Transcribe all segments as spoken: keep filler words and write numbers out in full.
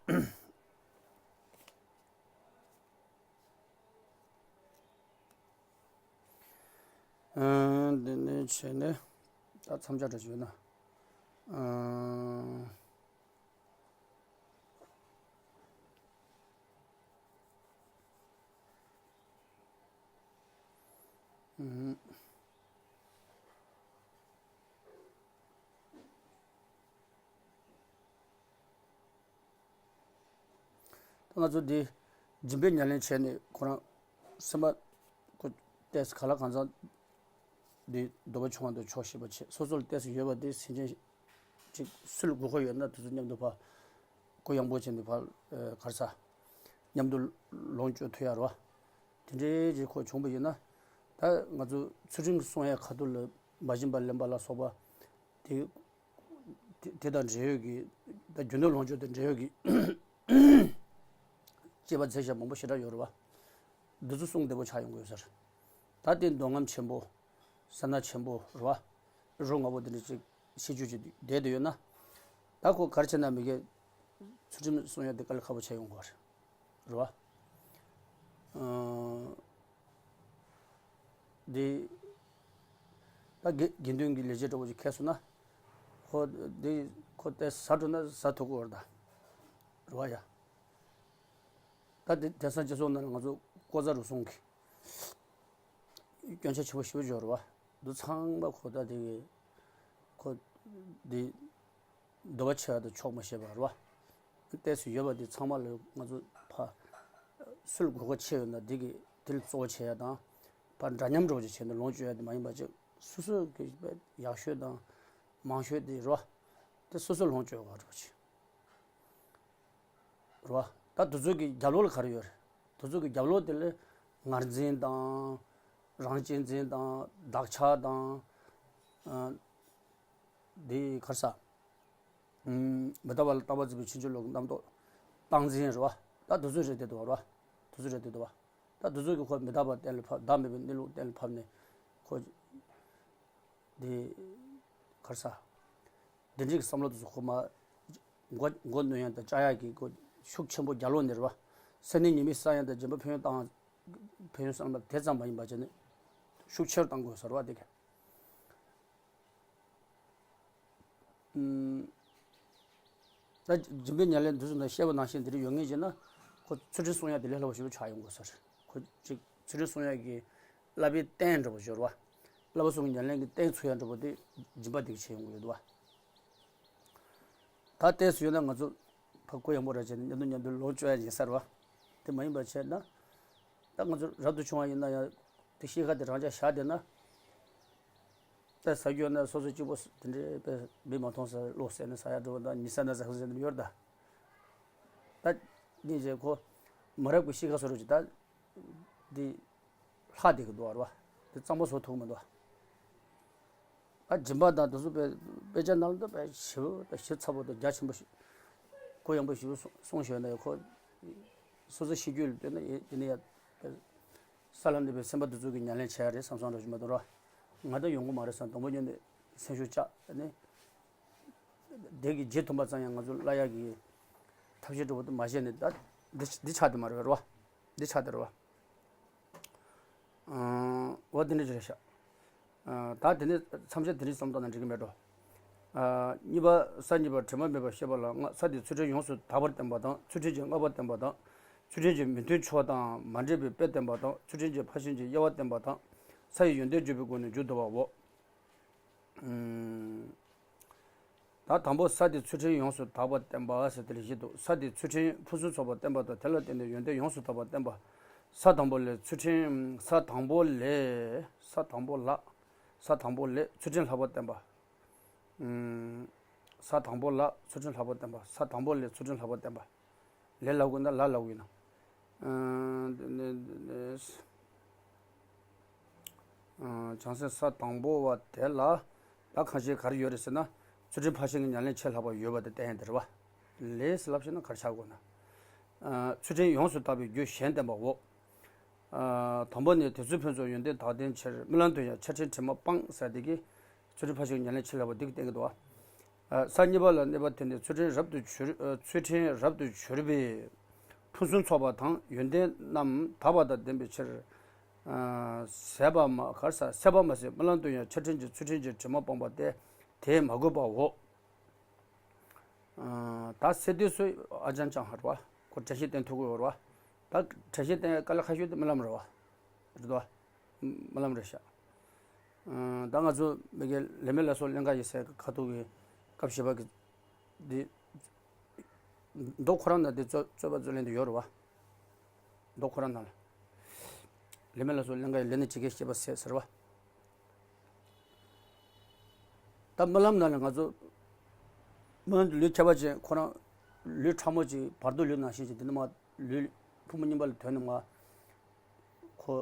ཨ། འདི་ནས་བྱས་ནས་ད་མཚམས་སྦྱར་འདྲ་ཞིག་ཡོད་ན། ཨ། ཨུམ། ད་ང་ཚོ་འདི་སྦྱིན་པའི་ཉམས་ལེན་བྱས་ནས་ཁོ་རང་སེམས་པ་ཁོ་ཏོག་ཙམ་ག་ལ་གང་འཚམ་འདི་འདོད་པ་ཆུང་བ་འདུག་ཆོག་ཤེས་པ་བྱས། སོ་སོར་ཏོག་ཙམ་ཡོད་པ་འདི་སེམས་ཅན་ཅིག་སུ་ལ་དགོས་མཁོ་ཡོད་ན་དེ་ཚོ་མཉམ་དུ་ཕར་གུ་ཡངས་པོ་བྱས་ནས་ཕར་ག་རེ་ཟ། མཉམ་དུ་ལོངས་སྤྱོད་ཐུབ་ཡ་རེད་བ། དེ་འདྲའི་ཅིག་ཁོ་བྱུང་པ་ཡིན་ན། ད་ང་ཚོ་ཚུལ་ཁྲིམས་སྲུང་ཡའི་ཁ་ཐུག་ལ་མ་བྱིན་པ་ལེན་པ་ལ་སོགས་པ་དེ། དེ་དེ་དང་འབྲེལ་ཡོད་ཀྱི། ད་རྒྱུ་ནོར་ལོངས་སྤྱོད་དང་འབྲེལ་ཡོད་ཀྱི་སྤྱོད་པ་མཛད་བྱ་མང་པོ་ཞེ་དྲག་ཡོད་རེད་བ། འདི་ཚོ་སྲུང་བདེ་པོ་ཆགས་ཡོང་གི་ཡོད་ས་རེད། ད་དེ་འདོད་རྔམ་ཆེན་པོ། ཟ་ན་ཆེན་པོ་རེད་བ། རོ་ང་པོ་དེ་འདྲ་ཅིག་ཤེས་རྒྱུ་ཅིག་བསྡད་དུ་ཡོད་ན། ད་ཁོ་ག་རེ་བྱས་ན་མི་དགེ་ཚུལ་ཁྲིམས་སྲུང་ཡ་དེ་དཀའ་ལས་ཁག་པོ་ཆགས་ཡོང་གི་རེད། རེད་བ། ཨ། འདི། ད་དགེ་དགེ་འདུན་གྱི་ལས་བྱེད་འདྲ་བོ་ཅིག་ཁེལ་སོང་ན། ཁོ་འདི་ཁོ་དེ་ཟ་འགྲོ་ན་ཟ་ཐུབ་ཀྱི་ཡོད་རེད་ད། རེད་བ་ཡ། ད་དེ་དེང་སང་སྤྱི་ཚོགས་ནང་ལ་ང་ཚོ་ལྐོག་ཟ་རུལ་སུངས་ཀྱི་སྐྱོན་ཆ་ཆེ་པོ་ཞེ་པོ་ཅིག་ཡོད་རེད་བ། འདི་ཚང་མ་ཁོ་ད་དེ་གི་ཁོ་འདི། འདོད་པ་ཆེ་བ་དང་ཆོག་མ་ཤེས་པ་རེད་བ། ཏོག་ཙམ་ཡོད་པ་འདི་ཚང་མ་ལ་ང་ཚོ་ཕ། སུ་ལ་དགོས་མཁོ་ཆེ་ཡོད་ན་འདི་གི་དེ་ལ་གཙོ་བོ་བྱེད་ཡ་དང་། ཕ་འདྲ་མཉམ་འདྲ་བོ་ཅིག་བྱས་ནས་ལོངས་སྤྱོད་ཡ་དེ་མ་ཡིན་པ་ཅིག་སོ་སོ་གི་ཡག་ཤོས་དང་མང་ཤོས་དེ་རེད་བ། དེ་སོ་སོ་ལོངས་སྤྱོད་དགོས་རེད་བ་ཅིག་རེད་བ། ད་དེ་ཚོ་གི་རྒྱབ་ལོགས་ལ་ག་རེ་ཡོད་རེད། དེ་ཚོ་གི་རྒྱབ་ལོགས་དེ་ལ་ངར་འཛིན་དང་། རང་གཅེས་འཛིན་དང་། བདག་ཆགས་དང་། ཨ། འདི་ག་རེ་ཟ། ཨུམ། མི་རྟག་པ་ལ་རྟག་པར་འཛིན་པའི་ཕྱིན་ཅི་ལོག་གི་རྣམ་རྟོག་སྟངས་འཛིན་རེད་བ། ད་དེ་ཚོ་རེད་བསྡད་འདུག་བ་རེད་བ། དེ་ཚོ་རེད་བསྡད་འདུག་བ། ད་དེ་ཚོ་གི་ཁོ་མི་རྟག་པ་གཏན་ལ་ཕབ། བདག་མེད་པའི་གནས་ལུགས་གཏན་ལ་ཕབ་ནས་ཁོ། འདི། ག་རེ་ཟ། འདི་འདྲའི་བསམ་བློ་དེ་ཚོ་ཁོ་མ། མགོ་མགོ་གནོན་ཡ་དང་བཅག་ཡ་གི་ཁོ་ཤུགས་ཆེན་པོ་རྒྱབ་ལོགས་ནས་རེད་བ། སེམས་ནི་ཉེས་དམིགས་བསགས་ཡ་དང་སྦྱིན་པ་ཕན་ཡོན་བཏང་། ཕན་ཡོན་བསམ་པ་དེ་ཙམ་མ་ཡིན་པ་བྱས་ནས་ཤུགས་ཆེར་བཏང་དགོས་ས་རེད་བ་དེ་ག་ཨུམ། ད་སྦྱིན་པའི་ཉམས་ལེན་འདི་ཚོ་ནང་བཤད་པ་ནང་བཞིན་འདི་འདྲ་ཡོད་ངེས་བྱས་ན། ཁོ་ཚུལ་ཁྲིམས་སྲུང་ཡ་དེ་ལས་སླ་པོ་ཞེ་པོ་ཆགས་ཡོང་དགོས་ས་རེད། ཁོ་ཅིག་ཚུལ་ཁྲིམས་སྲུང་ཡ་གི་བསླབ་པའི་རྟེན་འདྲ་པོ་ཞིག་རེད་བ། བསླབ་པ་གསུམ་གྱི་ཉམས་ལེན་གྱི་རྟེན་ཚུགས་ཡ་འདྲ་པོ་དེ་སྦྱིན་པ་དེ་ག་བྱས་ཡོང་གི་ཡོད་བ། ད་ལྟས་སུ་ཡོད་ན་ང་ཚོ་ཕ་གུ་ཡངས་པོ་ར་བྱས་ནས་མཉམ་དུ་མཉམ་དུ་ལོངས་སྤྱོད་ཡ་ཡིན་ས་རེད་བ། དེ་མ་ཡིན་པ་བྱས་ན། ད་ང་ཚོ་རབ་ཏུ་བྱུང་བ་ཡིན་ན་ཡང་དེ་གཤིས་ཀ་དེ་རང་འཇགས་བཞག་བསྡད་ན། ད་ཟ་རྒྱུ་ན་སོ་སོ་གཅིག་པོ་དེ་འདྲའི་དཔེ་མིག་མ་མཐོང་ས་བློ་གསལ་ནས་ཟ་ཡ་འགྲོ་བ་དང་། ཉི་ཤར་ན་ཟ་ས་ཟེར་ནས་ཡོད་རེད་ད། ད་སྙིང་རྗེ་ཁོ་མ་རབས་ཀྱི་གཤིས་ཀ་བཟོ་འདྲ་ཅིག་ད་འདི་ལྷག་བསྡད་ཀྱི་འདུག་བ་རེད་བ། དེ་གཙང་མ་བཟོ་ཐུབ་ཀྱི་མི་འདུག་བ། ཨ། སྦྱིན་པ་དང་དེ་ཚོ་དཔེ་དཔེ་ཆ་ནང་ལ་ད་དཔེ་ཞེ་པོ་དང་ཞེ་ཚ་པོ་དང་རྒྱ་ཆེན་པོ་ཞིག་གུ་ཡངས་པོ་ཞེ་པོ་གསུངས་གསུངས་ཞོར་ན་ཡང་ཁོ་སོ་སོ་ཤེས་རྒྱུད་ལ་ལྟོས་ན་ཡེ་དེ་ནས་ཡ། ས་ལ་གནས་པའི་སེམས་དཔའ་འདི་ཚོ་གི་ཉམས་ལེན་བྱས་ཡ་རེད་བསམ་བསམ་འདྲ་ཞིག་མ་གཏོགས་ར། ང་ད་ཡོང་གི་མ་རེད་བསམ་དང་པོ་ཉིད་ནས་སེམས་ཤུགས་བཅག་ནས། དེ་གི་རྗེས་མཐུན་པ་ཙམ་ཡང་ང་ཚོ་བསླབ་ཡག་གི་ཐབས་ཤེས་འདྲ་པོ་དེ་མ་བྱས་ནས་ད་འདི་འདི་ཆགས་དེ་མ་རེད་བ། འདི་ཆགས་དེ་རེད་བ། ཨ། འོ་དེ་འདྲ་ཅིག་རེད་ཤག་ཨ། ད་དེ་ནས་མཚམས་བཅད་དེ་རིང་ཙམ་བཏང་ན་འགྲིག་གི་མེད་འགྲོ། ཨ། གཉིས་པ། ས་གཉིས་པ་དྲི་མ་མེད་པར་ཤེས་པ་ལ་ལྔ། ས་དེ་ཚུལ་ཁྲིམས་ཡོངས་སུ་དག་པར་བསྟན་པ་དང་། ཚུལ་ཁྲིམས་ཀྱིས་བསྔགས་པ་བསྟན་པ་དང་། ཚུལ་ཁྲིམས་ཀྱི་མི་མཐུན་ཕྱོགས་དང་མ་འདྲེས་པའི་དཔེ་བསྟན་པ་དང་། ཚུལ་ཁྲིམས་ཀྱིས་ཕར་ཕྱིན་གྱི་དབྱེ་བ་བསྟན་པ་དང་། ས་ཡི་ཡོན་ཏན་བརྗོད་པའི་སྒོ་ནས་མཇུག་བསྡུ་བའོ། ཨུམ། ད་དང་པོ་ས་དེ་ཚུལ་ཁྲིམས་ཡོངས་སུ་དག་པ་བསྟན་པ་ཟེར་དེ་ལ་བཞི་འདུག་ས་དེ་ཚུལ་ཁྲིམས་ཕུན་སུམ་ཚོགས་པ་བསྟན་པ་དང་། དེ་ལ་བརྟེན་ནས་ཡོན་ཏན་ཡོངས་སུ་དག་པ་བསྟན་པ། ས་དང་པོ་ལས་ཚུལ་ཁྲིམས། ས་དང་པོ་ལས། ས་དང་པོ་ལ། ས་དང་པོ་ལས་ཚུལ་ཁྲིམས་ལྷག་པ་བསྟན་པ། ཨུམ། ས་དང་པོ་ལ་ཚུལ་ཁྲིམས་ལྷག་པ་བསྟན་པ། ས་དང་པོ་ལས་ཚུལ་ཁྲིམས་ལྷག་པ་བསྟན་པ། ལས་ལབ་དགོས་ན་ལ་ལབ་དགོས་ན། ཨ། འདི་ནི་འདི་ནི། ཨ། བྱང་སེམས་ས་དང་པོ་བ་དེ་ལ་ད་གང་ཞིག་ག་རེ་ཡོད་རེད་ཟེར་ན། ཚུལ་ཁྲིམས་ཕར་ཕྱིན་གྱི་ཉམས་ལེན་ཆེས་ལྷག་པ་ཡོད་པ་དེ་བསྟན་ཡ་དེ་རེད་བ། ལས་ཟེར་ལབ་ཤེས་ན་ག་རེ་ཆགས་དགོས་ན། ཨ། ཚུལ་ཁྲིམས་ཡོངས་སུ་དག་པའི་རྒྱུ་གཞན་བསྟན་པའོ། ཨ། དང་པོ་ནི། དེ་ཚུལ་ཕུན་ཚོགས་ཡོན་ཏན་དག་ལྡན་ཕྱིར། རྨི་ལམ་དུ་ཡང་ཆགས་ཁྲེལ་དྲི་མ་སྤངས་ཟེར་དེ་གིས་ཚུལ་ཁྲིམས་ཕར་ཕྱིན་གྱི་ཉམས་ལེན་ཆེས་ལྷག་པ་འདི་གིས་བསྟན་གྱི་འདུག་བ། ས་གཉིས་པ་ལ་གནས་པ་དེ་ནི་ཚུལ་ཁྲིམས་རབ་ཏུ་གྱུར། ཚུལ་ཁྲིམས་རབ་ཏུ་གྱུར་པས་ཕུན་སུམ་ཚོགས་པ་དང་ཡོན་ཏན་རྣམས་དག་པ་དང་ལྡན་པའི་ཕྱིར། ཟད་པ་མ་གར་ས་ཟད་པ་མ་ཟད་སྨོན་ལམ་དུ་ཡང་ཆར་སྤྲིན་གྱི་ཚུལ་ཁྲིམས་ཀྱི་དྲི་མ་སྤངས་པ་སྟེ་དེས་མ་གོས་པའོ། ད་སེ་དུས་སུ་ཨ་ཅང་ཅང་ཧར་བ་ཁོ་བཀྲ་ཤིས་བསྟན་ཐུག་གི་ཡོད་རེད་བ། ད་བཀྲ་ཤིས་བསྟན་དཀའ་ལས་ཁ་ཤོས་དེ་སྨོན་ལམ་རེད་བ། རེད་དོ། སྨོན་ལམ་རེད་ཤག་ད་ང་ཚོ་མི་གའི་ལས་མེད་ལ་སོགས་ལྷན་དཀར་ཡི་སའི་ཁ་ཐུག་གི་སྐབས་བཞི་པ་གི་འདི་མདོ་ཁོ་རང་ན་འདི་རྩོད་རྩོད་པ་རྩོད་ལེན་དུ་ཡོད་རེད་བ། མདོ་ཁོ་རང་ན་ལ་ལས་མེད་ལ་སོགས་ལྷན་དཀར་ཡི་ལས་ནི་ཇི་སྐད་བཤད་པ་ཟད་ཟེར་བ། ད་སྨོན་ལམ་ནང་ལ་ང་ཚོ་སྨོན་ལམ་དུ་ལུས་ཁྱད་པར་ཅན་ཁོ་རང་ལུས་ཕྲ་མོ་ཅིག་བར་དོ་ལུས་ནང་བཞིན་ཅིག་འདི་ནི་མ་ལུས་ཕུང་པོ་གཉིས་པ་ལ་དོན་ནི་མ་ཁོ་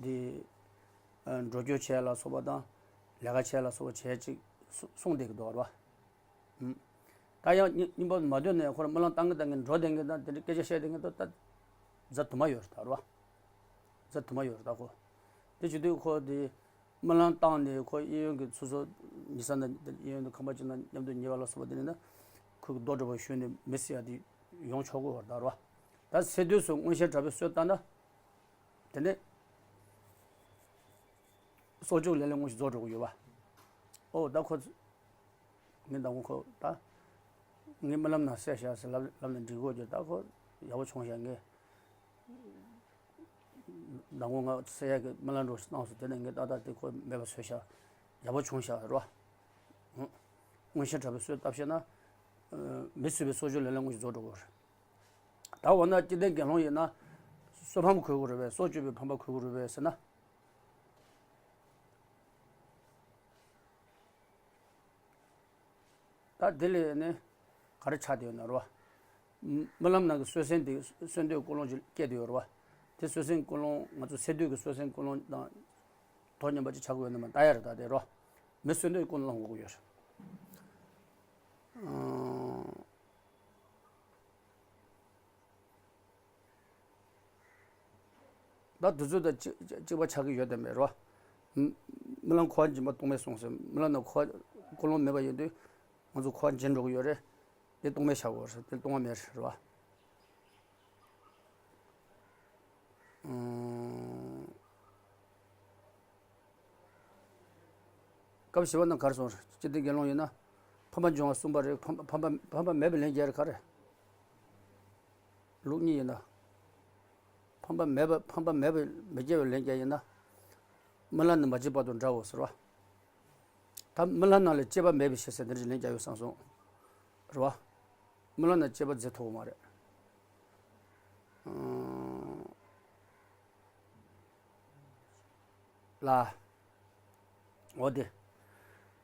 འདི་འགྲོ་སྐྱོད་བྱས་ལ་སོགས་པ་དང་ལས་ཀ་བྱས་ལ་སོགས་པ་བྱས་ཅིག་གསུངས་བསྡད་ཀྱི་འདུག་ར། ད་ཡང་རྙིང་པ་མ་འདོད་ནས་ཁོ་རང་སྨོན་ལམ་བཏང་གི་བཏང་གི་འགྲོ་བསྡད་མཁན་དང་དེ་འདྲའི་སྐད་ཆ་བཤད་བསྡད་མཁན་དང་ད་གཟའ་དུ་མ་ཡོད་རེད་ད་ར། གཟའ་དུ་མ་ཡོད་རེད་ད་ཁོ། དེ་བྱེད་དུས་ཁོ་དེ་སྨོན་ལམ་བཏང་ནས་ཁོ་གཡས་གཡོན་གྱི་ཚུར་སོ་ཉི་ས་ན་གཡས་གཡོན་དུ་ཁང་པ་ཅིག་ན་མཉམ་དུ་ཉལ་བ་ལ་སོགས་པ་དེ་ནས་ན་ཁོ་གི་རྡོ་འགྲོ་བ་ཞུས་ནས་མི་སྲིད་ཡ་དེ་ཡོང་ཆོག་གི་ཡོད་རེད་ད་ར། ད་སེ་དུས་སུ་མངོན་ཤེས་དྲག་པོའི་གསོལ་བཏབ་ན། དེ་ནས་གསོག་འཇོག་ལེ་ལོ་དངོས་ཤིག་རྫོགས་འགྲོ་གི་ཡོད་པ། ཨོ་ད་ཁོ་ངས་ད་ཁོ་ཁོ་ད་ངས་སྨོན་ལམ་ནང་གསལ་བཞག་ཟེར་ལབ་ལབ་ནས་འགྲིག་གོ་རྒྱུ་ད་ཁོ་ཡག་པོ་བྱུང་བཞག་ངས་ད་ཁོ་ང་གསལ་ཡག་གི་སྨོན་ལམ་འགྲོ་གནང་སོང་དེ་ནས་ངས་ཏག་ཏག་དེ་ཁོ་མེད་པ་བཟོས་བཞག་ཡག་པོ་བྱུང་བཞག་རོ། མངོན་ཤེས་དྲག་པོའི་གསོལ་བཏབ་བྱས་ན་མི་ཚུད་པའི་གསོག་འཇོག་ལེ་ལོ་དངོས་ཤིག་རྫོགས་འགྲོ་གི་རེད། ད་འོ་ན་སྤྱི་བདེ་དགེ་སློང་ཡིན་ན་གསོལ་ཕམ་གོས་དགོས་རེད་པས། སྲོག་གཅོད་པའི་ཕམ་པ་གོས་དགོས་རེད་པས་ཟེར་ན། ད་དེ་ལས་ནི་ག་རེ་ཆགས་བསྡད་ཡོད་ན་རོ། སྨོན་ལམ་ནང་གི་གསོལ་ཟན་དེ་གསོལ་འདེབས་ཀུན་སློང་ཅིག་སྐྱེས་བསྡད་ཡོད་རོ། དེ་གསོལ་ཟན་ཀུན་སློང་ང་ཚོ་སེ་དུས་ཀྱི་གསོལ་ཟན་ཀུན་སློང་དང་དོ་མཉམ་པ་ཅིག་ཆགས་ཀྱི་ཡོད་ན་མ་ལྟ་ཡ་རེད་ད་དེ་རོ། མི་གསོལ་འདེབས་ཀུན་སློང་དགོས་ཀྱི་ཡོད་རེད། ད་དུས་ཚོད་དང་གཅིག་གཅིག་པ་ཆགས་ཀྱི་ཡོད་དམ་མེད་རོ། སྨོན་ལམ་འཁོར་བ་འབྱིན་པ་སྟོང་མེད་གསུངས་ཟེར་སྨོན་ལམ་ནང་འཁོར་བ་ཀུན་སློང་མེད་པ་ཡིན་དུས་ང་ཚོ་འཁོར་བ་འབྱིན་འགྲོ་གི་ཡོད་རེད། དེ་སྟོང་མེད་ཆགས་དགོས་རེད། དེ་སྟོང་བ་མེད་རེད་རོ། སྐབས་བཞི་པ་ན་གར་སོང་རེད། སྤྱི་བདེ་དགེ་སློང་ཡིན་ན་ཕམ་པ་འབྱུང་བ་གསུམ་པ་རེད། ཕམ་པ་ཕམ་པ་ཕམ་པ་མེད་པའི་ལན་རྒྱག་རེད་ག་རེ། ལུགས་གཉིས་ཡིན་ན། ཕམ་པ་མེད་པ་ཕམ་པ་མེད་པའི་མི་སྐྱེ་བའི་ལན་རྒྱག་ཡིན་ན། སྨོན་ལམ་ནི་མ་བྱས་བར་དུ་འདྲའོ་ཟེར་བ། ད་སྨོན་ལམ་ནང་ལ་སྐྱེས་པ་མེད་པའི་ཕྱིར་ཟེར་འདི་འདྲའི་ལན་རྒྱག་ཡོད་བསམ་སོང་། རེད་བ། སྨོན་ལམ་ནང་སྐྱེས་པ་འཛིན་ཐུབ་ཀྱི་མ་རེད། ཨང་། ལ། འོ་དེ།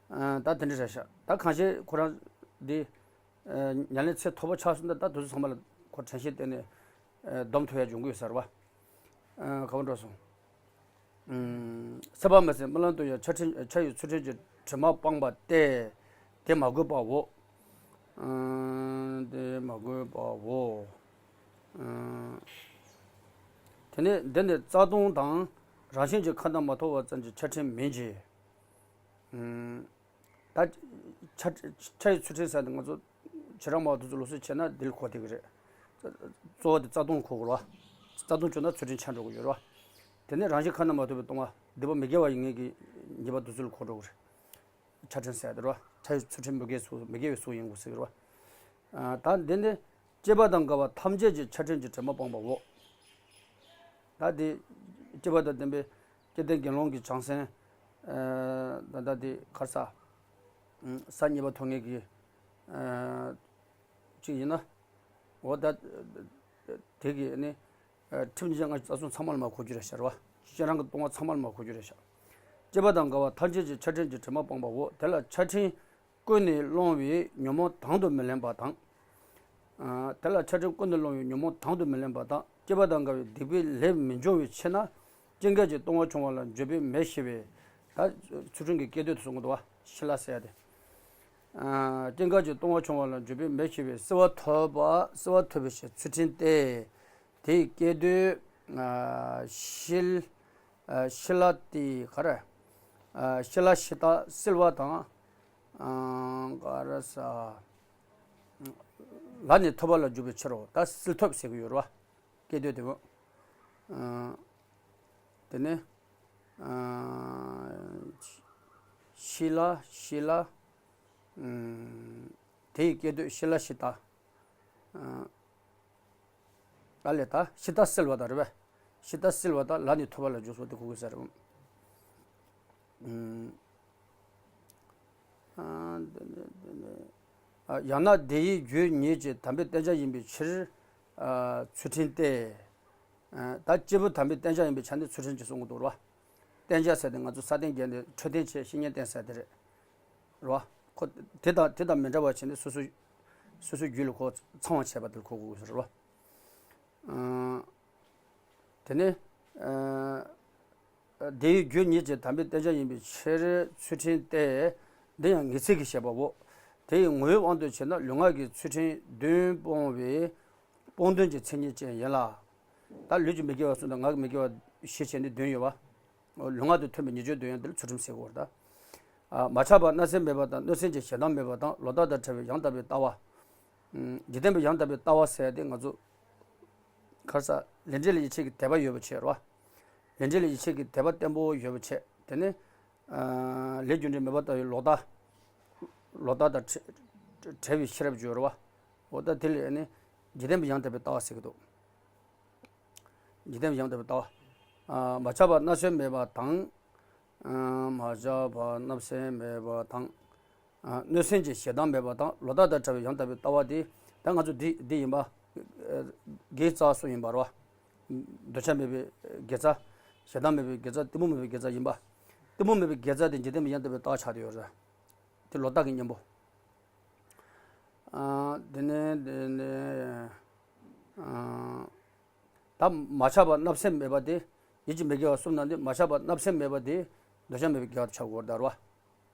ཨ། ད་དེ་འདྲ་རེད་ཤག་ད་གང་ཤེས་ཁོ་རང་འདི། ཨ། ཉམས་ལེན་ཚད་མཐོ་པོ་ཆགས་སོང་ད་ད་དུས་ཚོད་ཚང་མ་ལ་ཁོ་དྲན་ཤེས་བསྟན་ནས། ཨ། སྡོམ་ཐུབ་ཡ་འབྱུང་གི་ཡོད་ས་རེད་བ། ཨ། ག་པར་འགྲོ་སོང་། ཨུམ། ཟད་པ་མ་ཟད་སྨོན་ལམ་དུ་ཡང་ཆར་སྤྲིན་ཆར་ཡི་ཚུལ་ཁྲིམས་ཀྱི་དྲི་མ་སྤངས་པ་སྟེ། དེ་མ་གོས་པའོ། ཨ། དེ་མ་གོས་པའོ། ཨ། དེ་ནས་འདི་ནི་རྩ་ལྟུང་དང་རང་བཞིན་གྱིས་ཁ་ན་མ་ཐོ་བ་ཙམ་གྱི་ཆར་སྤྲིན་མིན་གྱི། ཨུམ། ད་ཆར་ཆར་ཡི་ཚུལ་ཁྲིམས་ཟེར་ནས་ང་ཚོ་བྱེ་བྲག་སྨྲ་བ་དེ་ཚོ་ལུགས་སྲོལ་བྱས་ན་འདི་ལ་གོ་བསྡད་ཀྱི་རེད། གཙོ་བོ་དེ་རྩ་ལྟུང་གོ་དགོས་རེད་བ། རྩ་ལྟུང་བྱུང་ན་ཚུལ་ཁྲིམས་ཆད་འགྲོ་གི་ཡོད་རེད་བ། དེ་ནས་རང་བཞིན་ཁ་ན་མ་ཐོ་བའི་ལྟུང་བ་སྡིག་པ་མི་དགེ་བ་ཡི་ངེས་ཀྱི་ཉེས་པ་དེ་ཚོ་ལ་གོ་འགྲོ་གི་རེད། ཆར་སྤྲིན་ཟེར་ཡ་དེ་རེད་བ། ཆར་ཡི་ཚུལ་ཁྲིམས་མི་དགེ་ཚུལ་མི་དགེ་བའི་ཚུལ་ཡིན་དགོས་ཟེར་གི་རེད་བ། ཨ། ད་འདི་ནི་སྐྱེས་པ་དང་འགལ་བ་ཐམས་ཅད་ཀྱི་ཆར་སྤྲིན་གྱི་དྲི་མ་སྤངས་པའོ། ད་དེ་སྐྱེས་པ་དང་ལྡན་པའི་སྐྱེ་ལྡན་དགེ་སློང་གི་བྱང་སེམས། ཨ། ད་ལྟ་དེ་གར་ས། ཨ། ས་གཉིས་པ་ཐོབ་མཁན་གྱི། ཨ། གཅིག་ཡིན་ན། འོ་ད། དེ་གི་ནི། ཨ། ཁྲིམས་ཀྱི་ལྔ་བཅུ་རྩ་གསུམ་ཚང་མ་ལ་མ་གོ་རྒྱུ་རེད་ཤག་རེད་བ། སྤྱིར་རང་གི་ལྟུང་བ་ཚང་མ་ལ་མ་གོ་རྒྱུ་རེད་ཤག་སྐྱེས་པ་དང་འགལ་བ་ཐམས་ཅད་ཀྱི་ཆར་སྤྲིན་གྱི་དྲི་མ་སྤངས་པའོ། དེ་ལ་ཆར་སྤྲིན་ཀུན་ནས་སློང་བའི་ཉོན་མོངས་དང་དུ་མི་ལེན་པ་དང་། ཨ། དེ་ལ་ཆར་སྤྲིན་ཀུན་ནས་སློང་བའི་ཉོན་མོངས་དང་དུ་མི་ལེན་པ་དང་སྐྱེས་པ་དང་འགལ་བའི་སྡིག་པའི་ལས་མི་འབྱུང་བའི་ཕྱིར་ན། སྐྱེ་འགག་གི་ལྟུང་བ་ཆུང་བ་ལ་འགྱོད་པས་མེ་ཤི་བས། ད་ཚུལ་ཁྲིམས་ཀྱི་སྐད་དོད་དུ་གསུང་གི་འདུག་བ། ཤི་ལ་ཟེར་ཡ་དེ། ཨ། སྐྱེ་འགག་གི་ལྟུང་བ་ཆུང་བ་ལ་འགྱོད་པས་མེ་ཤི་བས་བསིལ་བ་ཐོབ་པ་བསིལ་བ་ཐོབ་པའི་ཕྱིར་ཚུལ་ཁྲིམས་ཏེ། དེའི་སྐད་དོད། ཨ། ཤི། ཨ། ཤི་ལ་ཏི་ག་རེ། ཨ། ཤི་ལ་ཤི་ཏ་བསིལ་བ་དང་། ག་རེ་ཟ། ལ་ནི་ཐོབ་པ་ལ་འཇུག་པའི་ཕྱིར་རོ། ད་སིལ་ཐོབ་ཟེར་གྱི་ཡོད་རེད་བ། སྐད་དོད་དེ་མོ། དེ་ནས། ཤི་ལ་ཤི་ལ། དེ་ཡི་སྐད་དོད་ཤི་ལ་ཤི་ད། ཨ་ལས་ད་ཤི་ད་སིལ་བ་དང་རེད་བས། ཤི་ད་སིལ་བ་དང་ལ་ནི་ཐོབ་པ་ལ་འཇུག་སོགས་དེ་གོ་དགོས་ས་རེད། ཡང་ན་དེ་ཡི་རྒྱུ་ཉིད་ཀྱི་དམ་པའི་བསྟེན་བྱ་ཡིན་པའི་ཕྱིར། ཚུལ་ཁྲིམས་ཏེ། ད་སྐྱེས་བུ་དམ་པའི་བསྟེན་བྱ་ཡིན་པའི་ཆ་ནས་ཚུལ་ཁྲིམས་ཀྱི་གསུང་གི་འདུག་རོ། བསྟེན་བྱ་ཟེར་དེ་ང་ཚོ་ས་སྟེང་བརྒྱད་ནས་འཕྲོད་བསྟེན་བྱས་བཤེས་གཉེན་བསྟེན་ཟེར་དེ་རེད། རོ། ཁོ་དེ་དང་དེ་དང་མི་འདྲ་བ་བྱས་ནས་སོ་སོ། སོ་སོའི་རྒྱུད་ལ་ཁོ་ཚང་བ་བྱས་པ་དེར་གོ་དགོས་ཟེར་རོ། དེ་ནས། དེའི་རྒྱུ་ཉིད་ཀྱི་དམ་པའི་བསྟེན་བྱ་ཡིན་པའི་ཕྱིར་ཚུལ་ཁྲིམས་ཏེ། འདི་ཡང་ངེས་ཚིག་གི་བཤད་པའོ། དེ་ཡི་ངོ་བོའི་དབང་དུ་བྱས་ན་ལུས་ངག་གི་ཚུལ་ཁྲིམས་བདུན་སྤོང་བའི་སྤོང་དོན་གྱི་མཚན་ཉིད་ཅན་ཡིན་ལ། ད་ལུས་ཀྱི་མི་དགེ་བ་གསུམ་དང་ངག་གི་མི་དགེ་བ་བཞི་བྱས་ནས་བདུན་ཡོད་པ། ལུས་ངག་དང་མཐུན་པའི་ཉེས་སྤྱོད་བདུན་ཡང་འདི་ལ་ཚུལ་ཁྲིམས་ཟེར་གོ་རེད་ད། མ་ཆགས་པ་བརྣབ་སེམས་མེད་པ་དང་གནོད་སེམས་ཀྱི་ཞེ་སྡང་མེད་པ་དང་ལོག་ལྟ་དང་བྲལ་བའི་ཡང་དག་པའི་ལྟ་བ། འཇིག་རྟེན་པའི་ཡང་དག་པའི་ལྟ་བ་ཟེར་ཏེ་ང་ཚོ། ག་རེ་ཟ། ལས་འབྲས་ལ་ཡིད་ཆེས་ཀྱི་དད་པ་ཡོད་པ་བྱས་རོ། ལས་འབྲས་ལ་ཡིད་ཆེས་ཀྱི་དད་པ་བརྟན་པོ་ཡོད་པ་བྱས་དེ་ནས། ལས་རྒྱུ་འབྲས་མེད་པར་ལྟ་བའི་ལོག་ལྟ། ལོག་ལྟ་དང་བྲལ་བའི་ཤེས་རབ་བརྗོད་རོ། འོ་ད་དེ་ལས་ནི་འཇིག་རྟེན་པའི་ཡང་དག་པའི་ལྟ་བ་ཟེར་གྱི་འདུག་འཇིག་རྟེན་པའི་ཡང་དག་པའི་ལྟ་བ། མ་ཆགས་པ་བརྣབ་སེམས་མེད་པ་དང་། མ་ཆགས་པ་བརྣབ་སེམས་མེད་པ་དང་། གནོད་སེམས་ཀྱི་ཞེ་སྡང་མེད་པ་དང་ལོག་ལྟ་དང་བྲལ་བའི་ཡང་དག་པའི་ལྟ་བ་དེ། ད་ང་ཚོ་འདི་འདི་ཡིན་པ། དགེ་རྩ་སུ་ཡིན་པ་རོ། འདོད་ཆགས་མེད་པའི་དགེ་རྩ། ཞེ་སྡང་མེད་པའི་དགེ་རྩ་གཏི་མུག་མེད་པའི་དགེ་རྩ་ཡིན་པ། གཏི་མུག་མེད་པའི་དགེ་རྩ་དེ་འཇིག་རྟེན་པའི་ཡང་དག་པའི་ལྟ་བ་ཆགས་བསྡད་ཡོད་རེད། དེ་ལོག་ལྟ་གི་གཉེན་པོ། དེ་ནས་དེ་ནས། ད་མ་ཆགས་པ་བརྣབ་སེམས་མེད་པ་དེ། ཡིད་ཀྱི་མི་དགེ་བ་གསུམ་ནང་ནས་མ་ཆགས་པ་བརྣབ་སེམས་མེད་པ་དེ། འདོད་ཆགས་མེད་པའི་དགེ་བ་ཆགས་དགོས་རེད་ད་རོ།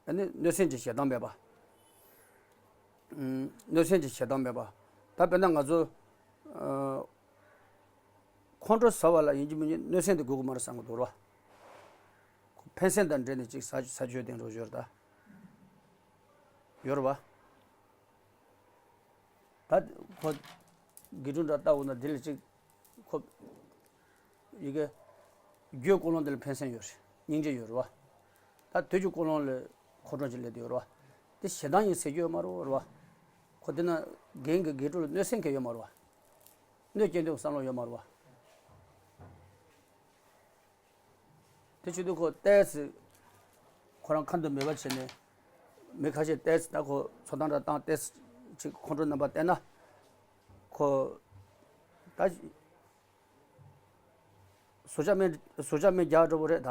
ཨ་ནི་གནོད་སེམས་ཀྱི་ཞེ་སྡང་མེད་པ། གནོད་སེམས་ཀྱི་ཞེ་སྡང་མེད་པ། ད་དཔེར་ན་ང་ཚོ། ཁོང་ཁྲོ་ཟ་བ་ལ་ཡིན་གཅིག་མིན་གཅིག་གནོད་སེམས་དེ་དགོས་ཀྱི་མ་རེད་བསམ་གྱི་འདུག་རོ། ཕན་སེམས་དང་འབྲེལ་ནས་ཅིག་ཟ་ཟ་བཅོས་དེ་འགྲོ་ཞོར་ད། ཡོད་རེད་བ། ད་ཁོ། དགེ་ཕྲུག་འདྲ་ལྟ་འོ་ན་འདི་ལ་ཅིག་ཁོ། ཡི་གེ། རྒྱུའི་ཀུན་སློང་འདི་ལ་ཕན་སེམས་ཡོད་རེད། སྙིང་རྗེ་ཡོད་རེད་བ། ད་དུས་ཀྱི་ཀུན་སློང་ལ་ཁོ་ཁྲོ་ཅིག་སླེབས་དུ་ཡོད་རེད་བ། དེ་ཞེ་སྡང་ཡིན་ཟེར་རྒྱུ་ཡོད་མ་རེད་བ། ཁོ་དེ་ན་རྒན་གྱི་དགེ་ཕྲུག་ལ་གནོད་སེམས་གང་ཡོད་མ་རེད་བ། གནོད་སྐྱེལ་འདོད་བསམ་བློ་ཡོད་མ་རེད་བ། དེ་བྱེད་དུས་ཁོ་ཏོག་ཙམ། ཁོ་རང་ཁ་འདོན་མེད་པ་བྱས་ནས། མི་ཁ་ཤས་ཏོག་ཙམ་ད་ཁོ་ཚོགས་གཏམ་འདྲ་བཏང་ཏོག་ཙམ་ཅིག་ཁོང་ཁྲོ་རྣམ་པ་བསྟན་ན། ཁོ། ད། ཟུག་གཅོག་སྨན་ཟུག་གཅོག་སྨན་རྒྱག་འགྲོ་བོ་རེད་ད།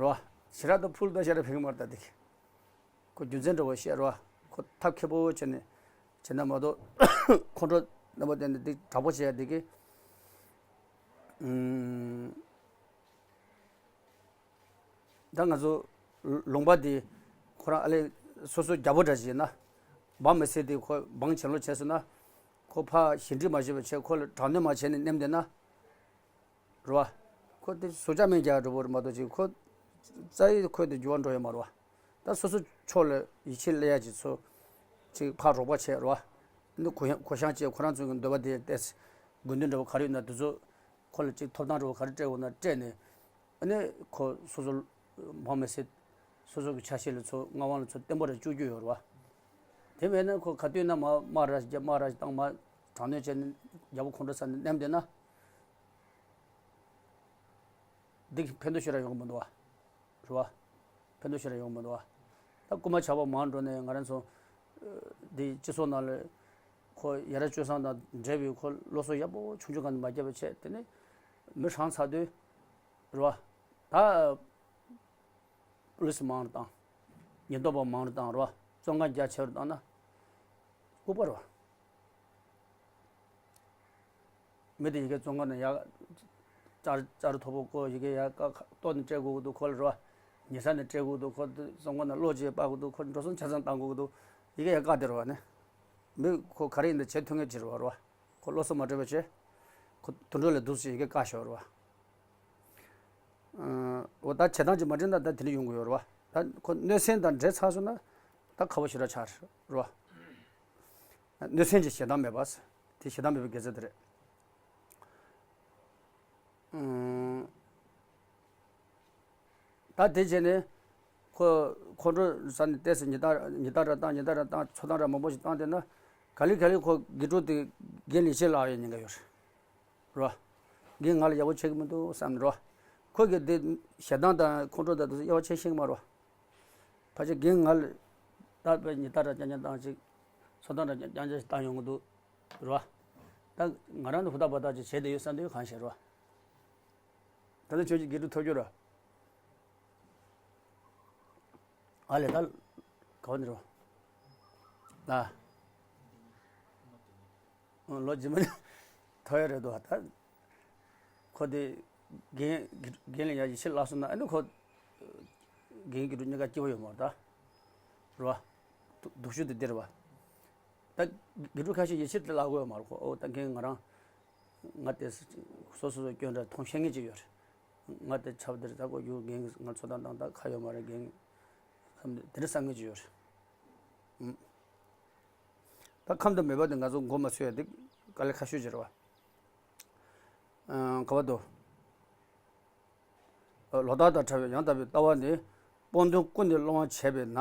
རོ། ཞེ་དྲག་ཏུ་ཕུལ་ད་ཞེ་དྲག་ཕན་གི་མ་རེད་ད་དེ། ཁོ་རྒྱུ་མཚན་འདྲ་བོ་བཤད་རོ། ཁོ་ཐབས་མཁས་པོ་བྱས་ནས་བྱས་ན་མ་གཏོགས་ཁོང་ཁྲོ་རྣམ་པ་བསྟན་ནས་འདི་དྲག་པོ་བྱས་ཡ་འདི་གི། ཨུམ། ད་ང་ཚོ་ལུང་པ་འདི་ཁོ་རང་ཨ་ལས་སོ་སོ་རྒྱལ་པོ་འདྲ་ཞིག་ཡིན་ན། འབངས་མི་སེར་འདི་ཁོ་འབངས་བྱེད་ལོ་བྱས་སོང་ན། ཁོ་ཕར་ཞི་འགྲིག་མ་བྱས་པ་བྱས་ཁོ་ལ་དྲག་གནོན་མ་བྱས་ནས་མནན་བསྡད་ན། རེད་བ། ཁོ་དེ་ཟུག་གཅོག་སྨན་རྒྱག་འགྲོ་བོ་རེད་མ་གཏོགས་ཅིག་ཁོ་རྩ་བའི་ཁོ་དེ་འགྱུར་བ་འགྲོ་ཡོད་མ་རེད་བ། ད་སོ་སོ་ཕྱོགས་ལ་ཡིད་ཆེས་སླེབས་ཡ་ཅིག་ཚོ་ཅིག་ཕར་རོགས་པ་བྱས་རེད་བ། འདི་གུ་ཡངས་གུ་ཡངས་བྱས་ཁོ་རང་ཚོ་གི་འདོད་པ་དེ་ཏོག་ཙམ་དགོས་འདུན་འདྲ་བོ་ག་རེ་ཡོད་ན་དེ་ཚོ་ཁོ་ལ་ཅིག་ཐོབ་ཐང་འདྲ་བོ་ག་རེ་སྤྲད་དགོས་ན་སྤྲད་ནས། ཨ་ནི་ཁོ་སོ་སོ་འབངས་མི་སེར་སོ་སོ་གི་ཆ་ཤས་ལ་ཚོ་མངའ་དབང་ལ་ཚོ་བརྟན་པོ་ར་བཅུག་རྒྱུ་ཡོད་རེད་བ། དེ་མེད་ན་ཁོ་ག་དུས་ན་མ་དམག་ར་ཞིག་རྒྱབ་དམག་ར་ཞིག་བཏང་མ་དྲག་གནོན་བྱས་ནས་རྒྱལ་པོ་ཁོང་ཁྲོ་ཟ་ནས་མནན་བསྡད་ན། འདི་ཕན་ཐོགས་ཞེ་དྲག་ཡོང་གི་མི་འདུག་བ། རེད་བ། ཕན་ཐོགས་ཞེ་དྲག་ཡོང་གི་མི་འདུག་བ། ད་རྐུན་མ་ཇག་པ་མང་འགྲོ་ནས་ང་རང་ཚོ། འདི་སྤྱི་ཚོགས་ནང་ལ། ཁོ་ཡ་རབས་སྤྱོད་བཟང་དང་འབྲེལ་བའི་ཁོ་སློབ་གསོ་ཡག་པོ་ཆུང་ཆུང་སྒང་ནས་མ་བརྒྱབ་པ་བྱས་དེ་ནས། མི་ཧྲང་ཚར་དུས། རེད་བ། ད། པུ་ལི་སི་མང་རུ་བཏང་། ཉེན་རྟོག་པ་མང་རུ་བཏང་རོ། བཙོན་ཁང་རྒྱ་ཆེ་རུ་བཏང་ན། ལྐུགས་པ་རོ། མི་དེ་ཡི་གེ་བཙོན་ཁང་ནས་ཡར། ལྕགས་ལྕགས་རི་མཐོ་པོ་བཀོག་ཡི་གེ་ཡར་བཀག་ལྟོ་ནས་སྤྲད་དགོས་ཀྱི་འདུག་ཁོ་ལ་རོ། ཉལ་ས་ནས་སྤྲད་དགོས་ཀྱི་འདུག་ཁོ་བཙོན་ཁང་ནས་གློག་ཅིག་སྤར་དགོས་འདུག་ཁོ་འགྲོ་སོང་ཆ་ཚང་བཏང་དགོས་ཀྱི་འདུག་ཡི་གེ་ཡར་བཀག་དེ་རོ་བ་ནི། མི་ཁོ་ག་རེ་ཡིན་ན་བྱེད་ཐུབ་མཁན་ཅིག་རེད་བ་རོ། ཁོ་སློབ་གསོ་མ་སྤྲད་པ་བྱས། ཁོ་དུད་འགྲོ་ལས་སྡུག་ཅིག་ཡི་གེ་བཀག་ཤོག་རོ་བ། འོ་ད་བྱེད་སྟངས་ཅིག་མ་འགྲིག་ན་ད་དེ་འདྲ་ཡོང་གི་ཡོད་རེད་བ། ད་ཁོ་གནོད་སེམས་དང་འདྲེས་ཚར་སོང་ན་ད་ཁག་པོ་ཞེ་དྲག་ཆགས་རེད་བ། གནོད་སེམས་ཀྱི་ཞེ་སྡང་མེད་པ། དེ་ཞེ་སྡང་མེད་པའི་དགེ་རྩ་དེ་རེད། ཨང་། ད་དེ་བྱས་ནས་ཁོ་ཁོང་ཁྲོ་ཟ་ནས་ཏོག་ཙམ་ཉི་ལྟར་ཉི་ལྟར་ར་བཏང་ཉི་ལྟར་ར་བཏང་ཚོ་བཏང་ར་མང་པོ་ཞིག་བཏང་བསྡད་ན་ག་ལེ་ག་ལེ་ཁོ་དགེ་ཕྲུག་དེ་རྒན་ལས་བྱེད་ལ་ཡོད་ཉེན་ཁ་ཡོད་རེད། རོ། རྒན་ང་ལ་ཡག་པོ་བྱེད་ཀྱི་མི་འདུག་བསམ་ནས་རོ། ཁོ་གིས་དེ་ཞེ་སྡང་དང་ཁོང་ཁྲོ་དང་དེ་ཚོ་དབྱེ་བ་ཕྱེ་ཤེས་ཀྱི་མ་རོ། ཕལ་ཆེར་རྒན་ང་ལ་ད་དཔེ་ཉི་ལྟར་ར་རྐྱང་རྐྱང་བཏང་ཅིག་ཚོ་བཏང་ར་རྐྱང་རྐྱང་ཅིག་བཏང་ཡོང་གི་འདུག་རོ། ད་ང་རང་ནི་ཧུར་ཐག་འབད་ཐག་ཅིག་བྱས་བསྡད་ཡོད་བསམ་དུས་གང་ཤེས་རོ། ད་ནི་ཁྱོད་ཀྱིས་དགེ་ཕྲུག་ཐོབ་རྒྱུ་རོ། ཨ་ལས་ད་ག་བ་ནི་རོ། ལ། ལོ་རྗེས་མ་ནི་ཐོ་ཡ་རེད་དོ་ད། ཁོ་དེ་རྒན་རྒན་ལ་ཡ་ཡིད་ཆེས་བརླག་སོང་ན་ཨ་ནི་ཁོ་རྒན་གྱི་རུ་གཉིས་ཀ་སྐྱིད་པོ་ཡོད་མ་རེད་ད། རེད་བ། སྡུག་ཤོས་དེ་འདི་རེད་བ། ད་དགེ་ཕྲུག་ཁ་ཤས་ཡིད་ཆེས་དེ་བརླག་གི་ཡོད་མ་རེད་ཁོ་ཨོ་ད་རྒན་ང་རང་ང་དེ་སོ་སོ་སོ་སྐྱོན་འདྲ་མཐོང་ཤེས་ངེས་ཅིག་ཡོད་རེད། ང་དེ་ཆབ་དེར་ད་ཁོ་ཡུལ་རྒན་གྱི་ང་ཚོ་དང་དང་ད་ཁ་ཡོད་མ་རེད་རྒན་གྱི་ཁམས་དེ་འདྲ་བསམ་ངེས་ཅིག་ཡོད་རེད། ད་ཁམས་དང་མོས་པ་དེ་ང་ཚོ་མགོ་མ་ཚོས་ཡ་དེ་དཀའ་ལས་ཁག་ཤོས་ཅིག་རེད་བ། ག་བ་དོ། ལོ་ལྟར་དང་བྲལ་བའི་ཡང་དག་པའི་ལྟ་བ་ནི། སྤོང་དོན་ཀུན་ནས་སློང་བར་བྱེད་པས་ན།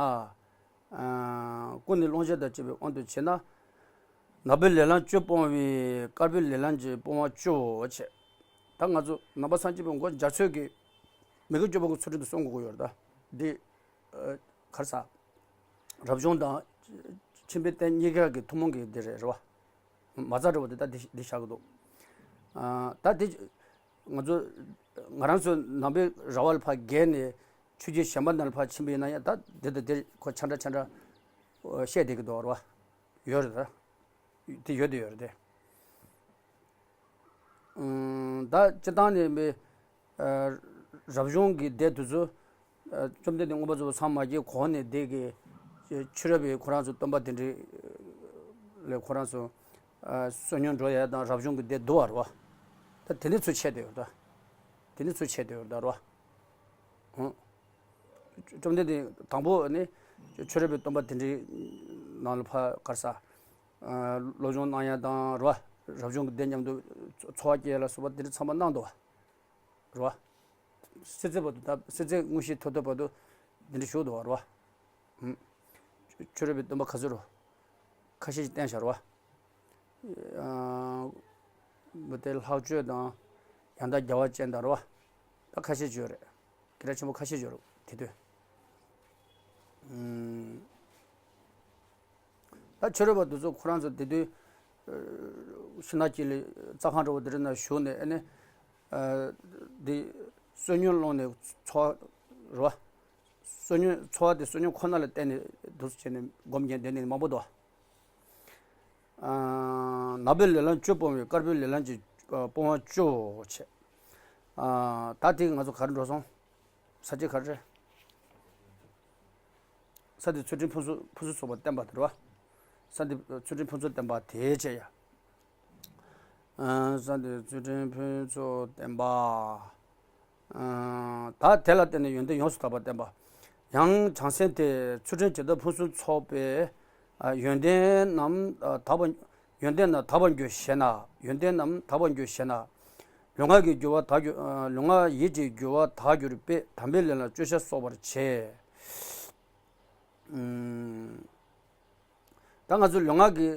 ཀུན་ནས་སློང་བྱེད་དང་བཅས་པའི་དབང་དུ་བྱས་ན། ནག་པོའི་ལས་ལམ་བཅུ་སྤོང་བའི་དཀར་པོའི་ལས་ལམ་གྱི་སྤོང་བ་བཅུའོ་བྱས། ད་ང་ཚོ་ནང་པ་སངས་རྒྱས་པའི་མགོ་འཇག་ཚོད་ཀྱི་མི་དགེ་བཅུ་སྤོང་གི་ཚུལ་ཁྲིམས་དེ་སྲུང་དགོས་ཀྱི་ཡོད་རེད་ད། འདི། ག་རེ་ཟ། རབ་བྱུང་དང་། ཁྱིམ་པའི་རྟེན་གཉིས་ཀ་གི་ཐུན་མོང་གི་འདི་རེད་རེད་བ། མ་རྩ་འདྲ་བོ་དེ་ད་འདི་འདི་བཞག་གི་འདུག་ཨ། ད་དེ། ང་ཚོ་ང་རང་ཚོ་ནང་པའི་ར་བ་ལ་ཕར་བརྒལ་ནས་ཆོས་བརྒྱུད་གཞན་པ་ནང་ལ་ཕར་ཕྱིན་པ་ཡིན་ན་ཡང་ད་འདི་དང་འདིར་ཁོ་ཆ་འདྲ་ཆ་འདྲ་བཤད་བསྡད་ཀྱི་འདུག་རེད་བ། ཡོད་རེད་ད། དེ་ཡོད་དེ་ཡོད་རེད་དེ། ཨུམ། ད་སྤྱིར་བཏང་ནས་མི། ཨ། རབ་བྱུང་གི་སྡེ་དེ་ཚོ། ཨ། བཅོམ་ལྡན་འདས་མངོན་པར་རྫོགས་པར་སངས་མ་རྒྱས་གོང་ནས་སྡེ་གི། ཆོས་རབ་པའི་ཁོ་རང་ཚོ་སྟོན་པ་དེ་འདྲའི་ལས་ཁོ་རང་ཚོ། ཨ། བསོད་སྙོམས་འགྲོ་ཡ་དང་རབ་བྱུང་གི་སྡེ་འདུག་བ་རེད་བ། ད་དེ་ནི་ཚུར་ཆད་དེ་ཡོད་ད། དེ་ནི་ཚུར་ཆད་དེ་ཡོད་ད་རེད་བ། ཧུང་། བཅོམ་ལྡན་འདས་དང་པོ་ནི་ཆོས་རབ་པའི་སྟོན་པ་དེ་འདྲའི་ནང་ལ་ཕར་ག་རེ་ཟ། སློབ་སྦྱོང་གནང་ཡ་དང་རེད་བ། རབ་བྱུང་གི་སྡེ་མཉམ་དུ་འཚོ་བ་སྐྱེལ་ཡ་ལ་སོགས་པ་དེ་འདྲ་ཚང་མ་གནང་འདུག་བ། རེད་བ། སྲིད་རྩེ་བར་དུ་ད་སྲིད་རྩེ་དངོས་གཞི་ཐོབ་ཐོབ་བར་དུ་འདི་འདྲ་བཞུགས་འདུག་བ་རེད་བ། ཧུམ། ཆོས་རབ་པའི་སྟོན་པ་ག་ཚོད་རེད། ཁ་ཤས་ཤིག་བསྟན་བཞག་རེད་བ། ཨ། མུ་སྟེགས་ལྷག་སྤྱོད་དང་ཡང་དག་རྒྱལ་བ་ཅན་དང་རེད་བ། ད་ཁ་ཤས་ཅིག་ཡོད་རེད། སྐད་གྲགས་ཆེན་པོ་ཁ་ཤས་ཅིག་ཡོད་རེད་དེ་དུས། ཨུམ། ད་ཆོས་རབ་པ་དེ་ཚོ་ཁོ་རང་ཚོ་དེ་དུས། ཤིང་ནགས་དཀྱིལ་ལ་རྩྭ་ཁང་འདྲ་བོ་དེ་འདྲ་ནང་བཞུགས་ནས་ཨ་ནི། འདི་བསོད་སྙོམས་སློང་ནས་འཚོ་བ་རེད་བ། བསོད་སྙོམས་འཚོ་བ་དེ་བསོད་སྙོམས་ཁོ་ན་ལ་བརྟེན་ནས་འདུག་སེ་བྱས་ནས་སྒོམ་མཁན་དེ་ནི་མང་པོ་འདུག་ཨ། ནག་པོའི་ལས་ལམ་བཅུ་སྤོང་བའི་དཀར་པོའི་ལས་ལམ་གྱི་སྤོང་བ་བཅུ་བྱས། ཨ། ད་དེ་ང་ཚོ་ག་རེ་འགྲོ་སོང་། ས་བཅད་ག་རེ་རེད། ས་འདི་ཚུལ་ཁྲིམས་ཕུན་སུམ་ཕུན་སུམ་ཚོགས་པ་བསྟན་པ་དེ་རེད་བ། ས་འདི་ཚུལ་ཁྲིམས་ཕུན་ཚོགས་བསྟན་པ་དེ་བྱས་ཡ། ཨ། ས་འདི་ཚུལ་ཁྲིམས་ཕུན་ཚོགས་བསྟན་པ། ཨ། ད་དེ་ལ་བརྟེན་ནས་ཡོན་ཏན་ཡོངས་སུ་དག་པ་བསྟན་པ། ཡང་བྱང་སེམས་དེ་ཚུལ་ཁྲིམས་ཇི་ལྟར་ཕུན་སུམ་ཚོགས་པའི། ཨ། ཡོན་ཏན་རྣམས་དག་པ། ཡོན་ཏན་རྣམས་དག་པར་འགྱུར་ཞེ་ན། ཡོན་ཏན་རྣམས་དག་པར་འགྱུར་ཞེ་ན། ལུས་ངག་གི་རྒྱུ་བ་དག་གྱུར། ལུས་ངག་ཡིད་ཀྱི་རྒྱུ་བ་དག་གྱུར་པས་དམ་པའི་ལས་ལ་སྤྱོད་བྱར་གསོག་པར་བྱེད། ཨུམ། ད་ང་ཚོ་ལུས་ངག་གི་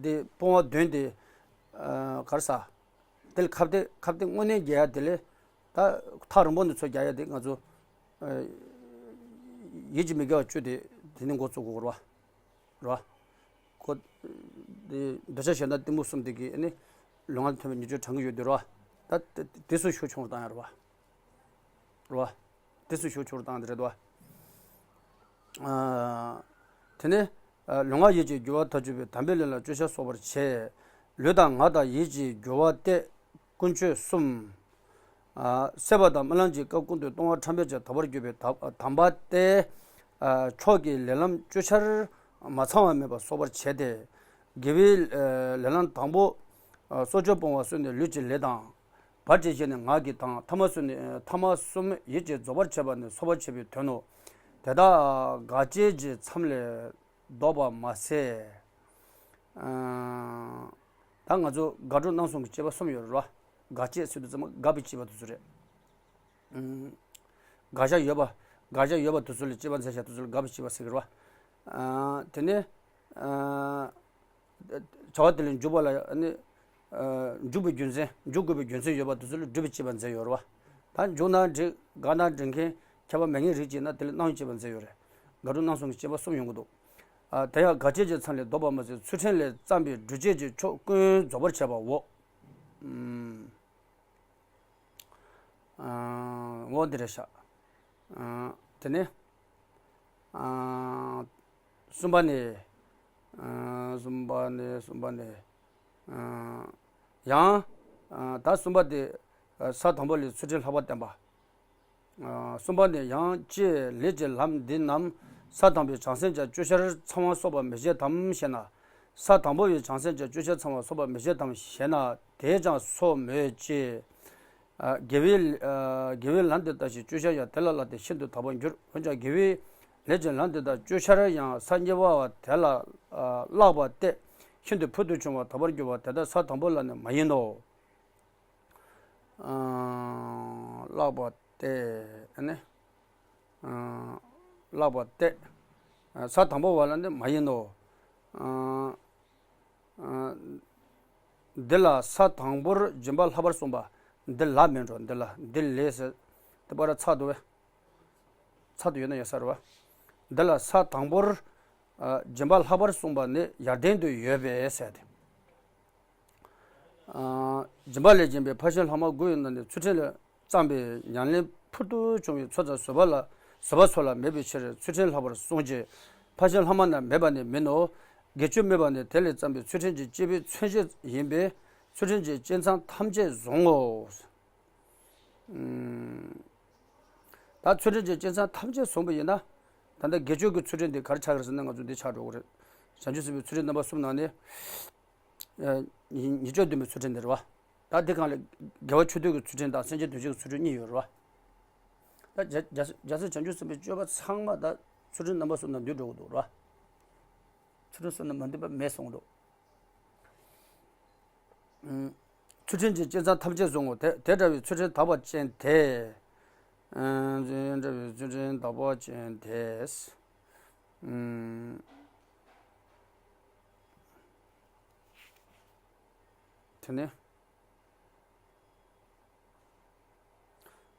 དེ་སྤོང་བ་བདུན་དེ། ཨ། ག་རེ་ཟ། དེ་ལ་ཁ་གཏད་ཁ་གཏད་དངོས་གནས་རྒྱག་ཡ་དེ་ལས། ད་ཐག་རིང་པོ་ནས་ཚུར་རྒྱག་ཡ་དེ་ང་ཚོ། ཨ། ཡིད་ཀྱི་མི་དགེ་བ་བཅུ་དེ་དེ་ནས་འགོ་བཙུགས་དགོས་རེད་བ། རེད་བ། ཁོ། འདི་འདོད་ཆགས་ཞེ་སྡང་གཏི་མུག་གསུམ་དེ་གིས་ནི། ལུས་ངག་ལ་ཐོན་པའི་ཉེས་སྤྱོད་དྲང་གི་ཡོད་དེ་རེད་བ། ད་དེ་དེ་ཚོ་ཤུགས་ཆུང་རུ་བཏང་ཡ་རེད་བ། རེད་བ། དེ་ཚོ་ཤུགས་ཆུང་རུ་བཏང་དེ་རེད་བ། ཨ། དེ་ནས། ཨ། ལུས་ངག་ཡིད་ཀྱི་རྒྱུ་བ་དག་གྱུར་པས་དམ་པའི་ལས་ལ་སྤྱོད་བྱར་གསོག་པར་བྱེད། ལུས་དང་ངག་དང་ཡིད་ཀྱི་རྒྱུ་བ་སྟེ། ཀུན་སྤྱོད་གསུམ། ཨ། སྲེད་པ་དང་རྨི་ལམ་གྱི་སྐབས་ཀུན་ཏུ་ལྟུང་བ་ཕྲ་མོ་ཆེ་དག་པར་གྱུར་པའི་དམ་དམ་པ་སྟེ། ཨ། མཆོག་གི་ལས་ལམ་བཅུ་ཆར་མ་ཚང་བ་མེད་པར་གསོག་པར་བྱེད་དེ། དགེ་བའི་ལས་ལམ་དང་པོ། ཨ། གསོག་སྦྱོང་སྤོང་བ་གསོལ་ནས་ལུས་ཀྱི་ལས་དང་། བར་གྱི་བཞི་ནི་ངག་གི་དང་ཐ་མ་གསུམ་ནི་ཐ་མ་གསུམ་ཡིད་ཀྱིས་རྫོགས་པར་བྱེད་པ་ནི་གསོག་པར་བྱེད་པའི་དོན་ནོ། དེ་དག་དགག་བྱའི་མཚམས་ལས་ལྡོག་པ་མ་ཟད། ཨ། ད་ང་ཚོ་དགག་སྒྲུབ་རྣམ་གསུམ་གྱི་དཔྱད་པ་གསུམ་ཡོད་རེད་བ། དགག་བྱའི་ཚུལ་དུ་ཚང་མ་དགག་པའི་དཔྱད་པ་དེ་ཚོ་རེད། ཨ། དགག་བྱ་ཡོད་པ། དགག་བྱ་ཡོད་པ་དེ་ཚོ་ལ་དཔྱད་པ་མཛད་བྱ་དེ་ཚོ་ལ་དགག་པའི་དཔྱད་པ་ཟེར་གྱི་རེད་བ། ཨ། དེ་ནས། ཨ། བྱ་བ་དེ་ལ་འཇུག་པ་ལ་ནི། ཨ། འཇུག་པའི་རྒྱུ་མཚན། འཇུག་དགོས་པའི་རྒྱུ་མཚན་ཡོད་པ་དེ་ཚོ་ལ་སྒྲུབ་པའི་དཔྱད་པ་མཛད་ཡོད་རེད་བ། ད་འཇུག་ན་འགྲིག། དགག་ན་འགྲིག་མཁན་ཁྱད་པར་མེད་མཁན་རིགས་གཅིག་ན་དེ་ལ་སྣང་བའི་དཔྱད་པ་མཛད་ཡོད་རེད། དགག་སྒྲུབ་རྣམ་གསུམ་གྱི་དཔྱད་པ་གསུམ་ཡོང་གི་འདུག། ཨ། དེ་ཡང་དགག་བྱའི་མཚམས་ལས་ལྡོག་པ་མ་ཟད་ཚུལ་ཕྲན་ལས་བརྩམས་པའི་སྒྲུབ་བྱེད་ཀྱི་ཕྱོགས་ཀུན་རྫོགས་པར་བྱེད་པའོ། ཨུམ། ཨ། འོ་འདི་རེད་ཤག། ཨ། དེ་ནས། ཨ། གསུམ་པ་ནི། ཨ། གསུམ་པ་ནི། གསུམ་པ་ནི། ཨ། ཡང་། ཨ། ད་གསུམ་པ་དེ། ཨ། ས་དང་པོ་ལས་ཚུལ་ཁྲིམས་ལྷག་པར་བསྟན་པ། ཨ། གསུམ་པ་ནི་ཡང་ཅི། ལས་ཀྱི་ལམ་འདི་རྣམས་ས་དང་པོའི་བྱང་སེམས་ཀྱང་བཅད་ཤར་ཚང་བ་སོགས་པ་མི་བྱེད་དམ་ཞེ་ན། ས་དང་པོ་བའི་བྱང་སེམས་ཀྱང་བཅད་ཤར་ཚང་བ་སོགས་པ་མི་བྱེད་དམ་ཞེ་ན། དེས་ཀྱང་སོ་མོད་ཀྱི། ཨ། དགེ་བའི། ཨ། དགེ་བའི་ལམ་དེ་ལྟ་ཞིང་བཅད་ཤར་ཡང་དེ་ལ་བརླག་སྟེ་ཤིན་ཏུ་དག་པར་འགྱུར། འོན་ཀྱང་དགེ་བའི་ལས་ཀྱི་ལམ་དེ་དག་བཅད་ཤར་ཡང་ས་གཉིས་པ་བ་དེ་ལ། ཨ། བརླག་པ་སྟེ། ཤིན་ཏུ་ཕུལ་དུ་བྱུང་བ་དག་པར་འགྱུར་བ་དེ་དག་ས་དང་པོ་ལ་ནི་མ་ཡིན་ནོ། ཨ། བརླག་པ་སྟེ། ཨ་ནི། ཨ། བརླག་པ་སྟེ། ཨ། ས་དང་པོ་བ་ལ་ནི་མ་ཡིན་ནོ། ཨ། ཨ། འདི་ལ་ས་དང་པོར་སྦྱིན་པ་ལྷག་པར་གསུངས་པ། འདི་ལ་མིན་འགྲོ། འདི་ལ། འདི་ལས་ཟེར། དེ་པར་ཚགས་འདུག་བས། ཚགས་འདུག་ཡོད་ན་ཡོད་ས་རེད་བ། འདི་ལ་ས་དང་པོར། ཨ། སྦྱིན་པ་ལྷག་པར་གསུངས་པ་ནི་ཡར་ལྡན་དུ་ཡོད་པས་ཟེར་ཏེ། ཨ། སྦྱིན་པ་ལས་བྱུང་བའི་ཕར་ཕྱིན་ལྷག་མ་དགུ་ཡི་ནང་ནས་ཚུལ་ཁྲིམས་ལས་བརྩམས་པའི་ཉམས་ལེན་ཕུལ་དུ་བྱུང་བའི་ཚོགས་དང་བཟོད་པ་ལ། བཟོད་པ་སོགས་ལ་མེད་པའི་ཕྱིར་ཚུལ་ཁྲིམས་ལྷག་པར་གསུངས་ཀྱི། ཕར་ཕྱིན་ལྷག་མ་ན་མེད་པ་ནི་མིན་ནོ། དགེ་ཆོས་སྨོས་པ་ནི་དེ་ལས་བརྩམས་པའི་ཚུལ་ཁྲིམས་ཀྱི་སྤྱོད་པའི་མཚོན་བྱེད་ཡིན་པས་ཚུལ་ཁྲིམས་ཀྱི་སྤྱོད་མཚམས་ཐམས་ཅད་བཟུང་ངོ་། ཨུམ། ད་ཚུལ་ཁྲིམས་ཀྱི་སྤྱོད་མཚམས་ཐམས་ཅད་བཟུང་བ་ཡིན་ན། ད་ལྟ་དགེ་ཆོས་ཀྱི་ཚུལ་ཁྲིམས་འདི་ག་རེ་ཆགས་ཀྱི་རེད་ཟེར་ན་ང་ཚོ་འདི་ཆགས་འགྲོ་གི་རེད། བྱང་ཆུབ་སེམས་དཔའི་ཚུལ་ཁྲིམས་རྣམ་པ་གསུམ་ནང་ནས། ཨ། ཉེས་ཉེས་སྤྱོད་བདུན་པའི་ཚུལ་ཁྲིམས་འདི་རེད་བ། ད་འདི་སྒང་ལ་དགེ་བ་ཆོས་སྡུད་ཀྱི་ཚུལ་ཁྲིམས་དང་སེམས་ཅན་དོན་བྱེད་ཀྱི་ཚུལ་ཁྲིམས་གཉིས་ཡོད་རེད་བ། ད་རྒྱལ་རྒྱལ་རྒྱལ་སྲས་བྱང་ཆུབ་སེམས་དཔའི་སྤྱོད་པ་ཚང་མ་ད་ཚུལ་ཁྲིམས་རྣམ་པ་གསུམ་ནང་འདུས་འགྲོ་གི་འདུག་རེད་བ། ཚུལ་ཁྲིམས་གསུམ་ནང་མ་འདུས་པ་མེད་གསུངས་འདུག། ཨུམ། ཚུལ་ཁྲིམས་ཀྱི་སྤྱོད་མཚམས་ཐམས་ཅད་བཟུང་ངོ་། དེ་དེ་འདྲ་བའི་ཚུལ་ཁྲིམས་དག་པ་ཅན་དེ། ཨུམ། དེ་འདྲ་བའི་ཚུལ་ཁྲིམས་དག་པ་ཅན་དེ། ཨུམ། དེ་ནས།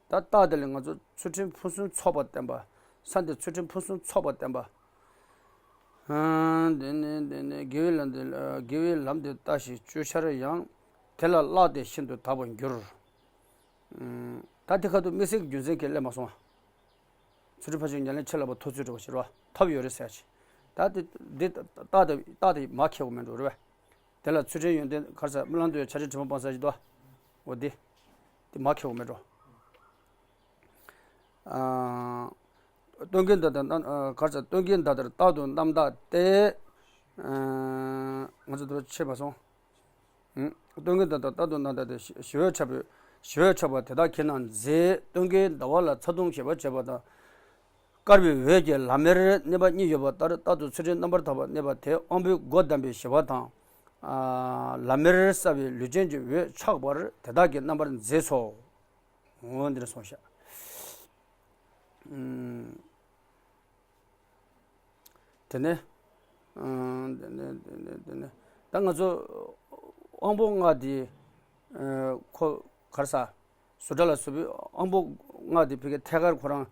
ད་རྟགས་དེ་ལས་ང་ཚོ་ཚུལ་ཁྲིམས་ཕུན་སུམ་ཚོགས་པ་བསྟན་པ། ས་འདི་ཚུལ་ཁྲིམས་ཕུན་སུམ་ཚོགས་པ་བསྟན་པ། ཨ། དེ་ནས་དེ་ནས་དགེ་བའི་ལམ་དེ། དགེ་བའི་ལམ་དེ་ལྟ་ཞིང་བཅད་ཤར་ཡང་དེ་ལ་བརླག་སྟེ་ཤིན་ཏུ་དག་པར་འགྱུར། ཨ། ད་དེ་ཁ་ཐུག་དམིགས་བསལ་གྱི་རྒྱུ་མཚན་གྱིས་སླེབས་མ་སོང་བ། ཚུལ་ཁྲིམས་ཕར་ཕྱིན་ཉམས་ལེན་ཆེ་ལ་བ་ཐོབ་ཚུལ་འདྲ་བ་ཞིག་རེད་བ། ཐོབ་ཡོད་རེད་ཟེར་ཡ་ཞིག། ད་དེ་འདི་རྟགས་དེ་རྟགས་དེ་མར་ཁེགས་པ་མེད་འགྲོ་རེད་བས། དེ་ལ་ཚུལ་ཁྲིམས་ཡོན་ཏན་ག་རེ་ཟེར། རྨི་ལམ་དུ་ཡང་བྱ་བྲལ་དྲི་མ་སྤངས་ཟེར་ཞིག་འདུག་བ། འོ་དེ། དེ་མར་ཁེགས་པ་མེད་འགྲོ། ཨ། སྟོན་ཀའི་མདའ་དང་རྣམ། ཨ། ག་རེ་ཟེར། སྟོན་ཀའི་མདའ་དང་རྟག་ཏུ་རྣམ་བརྟགས་ཏེ། ཨ། ང་ཚོ་དེ་ཕྱེ་མ་སོང་། ཨུ། སྟོན་ཀའི་མདའ་དང་རྟག་ཏུ་རྣམ་བརྟགས་ཏེ། ཞི་བའི་ཆགས་པའི། ཞི་བའི་ཆགས་པ་དེ་དག་གིས་ན་མཛེས། སྟོན་ཀའི་ཟླ་བ་ལ་ཚ་གདུང་ཞི་བར་བྱེད་པ་དང་། དཀར་བའི་འོད་ཀྱིས་ལམ་མེར་གནས་པ་གཉིས་ཡོད་པ་ལྟར་རྟག་ཏུ་ཚུལ་ཁྲིམས་རྣམ་པར་དག་པར་གནས་པ་དེ་དབང་པོའི་སྒོ་བསྡམས་པའི་ཞི་བ་དང་། ཨ། ལམ་མེར་སྲ་བའི་ལུས་ཅན་གྱི་འོད་ཆགས་པར་དེ་དག་གིས་རྣམ་པར་མཛེས་སོ། འོ་འདིར་སོང་ཤག། ཨུམ། དེ་ནས། ཨ། དེ་ནས་དེ་ནས་དེ་ནས་ད་ང་ཚོ་དབང་པོ་ལྔ་འདི། ཨ། ཁོ་ག་རེ་ཟེར། བཟོ་གྲྭ་ལ་བཟོ་བའི་དབང་པོ་ལྔ་འདི་ཕ་གིར་ཐད་ཀར་ཁོ་རང་།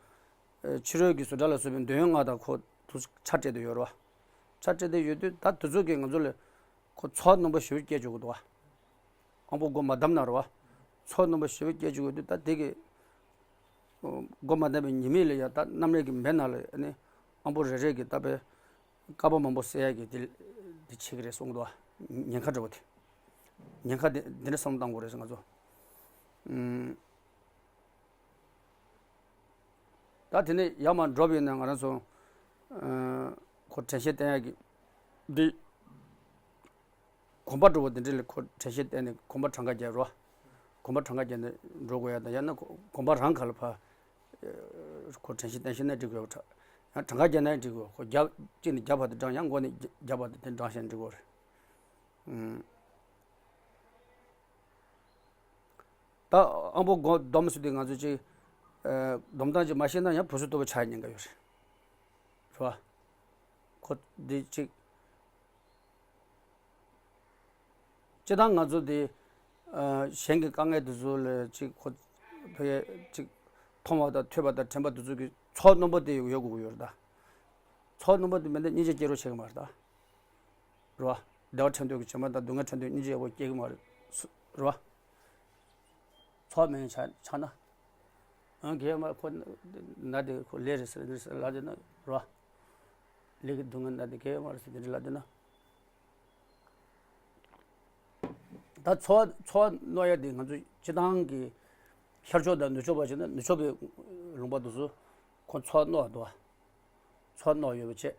ཨ། ཕྱི་རོལ་གྱི་བཟོ་གྲྭ་ལ་བཟོ་བའི་འདོད་ཡོན་ལྔ་དང་ཁོ་དུ་ཆ་སྤྲད་དེ་ཡོད་རེད་བ། ཆ་སྤྲད་དེ་ཡོད་དུས་ད་དེ་ཚོ་གིས་ང་ཚོ་ལ་ཁོ་ཚོར་རྣོན་པོ་ཞེ་པོ་སྐྱེ་བཅུག་གི་འདུག་བ། དབང་པོ་སྒོ་མ་བསྡམས་ན་རེད་བ། ཚོར་རྣོན་པོ་ཞེ་པོ་སྐྱེ་བཅུག་ཡོད་དུས་ད་དེ་གི། སྒོ་མ་བསྡམས་པའི་ཉེས་དམིགས་ལ་ཡང་ད་རྣམ་རིག་གི་མེ་ནང་ལ་ནི་དབང་པོ་རེ་རེ་གི་ད་དཔེ་བསྐལ་པ་མང་པོ་བསྲེག་ཡག་གི་དེ་དེ་བྱེད་ཀྱི་རེད་གསུངས་འདུག་བ། ཉེན་ཁ་འདྲ་བོ་དེ། ཉེན་ཁ་དེ་འདི་འདྲ་བསམ་བློ་གཏང་དགོས་རེད་ཟེར་ང་ཚོ། ཨུམ། ད་དེ་ནས་ཡར་མར་འགྲོ་བ་ཡིན་ན་ང་རང་ཚོ། ཨ། ཁོ་དྲན་ཤེས་བསྟེན་ཡག་གི་འདི། གོམ་པ་འགྲོ་བ་འདི་འདྲ་ལ་ཁོ་དྲན་ཤེས་བསྟེན་ནས་གོམ་པ་གྲངས་ཀ་རྒྱག་རོགས། གོམ་པ་གྲངས་ཀ་རྒྱག་ནས་འགྲོ་དགོས་ཡ་དང་། ཡང་ན་གོམ་པ་རང་ག་ལ་ཕར། ཁོ་དྲན་ཤེས་བསྟེན་ཤེས་ན་འགྲིག་གི་ཡོད་པ་འདྲ། ཡང་གྲངས་ཀ་རྒྱག་ན་ཡང་འགྲིག་གོ། ཁོ་བརྒྱ་གཅིག་ནས་བརྒྱ་བར་དུ་བགྲང་ཡང་མགོ་ནས་བརྒྱ་བར་དུ་དེ་བགྲང་བྱས་འགྲིག་གོ་རེད། ཨུམ། ད་ཨང་པོ་སྒོ་སྡོམ་ཟེར་དུས་ང་ཚོ་ཅིག་ཨ་སྡོམ་སྟངས་ཅིག་མ་ཤེས་ན་ཡང་བུ་སུ་ལྟ་བུ་ཆགས་ཉེན་ཁ་ཡོད་རེད། རེད་བ། ཁོ་འདི་ཅིག་སྤྱིར་བཏང་ང་ཚོ་འདི་ཨ་གཞན་གྱི་དཀའ་ངལ་དེ་ཚོ་ལ་ཅིག་ཁོ་ཕ་གིར་ཅིག་མཐོང་བ་དང་ཐོས་པ་དང་དྲན་པ་དེ་ཚོ་གི་ཚོགས་རྣོན་པོ་དེ་ཡོད་དགོས་ཀྱི་ཡོད་རེད་ད། ཚོགས་རྣོན་པོ་དེ་མེད་ན་སྙིང་རྗེ་སྐྱེ་རོགས་བྱེད་ཀྱི་མ་རེད་ད། རེད་བ། བདེ་བ་ཕྲན་བུ་གི་བྱེ་མ་དང་སྡུག་བསྔལ་ཕྲན་བུ་སྙིང་རྗེ་ཡག་པོ་སྐྱེ་གི་མ་རེད། སུ་རེད་བ། ཚོགས་མེད་ཆ་ཆགས་ན། ཨང་གེ་མ་ཁོ་ན་དེ་ཁོ་ལས་རེད་ཟེར་ལས་ཟེར་ལབ་དེ་ན་རེད་བ། ལས་ཀྱི་སྡུག་བསྔལ་ན་དེ་གེ་མ་རེད་ཟེར་དེ་འདྲ་ལབ་དེ་ན། ད་ཚོགས་ཚོགས་རྣོ་ཡ་དེ་ང་ཚོ་སྤྱིར་བཏང་གི་ཤར་ཕྱོགས་དང་ནུབ་ཕྱོགས་པ་བྱས་ན་ནུབ་ཕྱོགས་པའི་ལུང་པ་དེ་ཚོ་ཁོ་ཚོགས་རྣོ་བ་འདུག་བ། ཚོགས་རྣོ་ཡོད་པ་བྱས།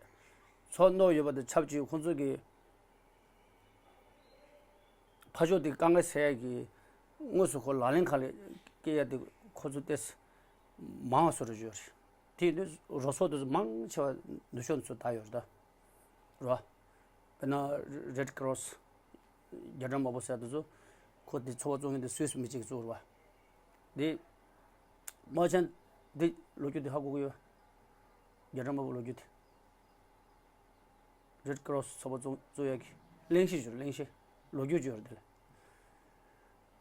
ཚོགས་རྣོ་ཡོད་པ་དང་ཆབས་ཅིག་ཁོང་ཚོ་གི་ཕར་ཕྱོགས་དེ་དཀའ་ངལ་སེལ་ཡས་ཀྱི་དངོས་སུ་ཁོ་ལག་ལེན་ཁ་ལ་སྐྱེལ་ཡ་དེ་ཁོ་ཚོ་ཏོག་ཙམ་མང་བ་བཟོ་འདྲ་ཡོད་རེད། དེ་ཡིན་དུས་རོགས་ཚོགས་དེ་ཚོ་མང་ཆེ་བ་ནུབ་ཕྱོགས་ཚོ་ད་ཡོད་རེད་ད། རེད་བ། དཔེར་ན་རེད་ཀི་རོ་སི། རྒྱ་གྲམ་དམར་པོ་ཟེར་དེ་ཚོ་ཁོ་དེ་ཚོགས་པ་བཙུགས་མཁན་དེ་སུད་སི་མི་གཅིག་གིས་བཙུགས་རེད་བ། དེ་དམག་ཆེན་དེ་ལོ་རྒྱུས་དེ་ཧ་གོ་གི་ཡོད། རྒྱ་གྲམ་དམར་པོ་ལོ་རྒྱུས་དེ། རེད་ཀི་རོ་སི་ཚོགས་པ་བཙུགས་བཙུགས་ཡག་གི་གླེང་གཞི་ཡོད་རེད། གླེང་གཞི་ལོ་རྒྱུས་ཅིག་ཡོད་རེད་དེ་ལ།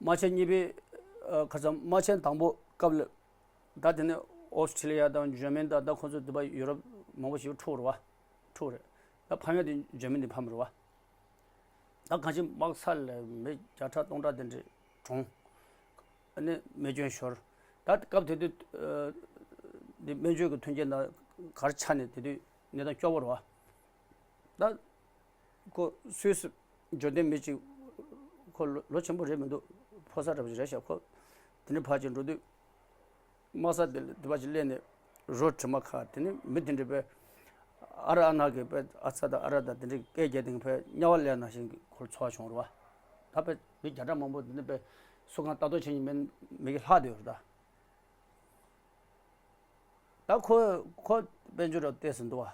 དམག་ཆེན་གཉིས་པའི་ཨ་ཁ་སང་དམག་ཆེན་དང་པོ་སྐབས་ལ། ད་དེ་ནས་ཨོ་སི་ཁྲི་ལི་ཡ་དང་འཇར་མན་དང་ད་ཁོང་ཚོ་དེ་པ་ཡུ་རོབ་མང་པོ་ཞིག་འཁྲུག་རེད་བ། འཁྲུག་རེད། ད་ཕམ་ཡ་དེ་འཇར་མན་དེ་ཕམ་རེད་བ། ད་གང་ཅི་དམག་ས་ལ་མི་བརྒྱ་ཕྲག་སྟོང་ཕྲག་དེ་འདྲས་གྲོངས། ཨ་ནི་རྨས་སྐྱོན་ཤོར། ད་སྐབས་དེ་དུས་ཨ་འདི་སྨན་བཅོས་ཀྱི་མཐུན་རྐྱེན་དང་ག་རེ་ཆགས་ནས་དེ་དུས་གནས་སྟངས་སྐྱོ་བོ་རེད་བ། ད་ཁོ་སུད་སི་འབྱོར་ལྡན་མི་གཅིག་ཁོ་ལོ་ལོ་ཆེན་པོ་རེད་མི་འདུག་ཕོ་གསར་འདྲ་པོ་ཞིག་རེད་ཤག་ཁོ་དེ་འདྲའི་ཕར་ཅིག་འགྲོ་དུས། དམག་ས་དེ་ལ་དེ་པ་ཅིག་སླེབས་ནས་རོ་དྲི་མ་ཁ་དེ་ནི་མི་དེ་འདྲའི་པའི་ཨ་ར་ཨ་ན་གི་པའི་ཨ་ཚ་དང་ཨ་ར་དང་དེ་འདྲའི་སྐད་རྒྱག་དེང་པའི་དམྱལ་བ་སླེབས་ནང་བཞིན་གྱི་ཁོར་ཚོར་བྱུང་རེད་བ། ད་པའི་མི་བརྒྱ་ཕྲག་མང་པོ་དེ་ནི་པའི་སུ་གང་ལྟ་རྟོག་བྱེད་མཁན་མེད་མི་གི་ལྷག་བསྡད་ཡོད་རེད་ད། ད་ཁོ་ཁོ་དཔལ་འབྱོར་རབ་བལྟས་ཟིན་འདུག་བ།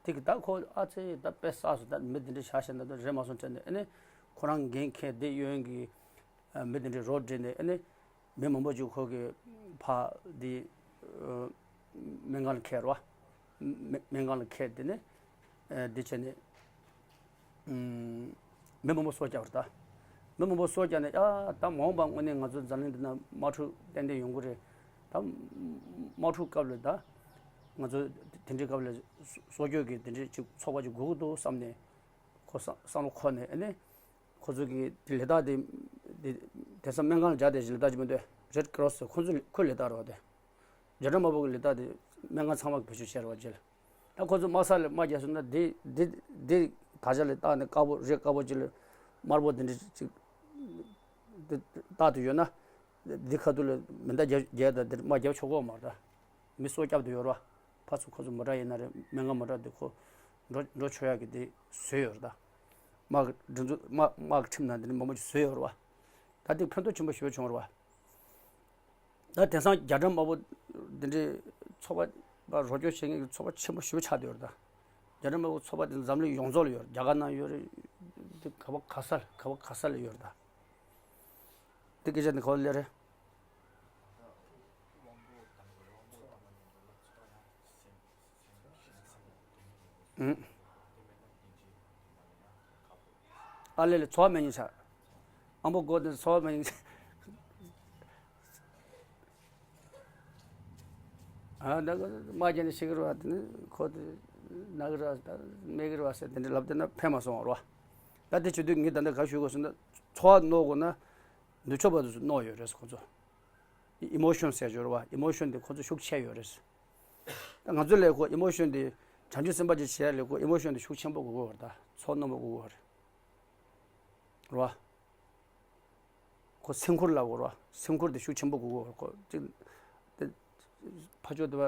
དེ་གི་ད་ཁོ་ཨ་ཙེ་ད་དཔེ་བསགས་སོང་། ད་མི་དེ་འདྲ་བཞག་བཞག་ན་ད་རེད་མ་སོང་དྲན་ནས། ཨ་ནི་ཁོ་རང་འགན་འཁྱེར་དེ་གཡོན་གི་ཨ་མི་དེ་འདྲའི་རོ་བསྒྲིལ་ནས། ཨ་ནི་མི་མང་པོ་ཅིག་ཁོ་གི་ཕ་དེ་ཨ་སྨན་ཁང་ལ་འཁྱེར་བ། སྨན་སྨན་ཁང་ལ་འཁྱེར་དེ་ནས་ཨ་དེ་བྱས་ནས། མི་མང་པོ་སྲོག་བསྐྱབས་རེད་ད། མི་མང་པོ་སྲོག་བསྐྱབས་ནས་ཡ་ད་མ་འོངས་པ་དངོས་གནས་ང་ཚོ་འཛམ་གླིང་འདི་ན་དམག་འཁྲུག་ཏན་ཏན་ཡོང་གི་རེད། ད་དམག་འཁྲུག་སྐབས་ལ་ད་ང་ཚོ་དེ་འདྲའི་སྐབས་ལ་སྲོག་སྐྱོབ་ཀྱི་དེ་འདྲའི་ཅིག་ཚོགས་པ་ཅིག་དགོས་ཀྱི་འདུག་བསམ་ནས་ཁོ་བསམ་བསམ་བློ་འཁོར་ནས། ཨ་ནི་ཁོ་ཚོ་གི་དེ་ལས་ད་དེ་དེ་དེང་སང་སྨན་ཁང་ལ་སྦྱར་བསྡད་ཀྱི་ལས་ད་ཅིག་མི་འདུག་རེད་ཀི་རོ་སི་ཁོ་ཚོ་ཁོའི་ལས་ད་རེད་བ། དེ་རྒྱ་གྲམ་དམར་པོ་གི་ལས་ད་དེ་སྨན་ཁང་ཚང་མ་གི་བེད་སྤྱོད་བྱས་རེད་བ། རྗེས་ལ། ད་ཁོ་ཚོ་དམག་ས་ལ་དམག་རྒྱག་སོང་ན་འདི་འདི་འདི་དར་ཆ་ལ་བཏགས་ནས་དཀར་པོ་རི་དཀར་པོ་ཅིག་ལ་དམར་པོ་འདི་འདྲ་ཅིག་འདི་བཏགས་ཏེ་ཡོད་ན། འདི་ཁ་ཐུག་ལ་མེ་མདའ་རྒྱག་རྒྱག་དང་འདིར་དམག་རྒྱག་ཆོག་གོ་མ་རེད། མི་སྲོག་བསྐྱབ་ཏུ་ཡོད་རེད་བ། ཕར་ཚུར་ཁོ་ཚོ་མོ་ཊ་ཡིན་ན་རེད། སྨན་ཁང་མོ་ཊ་འདི་ཁོ་འགྲོ་འགྲོ་ཆོག་ཡག་གི་འདི་བཟོས་ཡོད་རེད་ད། དམག་གི་སྒྲིག་འཛུགས་དམག་དམག་གི་ཁྲིམས་ནང་འདི་འདྲ་མང་པོ་ཅིག་བཟོས་ཡོད་རེད་བ། ད་འདི་ཕན་ཐོགས་ཆེན་པོ་ཞེ་པོ་བྱུང་རེད་བ། ད་དེང་སང་རྒྱ་གྲམ་དམར་པོ་འདི་འདྲའི་ཚོགས་པ་པ་རོགས་སྐྱོར་བྱེད་མཁན་གྱི་ཚོགས་པ་ཆེན་པོ་ཞེ་པོ་ཆགས་བསྡད་ཡོད་རེད་ད། རྒྱ་གྲམ་དམར་པོ་ཚོགས་པ་དེ་འཛམ་གླིང་ཡོངས་རྫོགས་ལ་ཡོད་རེད། རྒྱ་གར་ནང་ཡོད་རེད། དེ་ག་བ་ག་ས་ལ་ག་བ་ག་ས་ལ་ཡོད་རེད་ད། དེ་སྐད་ཆ་འདི་ག་བ་སླེབས་རེད། ཨུ། ཨ་ལེ་ལེ་ཚོགས་མེད་ཉིན་ཆགས། ཨ་མོ་སྒོ་དེ་ཚོགས་མེད་ཉིན་ཆགས། ཨ་ད་མ་རྒྱ་ནས་ཤི་གི་རེད་བ། དེ་ནི་ཁོ་དེ་ན་གི་རེད་བ། ད་མེད་གི་རེད་བ་ཟེར་དེ་འདྲ་ལབ་བསྡད་ན་ཕན་མ་སོང་བ་རེད་བ། ད་དེ་བྱེད་དུས་ངས་ད་ལྟ་ག་ཞུ་དགོས་ཟེར་ན། ཚོགས་རྣོ་དགོས་ན་ནུབ་ཕྱོགས་པ་དེ་ཚོ་རྣོ་ཡོད་རེད་ཁོ་ཚོ། ཨི་མོ་ཤོན་ཟེར་ཡོད་རེད་བ། ཨི་མོ་ཤོན་དེ་ཁོ་ཚོ་ཤུགས་ཆེ་ཡོད་རེད། ད་ང་ཚོ་ལས་ཁོ་ཨི་མོ་ཤོན་དེ་བྱང་ཆུབ་སེམས་དཔའ་ཅིག་བྱེད་ཡ་ལས་ཁོ་ཨི་མོ་ཤོན་དེ་ཤུགས་ཆེན་པོ་དགོས་ཀྱི་ཡོད་རེད། ད་ཚོགས་རྣོན་པོ་དགོས་ཀྱི་ཡོད་རེད། རེད་བ། ཁོ་སེམས་ཁུར་ལབ་དགོས་རེད་བ། སེམས་ཁུར་དེ་ཤུགས་ཆེན་པོ་དགོས་ཀྱི་ཡོད་རེད། ཁོ་ཅིག་དེ་ཕར་ཕྱོགས་དེ་བ་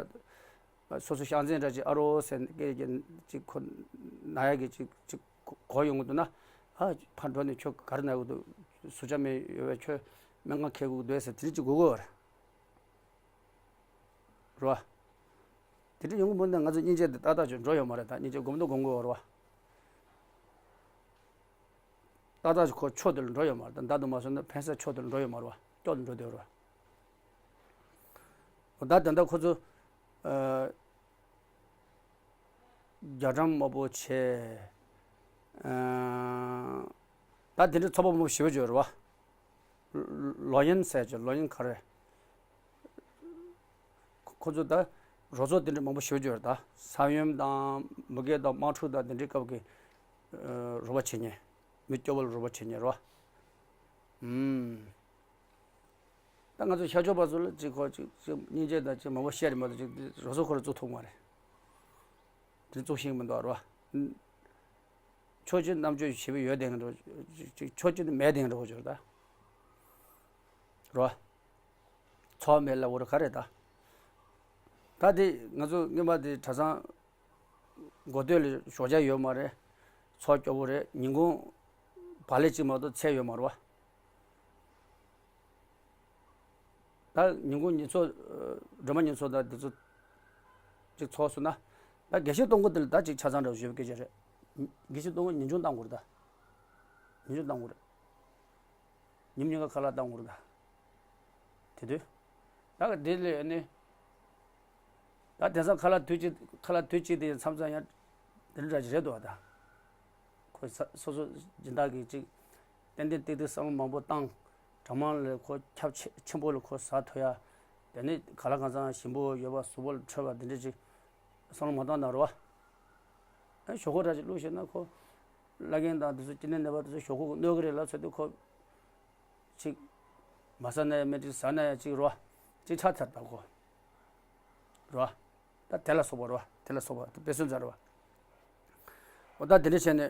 སོ་སོ་ཤག་འཛིན་འདྲ་ཅིག་ཨ་རོ་ཟེར་སྐད་ཀྱི་ཅིག་ཁོ་ན་ཡ་གི་ཅིག་ཅིག་གོ་ཡོང་གི་འདུག་ན། ཨ་ཕར་འགྲོ་ནས་ཁྱོད་ག་རེ་ན་གི་འདུག་ཟུར་ཆ་མེད་ཡོད་པས་ཁྱོད་སྨན་ཁང་ཁེལ་དགོས་འདུག་ཟེར་དེ་ཅིག་དགོས་ཀྱི་ཡོད་རེད། རེད་བ། དེ་འདྲ་ཡོང་གི་མིན་ན་ང་ཚོ་སྙིང་རྗེ་དེ་ཏག་ཏག་ཅིག་འགྲོ་ཡོད་མ་རེད། ད་སྙིང་རྗེ་སྒོམ་དུ་སྒོམ་དགོས་པ་རེད་བ། ཏག་ཏག་ཅིག་ཁོ་ཕྱོགས་དེ་ལ་འགྲོ་ཡོད་མ་རེད། ད་མདའ་དུ་མ་སོང་ན་ཕན་ས་ཕྱོགས་དེ་ལ་འགྲོ་ཡོད་མ་རེད་བ། སྐྱོ་ལ་འགྲོ་བསྡད་རེད་བ། ད་དེ་འདྲ་ཁོ་ཚོ་ཨ་རྒྱ་གྲམ་དམར་པོ་བྱས། ཨ་ད་དེ་འདྲ་ཚོགས་པ་མང་པོ་ཞེ་པོ་ཅིག་ཡོད་རེད་བ། ལོ་ཡན་ཟེར་ཅིག་ལོ་ཡན་ག་རེ། ཁོ་ཁོ་ཚོ་ད་རོགས་ཚོགས་དེ་འདྲ་མང་པོ་ཞེ་པོ་ཅིག་ཡོད་རེད། ད་ས་ཡོམ་དང་མུ་གེ་དང་དམག་འཁྲུག་དང་དེ་འདྲའི་སྐབས་ཀྱི་ཨ་རོགས་པ་བྱེད་མཁན། མི་སྐྱོ་བོ་ལ་རོགས་པ་བྱེད་མཁན་རེད་བ། ཨུམ། ད་ང་ཚོ་ཤར་ཕྱོགས་པ་ཚོ་ལ་ཅིག་ཁོ་ཅིག་ཅིག་སྙིང་རྗེ་དང་ཅིག་མང་པོ་བཤད་རེད་མ་གཏོགས་ཅིག་རོགས་ཚོགས་ཁོ་རང་བཙུགས་ཐུབ་མ་རེད། དེ་བཙུགས་ཤེས་ཀྱི་མི་འདུག་རེད་བ། ཕྱོགས་གཅིག་རྣམ་དཔྱོད་ཞེ་པོ་ཡོད་བསྡད་མཁན་འདྲ་བོ་ཅིག་ཅིག་ཕྱོགས་གཅིག་ནི་མེད་བསྡད་མཁན་འདྲ་བོ་ཅིག་རེད་ད། རེད་བ། ཚོགས་མེད་ལབ་དགོས་རེད་ག་རེ་ད། ད་དེ་ང་ཚོ་སྔོན་མ་དེ་གྲྭ་ཚང་འགོ་སྟོད་ལ་ཞོགས་ཇ་ཡོད་མ་རེད། ཚོགས་སྐྱོ་པོ་རེད། ཉིན་གུང་བག་ལེབ་གཅིག་མ་གཏོགས་ཚལ་ཡོད་མ་རེད་བ། ད་ཉིན་གུང་ཉིན་ཚོགས་ཨ་སྒྲོལ་མ་ཉིན་ཚོགས་དང་དེ་ཚོ་གཅིག་ཚོགས་སོང་ན། ད་དགེ་བཤེས་གཏོང་སྒོ་དེ་ལ་ད་གཅིག་ཆ་ཚང་འདྲ་བོ་ཞུ་བའི་སྐད་ཆ་རེད། དགེ་བཤེས་གཏོང་སྒོ་ཉིན་ཆུང་བཏང་དགོས་རེད་ད། ཉིན་ཆུང་བཏང་དགོས་རེད། ཉིན་ཉིན་ག་ཁ་ལག་བཏང་དགོས་རེད་ད། དེ་དུས། ད་ག་དེ་ལས་ནི། ད་དེང་སང་ཁ་ལག་དུས་གཅིག་ཁ་ལག་དུས་གཅིག་དེ་མཚམས་མཚམས་ཡང་དེ་འདྲ་ཞིག་རེད་འདུག་བ་ད། ཁོ་ས་སོ་སོ་སྦྱིན་བདག་གིས་ཅིག་ཏན་ཏན་ཏིག་ཏིག་བསམ་བློ་མང་པོ་བཏང་། གྲྭ་མང་ལ་ཁོ་ཁྱབ་ཆེ་ཆེན་པོ་ལ་ཁོ་ཟ་ཐུབ་ཡ། དེ་ནས་ག་ལ་གང་འཚམ་ཞིམ་པོ་ཡོད་པ་གཟུགས་པོ་ལ་འཕྲོད་པ་དེ་འདྲ་ཅིག་བསམ་བློ་མ་བཏང་ན་རེད་བ། ཨ་ཞོག་ཁོག་འདྲ་ཅིག་བླུགས་ཤེས་ན་ཁོ་བླ་རྒན་དང་དེ་ཚོ་སྐྱེ་གནས་ནད་པ་དེ་ཚོ་ཞོག་ཁོག་གནོད་གི་རེད་ལབ་ཚོད་དུས་ཁོ། ཅིག་མ་ཟ་ན་ཡང་མེད། ཅིག་ཟ་ན་ཡང་ཅིག་རོ། ཅིག་ཆགས་ཚར་ད་ཁོ། རོ། ད་དེ་ལ་སོགས་པ་རོ། དེ་ལ་སོགས་པ་དཔེ་སྲོལ་ཚར་རོ། འོ་ད་དེ་འདྲ་བྱས་ནས།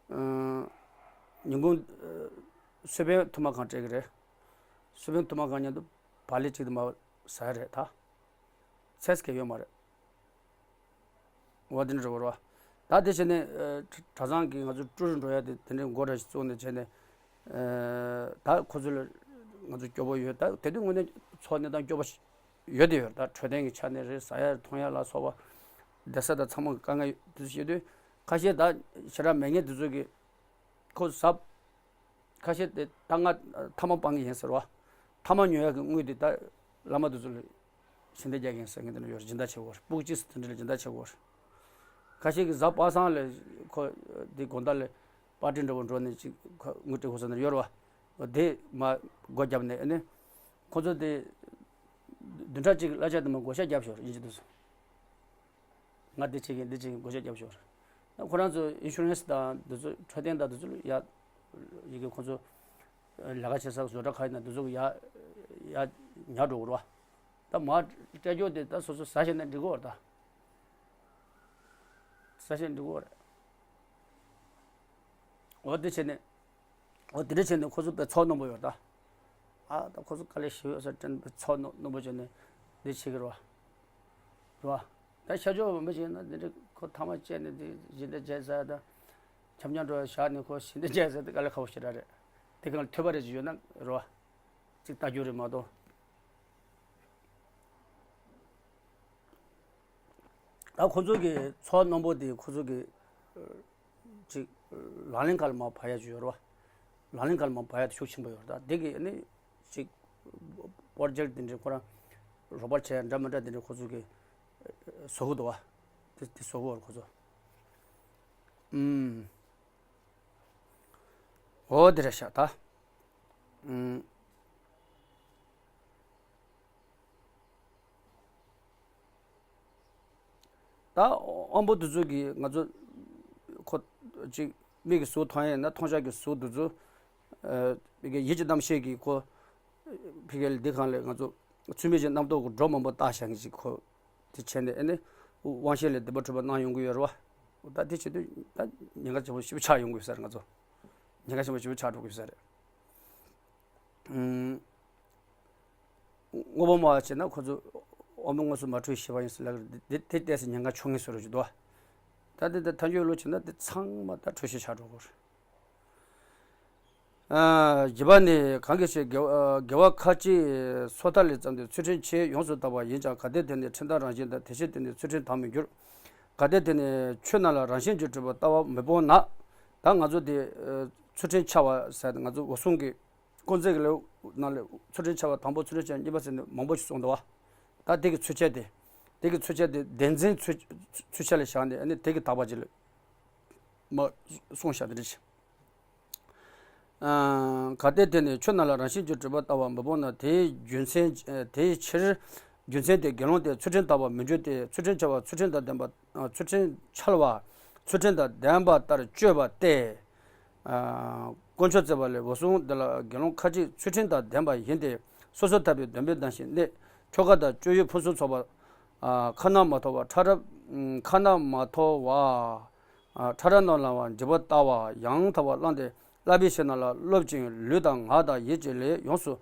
ཨ་ཉིན་གུང་ཨ་གསོལ་དཔོན་ཐུན་མ་གང་སྤྲད་ཀྱི་རེད། གསོལ་དཔོན་ཐུན་མ་གང་མཉམ་དུ་བག་ལེབ་གཅིག་དུ་མ་ཟ་ཡ་རེད་ད། ཚེས་ཀྱི་ཡོད་མ་རེད། འོ་དེ་འདྲ་རེད་བ། ད་དེ་བྱས་ནས་ཨ་གྲྭ་ཚང་གི་ང་ཚོ་ཀྲུའུ་རུ་འགྲོ་ཡ་དེ་དེ་འདྲའི་འགོ་འདྲ་ཞིག་བཙུགས་ནས་བྱས་ནས། ཨ་ད་ཁོ་ཚོ་ལ་ང་ཚོ་སྐྱོ་པོ་ཡོད། ད་དེ་དུས་དངོས་གནས་ཚོགས་གནས་སྟངས་སྐྱོ་པོ་ཞིག་ཡོད་དེ་ཡོད། ད་འཕྲོད་བསྟེན་གྱི་ཆ་ནས་རེད། ཟ་ཡ་འཐུང་ཡ་ལ་སོགས་པ་བསྡད་ས་དང་ཚང་མ་དཀའ་ངལ་དེ་ཚོ་ཡོད་དུས། ཁ་ཤས་ད་ཞེ་དྲག་མེད་མཁན་དེ་ཚོ་གི་ཁོ་ཟབ། ཁ་ཤས་དེ་ད་ང་ཐ་མག་སྤང་གི་ཡིན་ཟེར་བ། ཐ་མག་ཉོ་ཡག་གི་དངུལ་དེ་ད་བླ་མ་དེ་ཚོ་ལ་ཞལ་འདེབས་རྒྱག་གི་ཡིན་ཟེར་མཁན་དེ་འདྲ་ཡོད་རེད། སྦྱིན་བདག་བྱེད་དགོས་རེད། སྤུ་གུ་གཅིག་ཙམ་དེ་འདྲ་ལ་སྦྱིན་བདག་བྱེད་དགོས་རེད། ཁ་ཤས་ཀྱིས་གཟའ་པ་སངས་ལ་ཁོ་དེ་དགོང་དག་ལ་པར་ཊི་འདྲ་བོ་འགྲོ་ནས་ཅིག་ཁོ་དངུལ་སྤྲད་དགོས་ཟེར་ནས་ཡོད་རེད་བ། དེ་མ་སྒོ་བརྒྱབ་ནས་ཨ་ནི་ཁོ་ཚོ་དེ་བདུན་ཕྲག་གཅིག་གི་གླ་ཆ་དེ་མ་བགོ་བཤའ་བརྒྱབ་ཤོག་ཡིན་གཅིག་དུས་སུ། ང་འདི་བྱེད་ཀྱིན་འདི་བྱེད་ཀྱིན་བགོ་བཤའ་བརྒྱབ་ཤོར། ད་ཁོ་རང་ཚོ་ཨིན་ཤུ་རན་སི་དང་འདི་ཚོ་འཕྲོད་བསྟེན་དང་འདི་ཚོ་ལ་ཡ། ཡི་གེ་ཁོ་ཚོ་ལས་ཀ་བྱེད་ས་བཟོ་གྲྭ་ག་ཡིན་ན་འདི་ཚོ་གི་ཡ། ཡ་ཉར་འགྲོ་གི་རེད་བ། ད་མར་སྤྲད་རྒྱུ་དེ་ད་སོ་སོ་ཟ་ཤེས་ན་འགྲིག་གི་རེད་ད། ཟ་ཤེས་འགྲིག་གི་རེད། འོ་དེ་བྱས་ནས། འོ་དེ་འདྲ་བྱས་ནས་ཁོ་ཚོ་དཔེ་ཚོགས་རྣོན་པོ་ཡོད་ད། ཨ་ད་ཁོ་ཚོ་དཀའ་ལས་ཞེ་པོ་ཡོད་ས་དྲན་པའི་ཚོགས་རྣོན་རྣོན་པོ་བྱས་ནས་འདི་བྱེད་ཀྱི་རེད་བ། རེད་བ། ད་ཤར་ཕྱོགས་བོད་མི་བྱས་ན་འདི་འདྲ་ཁོ་ཐ་མག་བཅད་ནས་འདི་བཞིན་འདྲ་བྱས་ཟ་ད། འཁྱམ་འཁྱམ་འགྲོ་བཞག་ནས་ཁོ་བཞིན་འདྲ་བྱས་ཟ་དེ་དཀའ་ལས་ཁག་པོ་ཞེ་དྲག་རེད། དེ་གང་ལ་ཐོས་པ་རེ་ཅིག་ཡོད་ན་རེད་བ། ཅིག་ལྟ་རྒྱུ་རེད་མ་གཏོགས། ད་ཁོ་ཚོ་གི་ཚོགས་རྣོན་པོ་དེ་ཁོ་ཚོ་གི་ཅིག་ལག་ལེན་ཁ་ལ་མར་བབས་ཡ་ཅིག་ཡོད་རེད་བ། ལག་ལེན་ཁ་ལ་མར་བབས་ཡ་དེ་ཤུགས་ཆེན་པོ་ཡོད་རེད། ད་དེ་གི་ནི་ཅིག་པོ་རོ་ཇེག་དེ་འདྲའི་ཁོ་རང་རོགས་པ་བྱས་འདྲ་མི་འདྲ་དེ་འདྲའི་ཁོ་ཚོ་གི་བཟོ་གི་འདུག་བ། དེ་དེ་བཟོ་གི་ཡོད་རེད་ཁོ་ཚོ། ཨུམ། འོ་དེ་རེད་ཤག་ད། ཨུམ། ད་དབང་པོ་དེ་ཚོ་གིས་ང་ཚོ་ཁོ་ཅིག་མིག་གིས་གཟུགས་མཐོང་ཡས་ན་མཐོང་ཆ་གི་གཟུགས་དེ་ཚོ། ཨ་ཕ་གིའི་ཡིད་ཀྱི་རྣམ་ཤེས་ཀྱིས་ཁོ་ཕ་གིའི་འདི་གང་ལས་ང་ཚོ་ཚུལ་མིན་གྱི་རྣམ་རྟོག་གི་སྒྲོ་མང་པོ་བཏགས་བཞག་མཁན་ཅིག་ཁོ་དེ་བྱས་ནས་ཨ་ནི་དབང་ཤེས་ལ་བདེ་བ་འཕྲོད་པ་གནང་ཡོང་གི་ཡོད་རེད་བ། ད་དེ་བྱེད་དུས་ད་ཉེན་ཁ་ཆེན་པོ་ཞེ་པོ་ཆགས་ཡོང་གི་ཡོད་ས་རེད། ང་ཚོ་ཉེན་ཁ་ཆེན་པོ་ཞེ་པོ་ཆགས་འགྲོ་གི་ཡོད་ས་རེད། ཨུམ། དངོས་པོ་མ་བྱས་ན་ཁོ་ཚོ་དབང་པོ་དངོས་སུ་མ་འཕྲོད་ཤེས་པ་ཡིན་ཟེར་ལབ་ཀྱི་རེད། དེ་དེ་ལྟས་སུ་ཉེན་ཁ་ཆུང་ངེས་བཟོ་འདྲ་ཅིག་འདུག་བ། ད་དེ་ད་ཐལ་འགྱུར་ལོ་བྱས་ན་དེ་ཚང་མ་ད་འཕྲོད་ཤེས་ཆགས་འགྲོ་གི་རེད། ཨ། བཞི་པ་ནི། གང་གི་ཕྱིར་དགེ་བ་དགེ་བ་ཁ་ཅིག་སོ་ཐར་ལས་བརྩམས་ཏེ་ཚུལ་ཁྲིམས་ཆེས་ཡོངས་སུ་དག་པ་ཡིན་ཀྱང་། གལ་ཏེ་དེ་ནི་ཁྲིམས་དག་རང་བཞིན་དང་། དེ་ཕྱིར་དེ་ནི་ཚུལ་ཁྲིམས་དག་མི་འགྱུར། གལ་ཏེ་དེ་ནི་ཆོས་རྣམས་ལ་རང་བཞིན་གྱིས་གྲུབ་པའི་ལྟ་བ་མི་སྤོང་ན། ད་ང་ཚོ་དེ་ཚུལ་ཁྲིམས་འཆལ་བ་ཟེར་ཏེ་ང་ཚོ་འོད་སྲུང་གི་དཀོན་བརྩེགས་ཀྱི་ལེའུ་ནང་ལ་ཚུལ་ཁྲིམས་འཆལ་བ་དང་པོ། ཚུལ་ཁྲིམས་འཆལ་བ་གཉིས་པ་ཟེར་ནས་མང་པོ་ཞིག་གསུངས་འདུག་བ། ད་དེ་གི་ཚུལ་འཆལ་དེ། དེ་གི་ཚུལ་འཆལ་དེ་བདེན་འཛིན་ཚུལ་ཚུལ་འཆལ་ལ་བཞག་ནས་ཨ་ནི་དེ་གི་དག་པ་ཅིག་ལ་མ་གསུངས་བཞག་དེ་འདྲ་ཞིག་ཨ། གལ་ཏེ་དེ་ནི་ཆོས་རྣམས་ལ་རང་བཞིན་གྱིས་གྲུབ་པའི་ལྟ་བ་མི་སྤོང་ན། དེའི་རྒྱུ་མཚན་དེའི་ཕྱིར་རྒྱུ་མཚན་དེ་དགེ་སློང་དེ་ཚུལ་ཁྲིམས་དག་པར་མི་འགྱུར་ཏེ། ཚུལ་ཁྲིམས་འཆལ་བ་ཚུལ་ཁྲིམས་དང་ལྡན་པ། ཚུལ་ཁྲིམས་འཆལ་བ་ཚུལ་ཁྲིམས་དང་ལྡན་པ་ལྟར་སྤྱོད་པ་སྟེ། ཨ། དཀོན་མཆོག་བརྩེགས་པ་ལས། འོད་སྲུང་འདི་ལ་དགེ་སློང་ཁ་ཅིག་ཚུལ་ཁྲིམས་དང་ལྡན་པ་ཡིན་ཏེ། སོ་སོར་ཐར་པའི་སྡོམ་པས་བསྡམས་ཤིང་གནས། ཆོ་ག་དང་སྤྱོད་ཡུལ་ཕུན་སུམ་ཚོགས་པ། ཨ། ཁ་ན་མ་ཐོ་བ་ཕྲ་རབ། ཁ་ན་མ་ཐོ་བ། ཨ། ཕྲ་རབ་རྣམས་ལ་བ་འཇིགས་པ་ལྟ་བ་ཡང་དག་པར་བླངས་ཏེ། བསླབ་པའི་ཕྱིར་རྣམས་ལ་སློབ་ཅིང་ལུས་དང་ངག་དང་ཡིད་ཀྱི་ལས་ཡོངས་སུ་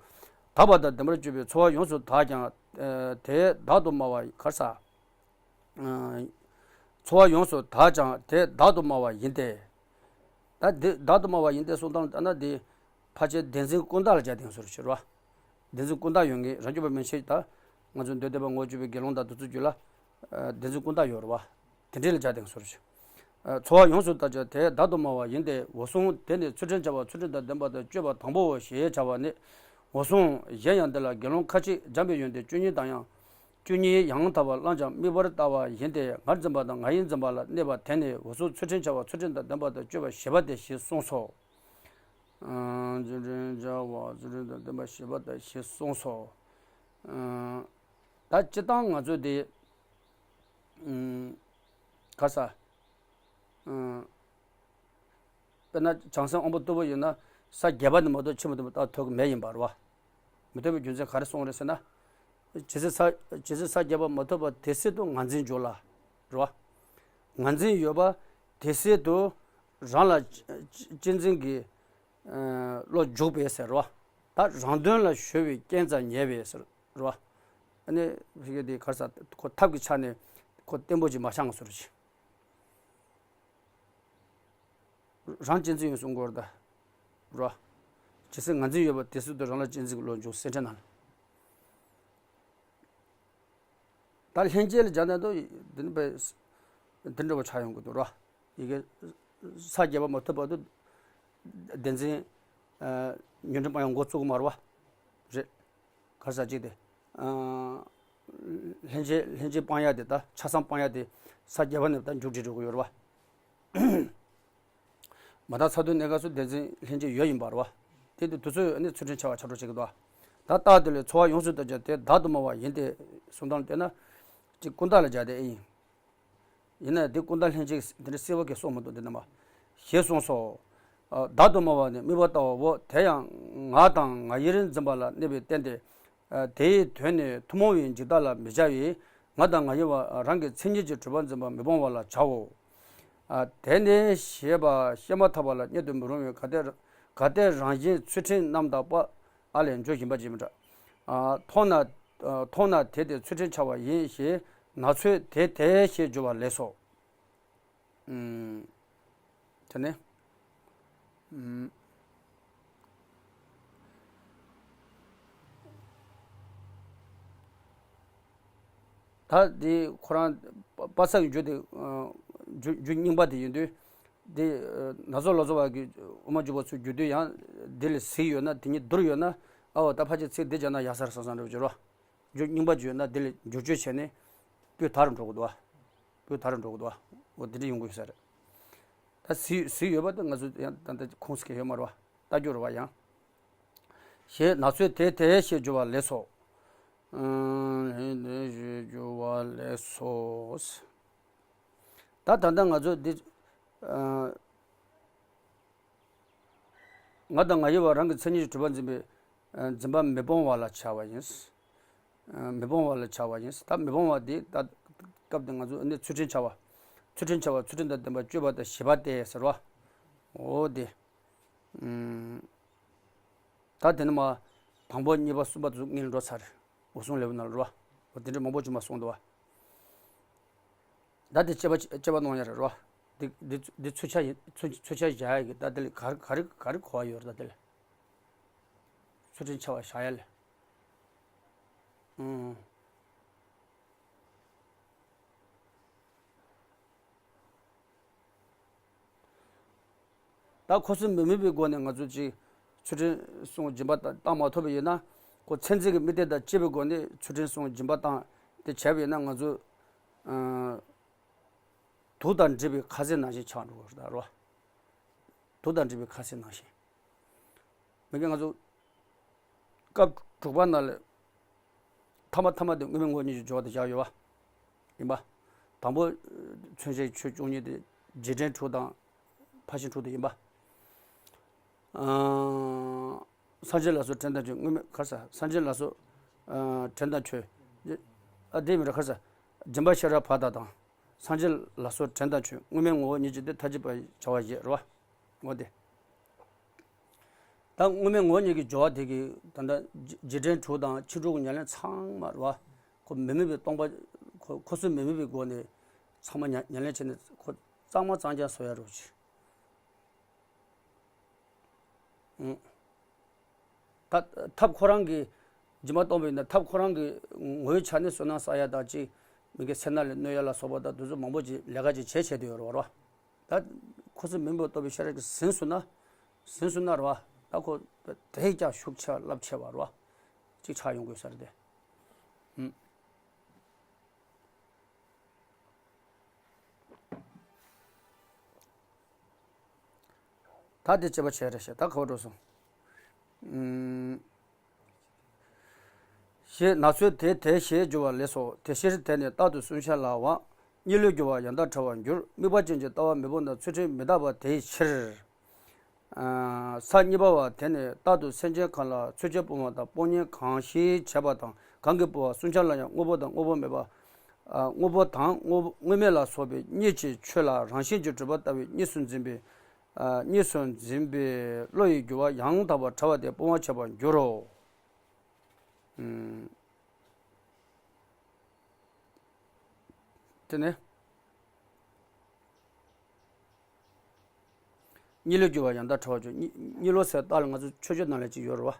དག་པ་དང་ལྡན་པར་སྤྱོད་པའི་འཚོ་བ་ཡོངས་སུ་དག་ཀྱང་། ཨ། དེ་བདག་ཏུ་སྨྲ་བ་གར་ས། ཨ། འཚོ་བ་ཡོངས་སུ་དག་ཀྱང་དེ་བདག་ཏུ་སྨྲ་བ་ཡིན་ཏེ། ད་དེ་བདག་ཏུ་སྨྲ་བ་ཡིན་ཏེ་གསུངས་སྟངས་ལྟར་ན་དེ་ཕལ་ཆེར་བདེན་འཛིན་ཀུན་བརྟགས་ལ་སྦྱར་དེ་ཡིན་ས་རེད་བ། བདེན་འཛིན་ཀུན་བརྟགས་ཡོད་མཁན་རང་རྒྱུད་པ་མན་ཆད་ད་ང་ཚོ་མདོ་སྡེ་པ་ངོ་བོ་དཔྱོད་པའི་དགེ་སློང་དང་དེ་ཚོའི་རྒྱུད་ལ། ཨ། བདེན་འཛིན་ཀུན་བརྟགས་ཡོད་རེད་བ། དེ་འདྲ་ལ་སྦྱར་དེ་ཡིན་ས་རེད། ཨ། འཚོ་བ་ཡོངས་སུ་དག་ཀྱང་དེ་བདག་ཏུ་སྨྲ་བ་ཡིན་ཏེ། འོད་སྲུང་དེ་ནི་ཚུལ་ཁྲིམས་འཆལ་བ་ཚུལ་ཁྲིམས་དང་ལྡན་པ་དང་སྤྱོད་པ་དང་པོའོ་ཞེས་བྱ་བ་ནི། འོད་སྲུང་གཞན་ཡང་འདི་ལ་དགེ་སློང་ཁ་ཅིག་སྦྱངས་པའི་ཡོན་ཏན་བཅུ་གཉིས་དང་ཡང་བཅུ་གཉིས་ཡང་དག་པར་བླངས་ཀྱང་དམིགས་པར་ལྟ་བ་ཡིན་ཏེ། ངར་འཛིན་པ་དང་ང་ཡིར་འཛིན་པ་ལ་གནས་པ་དེ་ནི་འོད་སྲུང་ཚུལ་ཁྲིམས་འཆལ་བ་ཚུལ་ཁྲིམས་དང་ལྡན་པ་དང་སྤྱོད་པ་བཞི་པ་སྟེ་ཞེས་གསུངས་སོ། ཨ། ཚུལ་ཁྲིམས་འཆལ་བ་ཚུལ་ཁྲིམས་དང་ལྡན་པ་བཞི་པ་སྟེ་ཞེས་གསུངས་སོ། ཨ། ད་སྤྱིར་བཏང་ང་ཚོ་དེ། ཨ། ག་ས། ཨ། དཔེར་ན་བྱང་སེམས་དབང་པོ་རྟུལ་པོ་ཡོད་ན་ས་བརྒྱད་པ་ནས་མ་གཏོགས་ཕྱི་མ་དེ་མ་ཐག་ཐོབ་ཀྱི་མེད་ཡིན་པ་རེད་བ། མི་ཐོབ་པའི་རྒྱུ་མཚན་ག་རེ་གསུངས་རེད་ཟེར་ན། ཇི་སྲིད་ས་ཇི་སྲིད་ས་བརྒྱད་པ་མ་ཐོབ་པ་དེ་སྲིད་དུ་ངར་འཛིན་འཇུག་ལ། རེད་བ། ངར་འཛིན་ཡོད་པ་དེ་སྲིད་དུ་རང་ལ་གཅེས་འཛིན་གྱི་བློ་འཇུག་པས་ཟེར་རེད་བ། ད་རང་དོན་ལ་གཞོལ་བའི་རྐྱེན་ཙམ་ཉེ་བས་ཟེར་རེད་བ། ཨ་ནི་ཕ་གི་དེ་ག་རེ་ཟ། ཁོ་ཐབས་ཀྱི་ཆ་ནས་ཁོ་བརྟན་པོ་ཅིག་མ་ཆགས་ང་ཟེར་རེད། རང་གཅེས་འཛིན་ཡོད་གསུང་དགོས་རེད་ད། རོ། ཇི་སྲིད་ངར་འཛིན་ཡོད་པ་དེ་སྲིད་དུ་རང་ལ་གཅེས་འཛིན་གྱི་བློ་འཇུག་སེམས་ཁྲལ་ནང་ལ། ད་ལྷན་སྐྱེས་ལ་སྦྱར་ན་དོ་འདི་ནི་པས་འདི་འདྲ་བ་ཆགས་ཡོང་གི་འདུག་རོ། ཡི་གེ་ས་བརྒྱད་པ་མ་ཐོབ་བར་དུ་བདེན་འཛིན་ཉོན་སྒྲིབ་སྤང་ཡང་འགོ་བཙུགས་ཀྱི་མ་རེད་བ། རེད། ག་རེ་ཟ་གཅིག་དེ། ལྷན་སྐྱེས་ལྷན་སྐྱེས་སྤང་ཡག་དེ་ད་ཆ་ཚང་སྤང་ཡག་དེ་ས་བརྒྱད་པ་ནས་ད་མཇུག་སྒྲིལ་འགྲོ་གི་ཡོད་རེད་བ། མ་དག་ཚ་དུས་གནས་སྐབས་སུ་བདེན་འཛིན་ལྷན་སྐྱེས་ཡོད་ཡིན་པ་རེད་བ། དེ་དུས་དུས་ཚོད་ནི་ཚུལ་ཁྲིམས་འཆལ་བ་ཆགས་འགྲོ་བྱེད་ཀྱི་འདུག་ད་རྟགས་དེ་ལས་འཚོ་བ་ཡོངས་སུ་དག་ཀྱང་དེ་བདག་ཏུ་སྨྲ་བ་ཡིན་ཏེ་གསུང་སྟངས་བལྟས་ན། གཅིག་ཀུན་བརྟགས་ལ་སྦྱར་ཏེ་ཨེ་ཡིན། ཡིན་ན་དེ་ཀུན་བརྟགས་ལྷན་སྐྱེས་དེ་འདྲ་གསལ་པོ་གིས་གསུངས་མི་འདུག་འདི་རྣམས་ཞེས་གསུངས་སོ། བདག་ཏུ་སྨྲ་བ་ནི་དམིགས་པར་ལྟ་བའོ། དེ་ཡང་ངག་དང་ང་ཡིར་འཛིན་པ་ལ་གནས་པའི་རྟེན་ཏེ། དེའི་དོན་ནི་ཐུན་མོང་བའི་འཇིག་ལྟ་ལ་མི་སྦྱར་བས། ངག་དང་ང་ཡིར་བ་རང་གི་མཚན་ཉིད་ཀྱིས་གྲུབ་པར་འཛིན་པ་མི་སྤོང་བ་ལ་བྱའོ། དེ་ནི་ཞེས་པ་བཤད་མ་ཐག་པ་ལ་རྙེད་དུ་མི་རུང་བས། གལ་ཏེ་གལ་ཏེ་རང་བཞིན་ཚུལ་ཁྲིམས་རྣམ་དག་པ། ཨ་ལས་འཇུག་བཞིན་པ་ཅིག་མི་འདྲ། མཐོང་ན་མཐོང་ན་དེ་དེ་ཚུལ་ཁྲིམས་འཆལ་བ་ཡིན་ཞེས་ན་ཚོད་དེ་དེ་ཞེས་བརྗོད་པ་ལས་སོ། ཨུམ། དེ་ནས། ཨུམ། ད་འདི་ཁོ་རང་པ་པ་སངས་ཀྱི་རྒྱུ་དེ། རྒྱུ་རྒྱུ་རྙིང་པ་དེ་ཡིན་དུས། འདི་ནག་ཚོ་ལོ་ཚོ་བ་གི་དབུ་མ་འཇུག་པ་ཚོའི་རྒྱུད་དུ་ཡང་འདི་ལ་གཟིགས་ཡོད་ན་དེ་ཉིད་བསྡུར་ཡོད་ན། ཨའོ་ད་ཕལ་ཆེར་ཚིག་འདི་སྦྱར་ན་ཡག་ས་རེད་བསམ་བསམ་འདྲ་བོ་ཅིག་རེད་བ། རྒྱུ་རྙིང་པ་ཅིག་ཡོད་ན་དེ་ལ་བསྒྱུར་བཅོས་བྱས་ནས་སྤུས་དག་རུ་འགྲོ་གི་འདུག་བ། སྤུས་དག་རུ་འགྲོ་གི་འདུག་བ། འོ་དེ་འདྲ་ཡོང་གི་ཡོད་ས་རེད། ད་གཟིགས་གཟིགས་ཡོད་པ་དེ་ང་ཚོ་ཡང་ད་ལྟ་ཁུངས་སྐྱེལ་ཡོད་མ་རེད་བ། ལྟ་རྒྱུ་རེད་བ་ཡང་། ཞེས་ན་ཚོད་དེ་དེ་ཞེས་བརྗོད་པ་ལས་སོ། ཨུམ། ཞེས་བརྗོད་པ་ལས་སོ། ད་ད་ལྟ་ང་ཚོ་འདི། ཨ། ང་དང་ང་ཡིར་བ་རང་གི་མཚན་ཉིད་ཀྱིས་གྲུབ་པར་འཛིན་པའི། ཨ། འཛིན་པ་མི་སྤོང་བ་ལ་བྱ་བ་ཡིན། ཨ། མི་སྤོང་བ་ལ་བྱ་བ་ཡིན། ད་མི་སྤོང་བ་དེ་ད་སྐབས་དེ་ང་ཚོ་ནི་ཚུལ་ཁྲིམས་འཆལ་བ། ཚུལ་ཁྲིམས་འཆལ་བ་ཚུལ་ཁྲིམས་དང་ལྡན་པར་སྤྱོད་པ་དང་བཞི་པ་སྟེ་ཟེར་བ། འོ་དེ། ཨུམ། ད་དེ་ནི་མ། དང་པོ་གཉིས་པ་གསུམ་པ་དེ་ཚོ་སྔོན་ལ་འགྲོ་ཚར་རེད། འོད་སྲུང་ལེའུ་ནང་ལ་རེད་བ། འོ་དེ་འདྲ་མང་པོ་ཅིག་མ་གསུངས་འདུག་བ། ད་དེ་དཔྱད་པ་དཔྱད་པ་གནང་ཡ་རེད་རོ། འདི་འདི་འདི་ཚུལ་འཆལ་ཡིན། ཚུལ་ཚུལ་འཆལ་བཞག་ཡ་གི་ད་དེ་ལ་ག་རེ་ག་རེ་ག་རེ་གོ་བ་ཡོད་རེད་ད་དེ་ལ། ཚུལ་ཁྲིམས་འཆལ་བ་བཞག་ཡ་ལས། ཨང་། ད་ཁོ་ཚོས་མི་མོས་པའི་སྒོ་ནས་ང་ཚོ་ཅིག་ཚུལ་ཁྲིམས་སྲུང་སྦྱིན་པ་བཏང་མ་ཐུབ་པ་ཡིན་ན། ཁོ་མཚན་འཛིན་གྱི་དམིགས་གཏད་དང་བཅས་པའི་སྒོ་ནས་ཚུལ་ཁྲིམས་སྲུང་སྦྱིན་པ་བཏང་དེ་བྱས་པ་ཡིན་ན། ང་ཚོ་ཨ་དུག་དང་འདྲེས་པའི་ཁ་ཟས་ནང་བཞིན་ཆགས་འགྲོ་གི་རེད་རོ། དུག་དང་འདྲེས་པའི་ཁ་ཟས་ནང་བཞིན། མི་དགེ་ང་ཚོ་སྐབས་དྲུག་པ་ནང་ལ་ཐ་མ་ཐ་མ་དེ་དངོས་མེད་ངོ་བོ་ཉིད་ཀྱི་སྦྱོར་བ་དེ་བཞག་ཡོད་པ་ཡིན་པ། དང་པོ་མཚོན་བྱའི་ཆོས་བཅུ་གཉིས་དེ་རྗེས་དྲན་དྲུག་དང་ཕར་ཕྱིན་དྲུག་དེ་ཡིན་པ། ཨ་སངས་རྒྱས་ལ་སོགས་དྲན་དང་ཆོས་དངོས་མེད་ག་རེ་ཟ། སངས་རྒྱས་ལ་སོགས་ཨ་དྲན་དང་ཆོས། ཨ་དེ་མིན་ར་ག་རེ་ཟ། སྦྱིན་པ་ཤེས་རབ་བར་དག་དང་། སངས་རྒྱས་ལ་སོགས་དྲན་དང་ཆོས་དངོས་མེད་ངོ་བོ་ཉིད་ཀྱི་དེ་མཐར་གྱིས་པ་བྱ་བ་བཞི་རེད་པ། འོ་དེ། ད་དངོས་མེད་ངོ་བོ་ཉིད་ཀྱི་སྦྱོར་བ་དེ་གི་ད་ལྟ་རྗེས་དྲན་དྲུག་དང་ཕྱིན་དྲུག་གི་ཉམས་ལེན་ཚང་མ་རེད་པ། ཁོ་མི་མོས་པའི་སྟོང་པ། ཁོ་ཁོ་ཚོས་མི་མོས་པའི་སྒོ་ནས་ཚང་མ་ཉམས་ཉམས་ལེན་བྱས་ནས་ཁོ་གཙང་མ་གཙང་རྐྱང་བཟོ་ཡ་རོགས་གྱིས། ཨང་། ད་ཐབས་ཁོ་རང་གི་སྦྱིན་པ་གཏོང་བ་ཡིན་ན་ཐབས་ཁོ་རང་གི་ངོ་བོའི་ཆ་ནས་བསོད་ནམས་བསགས་ཡ་དང་གཅིག་མི་དགེ་སེར་སྣ་ལ་གནོད་ཡ་ལ་སོགས་པ་དང་དེ་ཚོ་མང་པོ་ཅིག་ལས་ཀ་ཅིག་བྱས་བྱས་བསྡད་ཡོད་རེད་པ། ད་ཁོ་ཚོ་མི་མོས་པ་རྟོགས་པའི་ཤེས་རབ་ཀྱིས་ཟིན་སོང་ན། ཟིན་སོང་ན་རེད་པ། ད་ཁོ་དེས་ཀྱང་ཤུགས་ཆེ་བ་རླབས་ཆེ་བ་རེད་པ། ཅིག་ཆགས་ཡོང་དགོས་ས་རེད་དེ། ཨང་། ད་དེ་དཔྱད་པ་བྱས་རེད་ཤག་ད་ག་པར་འགྲོ་སོང་། ཨུམ། ཞེས་ན་ཚོད་དེ་དེ་ཞེས་བརྗོད་པ་ལས་སོ། དེ་ཕྱིར་དེ་ནི་རྟག་ཏུ་བསྲུང་བྱ་ལའང་གཉིས་ལས་གྱུར་པ་ཡང་དག་བྲལ་བར་འགྱུར། དམིགས་པ་ཅན་གྱི་ལྟ་བ་མི་སྤོང་དང་ཚུལ་ཁྲིམས་མི་རྟག་པ་དེའི་ཕྱིར། ས་གཉིས་པ་བ་དེ་ནི་རྟག་ཏུ་སེམས་ཅན་གང་ལ་ཚུལ་ཁྲིམས་སྤོང་བ་དང་སྤོང་ཉེན་གང་ཞིག་བྱས་པ་དང་གང་གིས་སྤོང་བ་བསྲུང་བྱ་ལ་ཡང་དངོས་པོ་དང་དངོས་པོ་མེད་པ། དངོས་པོ་དང་དངོས་དངོས་མེད་ལ་སོགས་པའི་གཉིས་ཀྱི་ཆོས་ལ་རང་བཞིན་གྱིས་གྲུབ་པ་ལྟ་བུའི་གཉིས་སུ་འཛིན་པའི། གཉིས་སུ་འཛིན་པའི་བློ་ཡིས་བསྒྱུར་བ་ཡང་དག་པར་བྲལ་བ་དེ་སྤོང་བར་བྱེད་པར་འགྱུར་རོ། དེ་ནས། གཉིས་ལས་གྱུར་པ་ཡང་དག་བྲལ་བར་འགྱུར། གཉིས་གཉིས་ལོ་ཟེར་རྟགས་ལ་ང་ཚོ་མཆོད་བརྗོད་ནང་ལ་ཅིག་ཡོད་རེད་པ།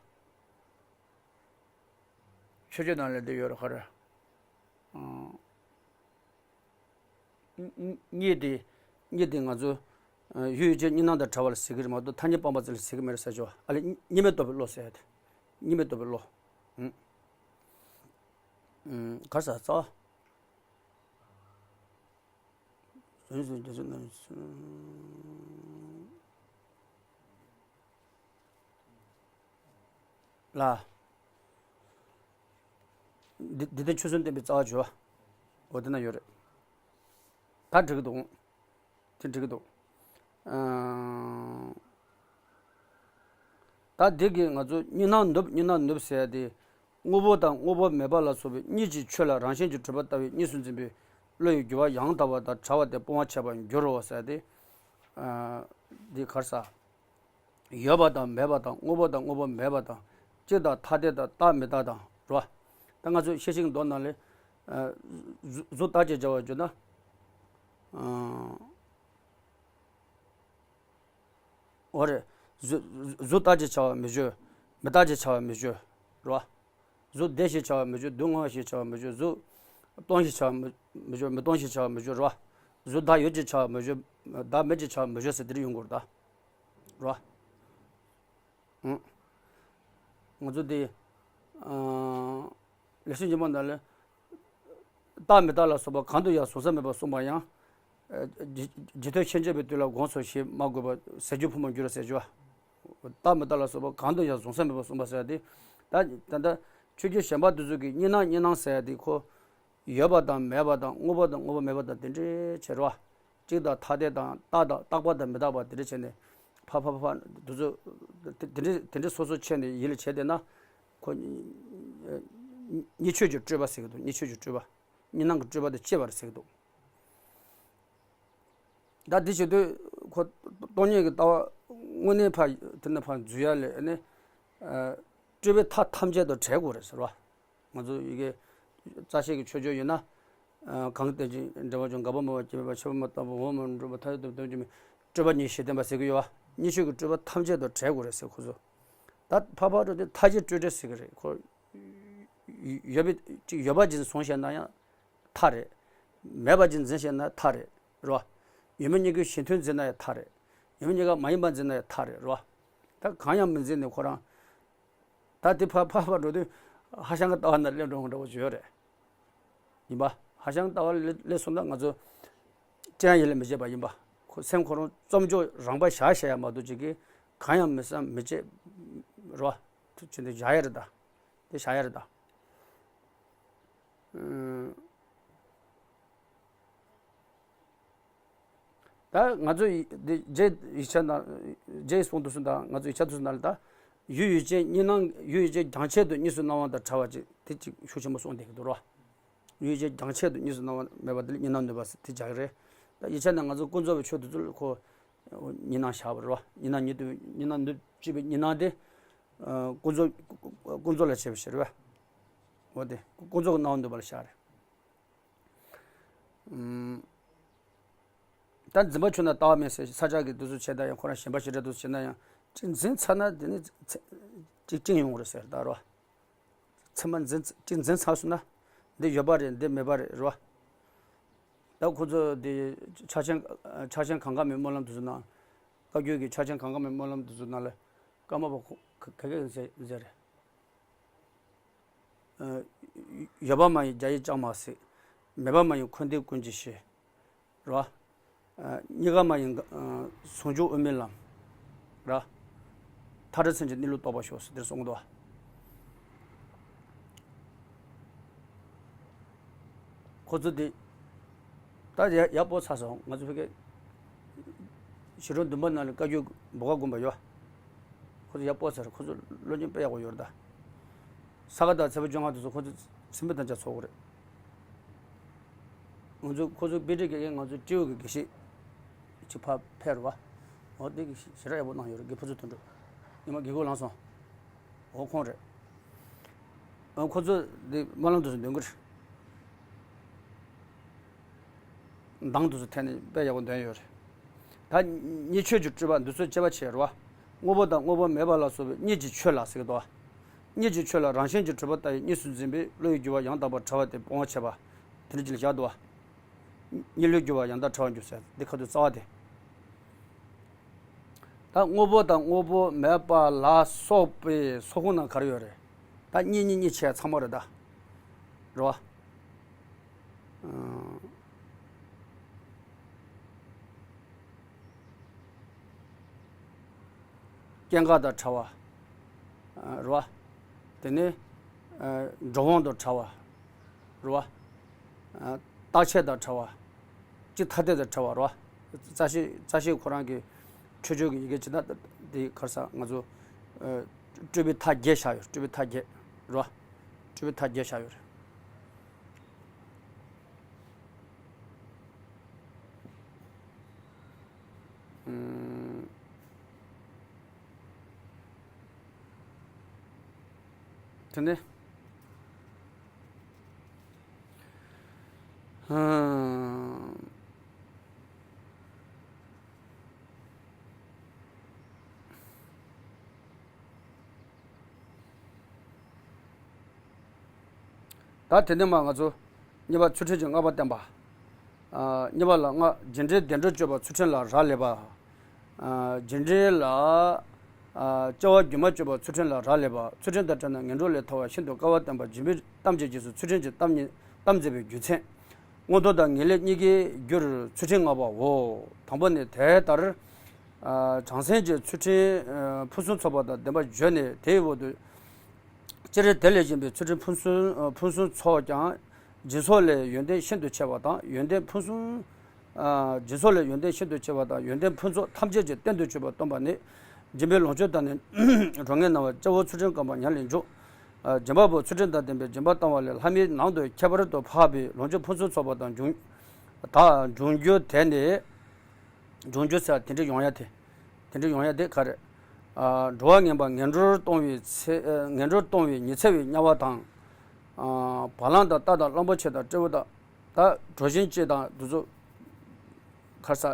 མཆོད་བརྗོད་ནང་ལ་འདི་ཡོད་རེད་ག་རེ། གཉིས་དེ། གཉིས་དེ་ང་ཚོ་ཡུལ་ཡུལ་ཅན་གཉིས་སྣང་དང་བྲལ་བ་ལ་ཟེར་གྱི་རེད་མ་གཏོགས་ཐ་སྙད་སྤངས་པ་ཚོ་ལ་ཟེར་གྱི་མེད་རེད་ཟེར་ཆོག་ཨ་ལས་གཉིས་མེད་རྟོགས་པའི་བློ་ཟེར་ཡ་དེ། གཉིས་མེད་རྟོགས་པའི་བློ། ག་རེ་ཟེར་རྩ་བ། ལ། འདི་འདི་དེ་ཆོས་སེམས་བརྟན་པའི་རྩ་བ་བརྗོད། འོ་དེ་ན་ཡོད་རེད། ད་འགྲིག་གི་འདུག་དེ་འགྲིག་གི་འདུག་ད་འདི་གིས་ང་ཚོ་གཉིས་སྣང་ནུབ་གཉིས་སྣང་ནུབ་ཟེར་ཡ་དེ། དངོས་པོ་དང་དངོས་པོ་མེད་པ་ལ་སོགས་པའི་གཉིས་ཀྱི་ཆོས་ལ་རང་བཞིན་གྱིས་གྲུབ་པ་ལྟ་བུའི་གཉིས་སུ་འཛིན་པའི་བློ་ཡི་རྒྱུ་བ་ཡང་དག་པ་དང་བྲལ་བ་དེ་སྤོང་བར་བྱེད་པར་འགྱུར་རོ་ཟེར་ཏེ། འདི་ག་རེ་ཟེར། ཡོད་པ་དང་མེད་པ་དང་དངོས་པོ་དང་དངོས་པོ་མེད་པ་དང་གཅིག་དང་ཐ་དད་དང་རྟག་མི་རྟག་དང་རོ། ད་ང་ཚོས་ཤེས་བཞིན་མདོ་ནང་ལས། གཟུགས་རྟག་ཅེས་བྱ་བ་བརྗོད་ན། འོ་རེད། གཟུགས་གཟུགས་རྟག་ཅེས་བྱ་བ་མི་བརྗོད། མི་རྟག་ཅེས་བྱ་བ་མི་བརྗོད། རེད་བ། གཟུགས་བདེ་ཞེས་བྱ་བ་མི་བརྗོད། སྡུག་བསྔལ་བ་ཞེས་བྱ་བ་མི་བརྗོད། གཟུགས་སྟོང་ཞེས་བྱ་བ་མི་མི་བརྗོད། མི་སྟོང་ཞེས་བྱ་བ་མི་བརྗོད། རེད་བ། གཟུགས་བདག་ཡོད་ཅེས་བྱ་བ་མི་བརྗོད། བདག་མེད་ཅེས་བྱ་བ་མི་བརྗོད་ཟེར་དེ་འདྲ་ཡོང་གི་རེད་ད། རེད་བ། ང་ཚོ་དེ། ལེགས་བཤད་སྙིང་པོ་ནང་ལ། རྟག་མི་རྟག་ལ་སོགས་པ་གང་དུ་ཡང་གཟུང་ས་མེད་པར་གསུངས་པ་ཡང་། ཇི་ཇི་ཐོས་ཤེས་འཆད་པའི་དུས་ལ་དགོངས་སོ་ཞེས་སྨྲ་དགོས་པ་ཟེར་རྒྱུ་ཕུང་པོར་འགྱུར་རོ་ཟེར་རྒྱུ། རྟག་མི་རྟག་ལ་སོགས་པ་གང་དུ་ཡང་གཟུང་ས་མེད་པར་གསུངས་པ་ཟེར་ཏེ། ད་ད་ལྟ་ཆོས་བརྒྱུད་གཞན་པ་དེ་ཚོ་གིས་གཉིས་སྣང་གཉིས་སྣང་ཟེར་ཏེ་ཁོ། ཡོད་པ་དང་མེད་པ་དང་དངོས་པོ་དང་དངོས་པོ་མེད་པ་དང་དེ་འདྲའི་བྱེད་རོ། གཅིག་དང་ཐ་དད་དང་རྟག་དང་རྟག་པ་དང་མི་རྟག་པ་དེ་འདྲ་བྱས་ནས་ཕ་ཕ་ཕ་ཕ་དེ་ཚོ། དེ་དེ་འདྲ་དེ་འདྲ་སོ་སོ་ཕྱེ་ནས་ཡིད་ལ་བྱས་བསྡད་ན། ཁོ་གཉིས་ཆོས་ཀྱི་སྤྲོས་པ་ཟེར་གི་འདུག་གཉིས་ཆོས་ཀྱི་སྤྲོས་པ། གཉིས་སྣང་གི་སྤྲོས་པ་དང་བཅས་པ་རེད་ཟེར་གི་འདུག་ད་འདི་བྱེད་དུས་ཁོ་སྟོང་ཉིད་ཀྱི་ལྟ་བ་དངོས་གནས་ཕ་དེ་ནས་ཕར་འཛུལ་ཡ་ལས་ནི། སྤྲོས་པའི་མཐའ་ཐམས་ཅད་དང་བྲལ་དགོས་རེད་ཟེར་བ། ང་ཚོ་ཡི་གེ་རྩ་ཤེས་ཀྱི་ཆོས་སྤྱོད་ཡིན་ན། གང་གི་སྟེང་ཅིང་འབྲེལ་བར་འབྱུང་། འགག་པ་མེད་པར་སྐྱེ་མེད་པ། ཆད་པ་མེད་པར་རྟག་པ། འོག་མིན་འགྲོ་བ་མཐའ་ཡས་དང་དོན་གྱི་མིང་། སྤྲོས་པ་ཉིད་ཞེས་བསྟན་པ་ཟེར་གྱི་ཡོད་བ། གཉིས་ཆོས་ཀྱི་སྤྲོས་པ་ཐམས་ཅད་དང་བྲལ་དགོས་རེད་ཟེར་ཁོ་ཚོ། ད་འཕགས་པ་འགྲོ་དུས་མཐའ་བཞི་སྤྲོས་བྲལ་ཟེར་གི་རེད། ཁོ་ཡོད་པའི་ཅིག་ཡོད་པ་ཅིག་བཟུང་བཤད་ན་ཡང་མཐའ་རེད། མེད་པ་ཅིག་འཛིན་བཤད་ན་མཐའ་རེད། རེད་བ། ཡོད་མེད་གཉིས་ཀྱི་གཞན་དོན་འཛིན་ན་ཡང་མཐའ་རེད། ཡོད་མེད་གཉིས་ཀ་མ་ཡིན་པ་འཛིན་ན་ཡང་མཐའ་རེད། རེད་བ། ད་གང་ཡང་མི་འཛིན་ནས་ཁོ་རང་། ད་དེ་ཕར་འཕགས་པ་འགྲོ་དུས་ཧྭ་ཤང་གི་ལྟ་བ་ནང་སླེབས་འགྲོ་འདྲ་བོ་ཅིག་ཡོད་རེད། ཡིན་པ། ཧྭ་ཤང་ལྟ་བ་ལ་སླེབས་སོང་ན་ང་ཚོ་སྤྱན་ཡིད་ལ་མི་བྱེད་པ་ཡིན་པ། ཁོ་སེམས་ཁོ་རང་རྩོམ་འཇོག་རང་པ་བཞག་བཞག་ཡ་མ་གཏོགས་ཅིག་གིས་གང་ཡང་མི་བསམ་མི་བྱེད། རོ། ཐུགས་ཆེན་དུ་བཞག་ཡ་རེད་ད། དེ་བཞག་ཡ་རེད་ད། ཨུམ། ད་ང་ཚོ་ཡི་འདི་རྗེ་ཡིག་ཆ་ནང་རྗེ་ཡིས་གསུངས་དུས་སུ་ད་ང་ཚོ་ཡིག་ཆ་དུས་སུ་ནང་ལ་ད་ཡུལ་ཡུལ་ཅན་གཉིས་སྣང་ཡུལ་ཡུལ་ཅན་རྒྱང་ཆད་དུ་གཉིས་སུ་སྣང་བ་དང་བྲལ་བ་ཅིག་དེ་ཅིག་ཤུགས་ཆེན་པོ་གསུངས་བསྡད་ཀྱི་འདུག་རོ། ཡུལ་ཡུལ་ཅན་རྒྱང་ཆད་དུ་གཉིས་སུ་སྣང་བ་མེད་པ་དེ་ལ་གཉིས་སྣང་ནུབ་པ་ཟེར་དེ་སྦྱར་གི་རེད། ད་ཡིག་ཆ་ནང་ང་ཚོ་ཀུན་རྫོབ་པའི་ཆོས་དེ་ཚོ་ལ་ཁོ་གཉིས་སྣང་བཞག་པ་རེད་བ། གཉིས་སྣང་ཉིད་དུ་གཉིས་སྣང་ནུབ་ཅེས་པའི་གཉིས་སྣང་དེ། ཀུན་རྫོབ་ཀུན་རྫོབ་ལ་བྱས་པའི་ཕྱིར་བས། འོ་དེ་ཀུན་རྫོབ་ཀྱི་སྣང་བ་ནུབ་པ་ལ་བཞག་རེད། ཨུམ། ད་འཛིན་པ་ཆོས་ན་ལྟ་བ་མེད་ཟེར་ས་སྐྱ་གི་དུས་སུ་བྱས་ད་ཡང་ཁོ་རང་ཞེན་པ་ཞེ་དྲག་དུས་སུ་བྱས་ན་ཡང་ཅིག་འཛིན་ཚར་ན་དེ་ནི་ཅིག་བཅིངས་ཡོང་རེད་ཟེར་ད་རོ། ཚད་མ་འཛིན་ཅིག་འཛིན་ཚར་སོང་ན་འདི་ཡོད་པ་རེད་འདི་མེད་པ་རེད་རོ། ད་ཁོ་ཚོ་འདི་ཕྱག་ཆེན་ཕྱག་ཆེན་གངྒཱ་མའི་སྨོན་ལམ་དུས་སུ་ན་བཀའ་བརྒྱུད་ཀྱི་ཕྱག་ཆེན་གངྒཱ་མའི་སྨོན་ལམ་དུས་སུ་ན་ལ་ཀརྨ་པ་ཁོ་ག་གེ་ཟེར་རེད། ཡོད་པ་མ་ཡིན་རྒྱ་ཡི་ལྕང་མ་ཟིག་མེད་པ་མ་ཡིན་འཁོན་འདས་ཀུན་གྱི་གཞི། རེད་བ། གཉིས་ཀ་མ་ཡིན་ཟུང་འཇུག་དབུ་མའི་ལམ། རེད་བ། མཐའ་བྲལ་མཚན་ཉིད་གནས་ལུགས་རྟོགས་པར་ཤོག་ཟེར་དེར་གསུངས་འདུག་བ། ཁོ་ཚོ་དེ། ད་ཡ་ཡ་སྤོ་ཚར་སོང་ང་ཚོ་ཕ་གི། ཞི་ཁྲོ་འདུན་པ་ནང་ལ་བཀའ་བརྒྱུད་འབོ་ག་དགོན་པ་ཡོད། ཁོ་ཚོ་ཡ་སྤོ་ཚར་ཁོ་ཚོ་བློ་སྙིང་དཔེ་ཡག་པོ་ཡོད་རེད་ད། ས་ག་ཟླ་ཚེས་པ་བཅོ་ལྔ་དུས་ཚོད་ཁོ་ཚོ་སེམས་པ་དང་ཆ་ཚོགས་གི་རེད། ང་ཚོ་ཁོ་ཚོ་དཔེ་ཁྲིད་དགེ་རྒན་ང་ཚོ་སྤྲེའུ་གི་དགེ་བཤེས་ཅིག་ཕར་ཕེབས་རེད་བ། འོ་དེ་གི་ཞེ་དྲག་ཡག་པོ་གནང་ཡོད་རེད་དགེ་ཕུན་ཚོགས་དོན་གྲུབ། ཉི་མ་དགེ་སྐོས་ལངས་སོང་། འོ་ཁོང་རེད། ཨ་ཁོ་ཚོ་འདི་སྨོན་ལམ་དུ་འདོན་གི་རེད། མདང་དུ་ཐད་ནས་དཔེ་ཡག་པོ་འདོན་ཡོད་རེད། ད་གཉིས་ཆོས་ཀྱི་སྤྲུལ་པ་འདི་ཚོ་དཔྱད་པ་བྱས་རེད་བ། དངོས་པོ་དང་དངོས་པོ་མེད་པ་ལ་སོགས་པའི་གཉིས་ཀྱི་ཆོས་ལ་ཟེར་གི་འདུག་བ། གཉིས་ཀྱི་ཆོས་ལ་རང་བཞིན་གྱིས་གྲུབ་པ་ལྟ་བུའི་གཉིས་སུ་འཛིན་པའི་བློ་ཡི་རྒྱུ་བ་ཡང་དག་པར་བྲལ་བ་དེ་སྤོང་བར་བྱེད་པ། དེ་འདྲ་ཅིག་ལ་བཞག་འདུག་བ། གཉིས་བློའི་རྒྱུ་བ་ཡང་དག་བྲལ་བར་འགྱུར་ཟེར་འདི་ཁ་ཐུག་རྩ་བ་དེ། ད་དངོས་པོ་དང་དངོས་པོ་མེད་པ་ལ་སོགས་པའི་སོགས་ཁོངས་ནང་ག་རེ་ཡོད་རེད། ད་གཉིས་གཉིས་གཉིས་བྱས་ཚང་མ་རེད་ད། རེད་བ། ཨང་། སྐྱེ་འགག་དང་བྲལ་བ། རེད་བ། དེ་ནས་འགྲོ་འོང་དང་བྲལ་བ། རེད་བ། རྟག་ཆད་དང་བྲལ་བ། སྤྱི་ཐ་དད་དང་བྲལ་བ་རེད་བ། རྩ་ཤེ་རྩ་ཤེ་ཁོ་རང་གི་ཆོས་ཕྱོགས་ཀྱི་ཡི་གེ་ཇི་ལྟར་དེ་གར་ས་ང་ཚོ་སྤྲུལ་པའི་མཐའ་བརྒྱད་བཞག་ཡོད་སྤྲུལ་པའི་མཐའ་བརྒྱད་རེད་བ། སྤྲུལ་པའི་མཐའ་བརྒྱད་བཞག་ཡོད་རེད། དེ་ནས། ད་དེ་ནས་མ་ང་ཚོ་གཉིས་པ་ཚུལ་ཁྲིམས་ཀྱི་བསྔགས་པ་བསྟན་པ། གཉིས་པ་ལ་ལྔ་རྗེས་དྲན་བདེ་འགྲོར་སྤྱོད་པ་ཚུལ་ཁྲིམས་ལ་རག་ལས་པ། རྗེས་དྲན་ལ་སྐྱེ་བ་སྒྱུ་མར་སྤྱོད་པ་ཚུལ་ཁྲིམས་ལ་རག་ལས་པ་ཚུལ་ཁྲིམས་དང་བྲལ་ན་ངན་འགྲོ་ལས་ཐར་བ་ཤིན་ཏུ་དཀའ་བར་བསྟན་པ་སྦྱིན་པའི་གཏམ་གྱི་རྗེས་སུ་ཚུལ་ཁྲིམས་ཀྱི་གཏམ་ཉིད་གཏམ་མཛད་པའི་རྒྱུ་མཚན། མངོན་མཐོ་དང་ངེས་ལེགས་གཉིས་ཀའི་རྒྱུར་ཚུལ་ཁྲིམས་བསྔགས་པའོ། དང་པོ་ནི་དེ་ལྟར། བྱང་སེམས་ཀྱི་ཚུལ་ཁྲིམས་ཕུན་སུམ་ཚོགས་པ་དང་ལྡན་པར་བརྗོད་ནས་དེའི་འོག་ཏུ། སྤྱིར་དེ་ལས་གཞན་པའི་ཚུལ་ཁྲིམས་ཕུན་སུམ་ཕུན་སུམ་ཚོགས་ཀྱང་། སྦྱིན་སོགས་ལས་ཡོན་ཏན་ཤིན་ཏུ་ཆེ་བ་དང་ཡོན་ཏན་ཕུན་སུམ། སྦྱིན་སོགས་ལས་ཡོན་ཏན་ཤིན་ཏུ་ཆེ་བ་དང་ཡོན་ཏན་ཕུན་ཚོགས་ཐམས་ཅད་ཀྱི་རྟེན་དུ་གྱུར་པ་སྟོན་པ་ནི། སྦྱིན་པའི་ལོངས་སྤྱོད་དང་ནི། རོ་མངར་རྣ་བ་སྐྱེ་བོ་ཚུལ་ཁྲིམས་སྐོམ་པ་ཉམས་ལེན་མཇུག་སྦྱིན་པ་པོ་ཚུལ་ཁྲིམས་དང་ལྡན་པའི་སྦྱིན་པ་བཏང་བ་ལས་ལྷ་མིའི་ནང་དུ་ཁྱད་པར་དུ་འཕགས་པའི་ལོངས་སྤྱོད་ཕུན་སུམ་ཚོགས་པ་དང་འབྱུང་། དག་འབྱུང་རྒྱུ་དེ་ནི། འབྱུང་འགྱུར་ཟེར་དེ་འདྲ་ཡོང་ཡ་དེ། དེ་འདྲ་ཡོང་ཡ་དེ་ག་རེད། འགྲོ་བ་ངན་པ་ངན་འགྲོར་གཏོང་བའི་ཚེ་ངན་འགྲོར་གཏོང་བའི་ཉི་ཚེ་བའི་དམྱལ་བ་དང་། བ་ལང་དང་རྟ་དང་གླང་པོ་ཆེ་དང་སྤྲེའུ་དང་། ད་གྲོ་བཞིན་ཅན་དང་དེ་ཚོ། ག་རེ་ཟ།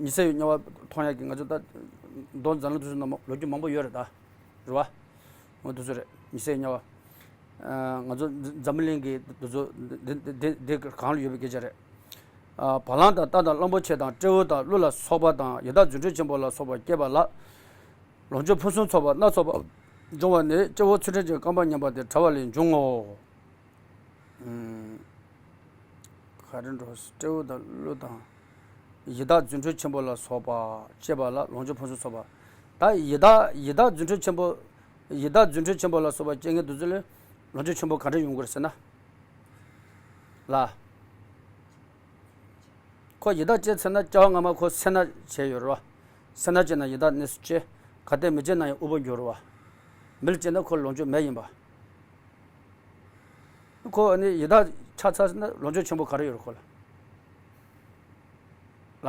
ཉི་ཚེ་བའི་དམྱལ་བ་མཐོང་ཡ་གི་ང་ཚོ་ད། མདོ་མཛངས་བླུན་དེ་ཚོ་ནང་ལོ་རྒྱུས་མང་པོ་ཡོད་རེད་ད། རེད་བ། འོ་དེ་ཚོ་རེད། མི་སེར་དམྱལ་བ། ཨ། ང་ཚོ་འཛམ་བུ་གླིང་གི་དེ་ཚོ་འདི་འདི་འདི་འདི་གང་ལ་ཡོད་པའི་སྐད་ཆ་རེད། ཨ། བ་ལང་དང་རྟ་དང་གླང་པོ་ཆེ་དང་སྤྲེའུ་དང་ཀླུ་ལ་སོགས་པ་དང་ཡི་དྭགས་རྫུ་འཕྲུལ་ཆེན་པོ་ལ་སོགས་པ་སྐྱེས་པ་ལ། ལོངས་སྤྱོད་ཕུན་སུམ་ཚོགས་པ་སྣ་ཚོགས་པ་འབྱུང་བ་ནི་སྐྱེ་བོ་ཚུལ་ཁྲིམས་ཀྱི་རྐང་པ་ཉམས་པ་དེ་བྲལ་བ་ལས་འབྱུང་ངོ་། ཨུམ། ག་རེ་འགྲོ། སྤྲེའུ་དང་ཀླུ་དང་། ཡི་དྭགས་རྫུ་འཕྲུལ་ཆེན་པོ་ལ་སོགས་པ་སྐྱེས་པ་ལ་ལོངས་སྤྱོད་ཕུན་སུམ་ཚོགས་པ། ད་ཡི་དྭགས་ཡི་དྭགས་རྫུ་འཕྲུལ་ཆེན་པོ། ཡི་དྭགས་རྫུ་འཕྲུལ་ཆེན་པོ་ལ་སོགས་པ་སྐྱེ་མཁན་དེ་ཚོ་ལ་ལོངས་སྤྱོད་ཆེན་པོ་ག་འདྲ་ཡོང་གི་རེད་ཟེར་ན། ལ། ཁོ་ཡི་དྭགས་སྐྱེས་ཚར་ན་སྐྱེ་བ་སྔ་མ་ཁོ་སེར་སྣ་བྱས་ཡོད་རེད་བ། སེར་སྣ་སྐྱེས་ན་ཡི་དྭགས་གནས་སུ་སྐྱེ། གལ་ཏེ་མི་སྐྱེས་ན་ཡང་དབུལ་པོ་འགྱུར་རེད་བ། མི་ལ་སྐྱེས་ན་ཁོ་ལོངས་སྤྱོད་མེད་ཡིན་པ། ཁོ་ནི་ཡི་དྭགས་ཆགས་ཚར་ན་ལོངས་སྤྱོད་ཆེན་པོ་ག་རེ་ཡོད་རེད་ཁོ་ལ། ལ།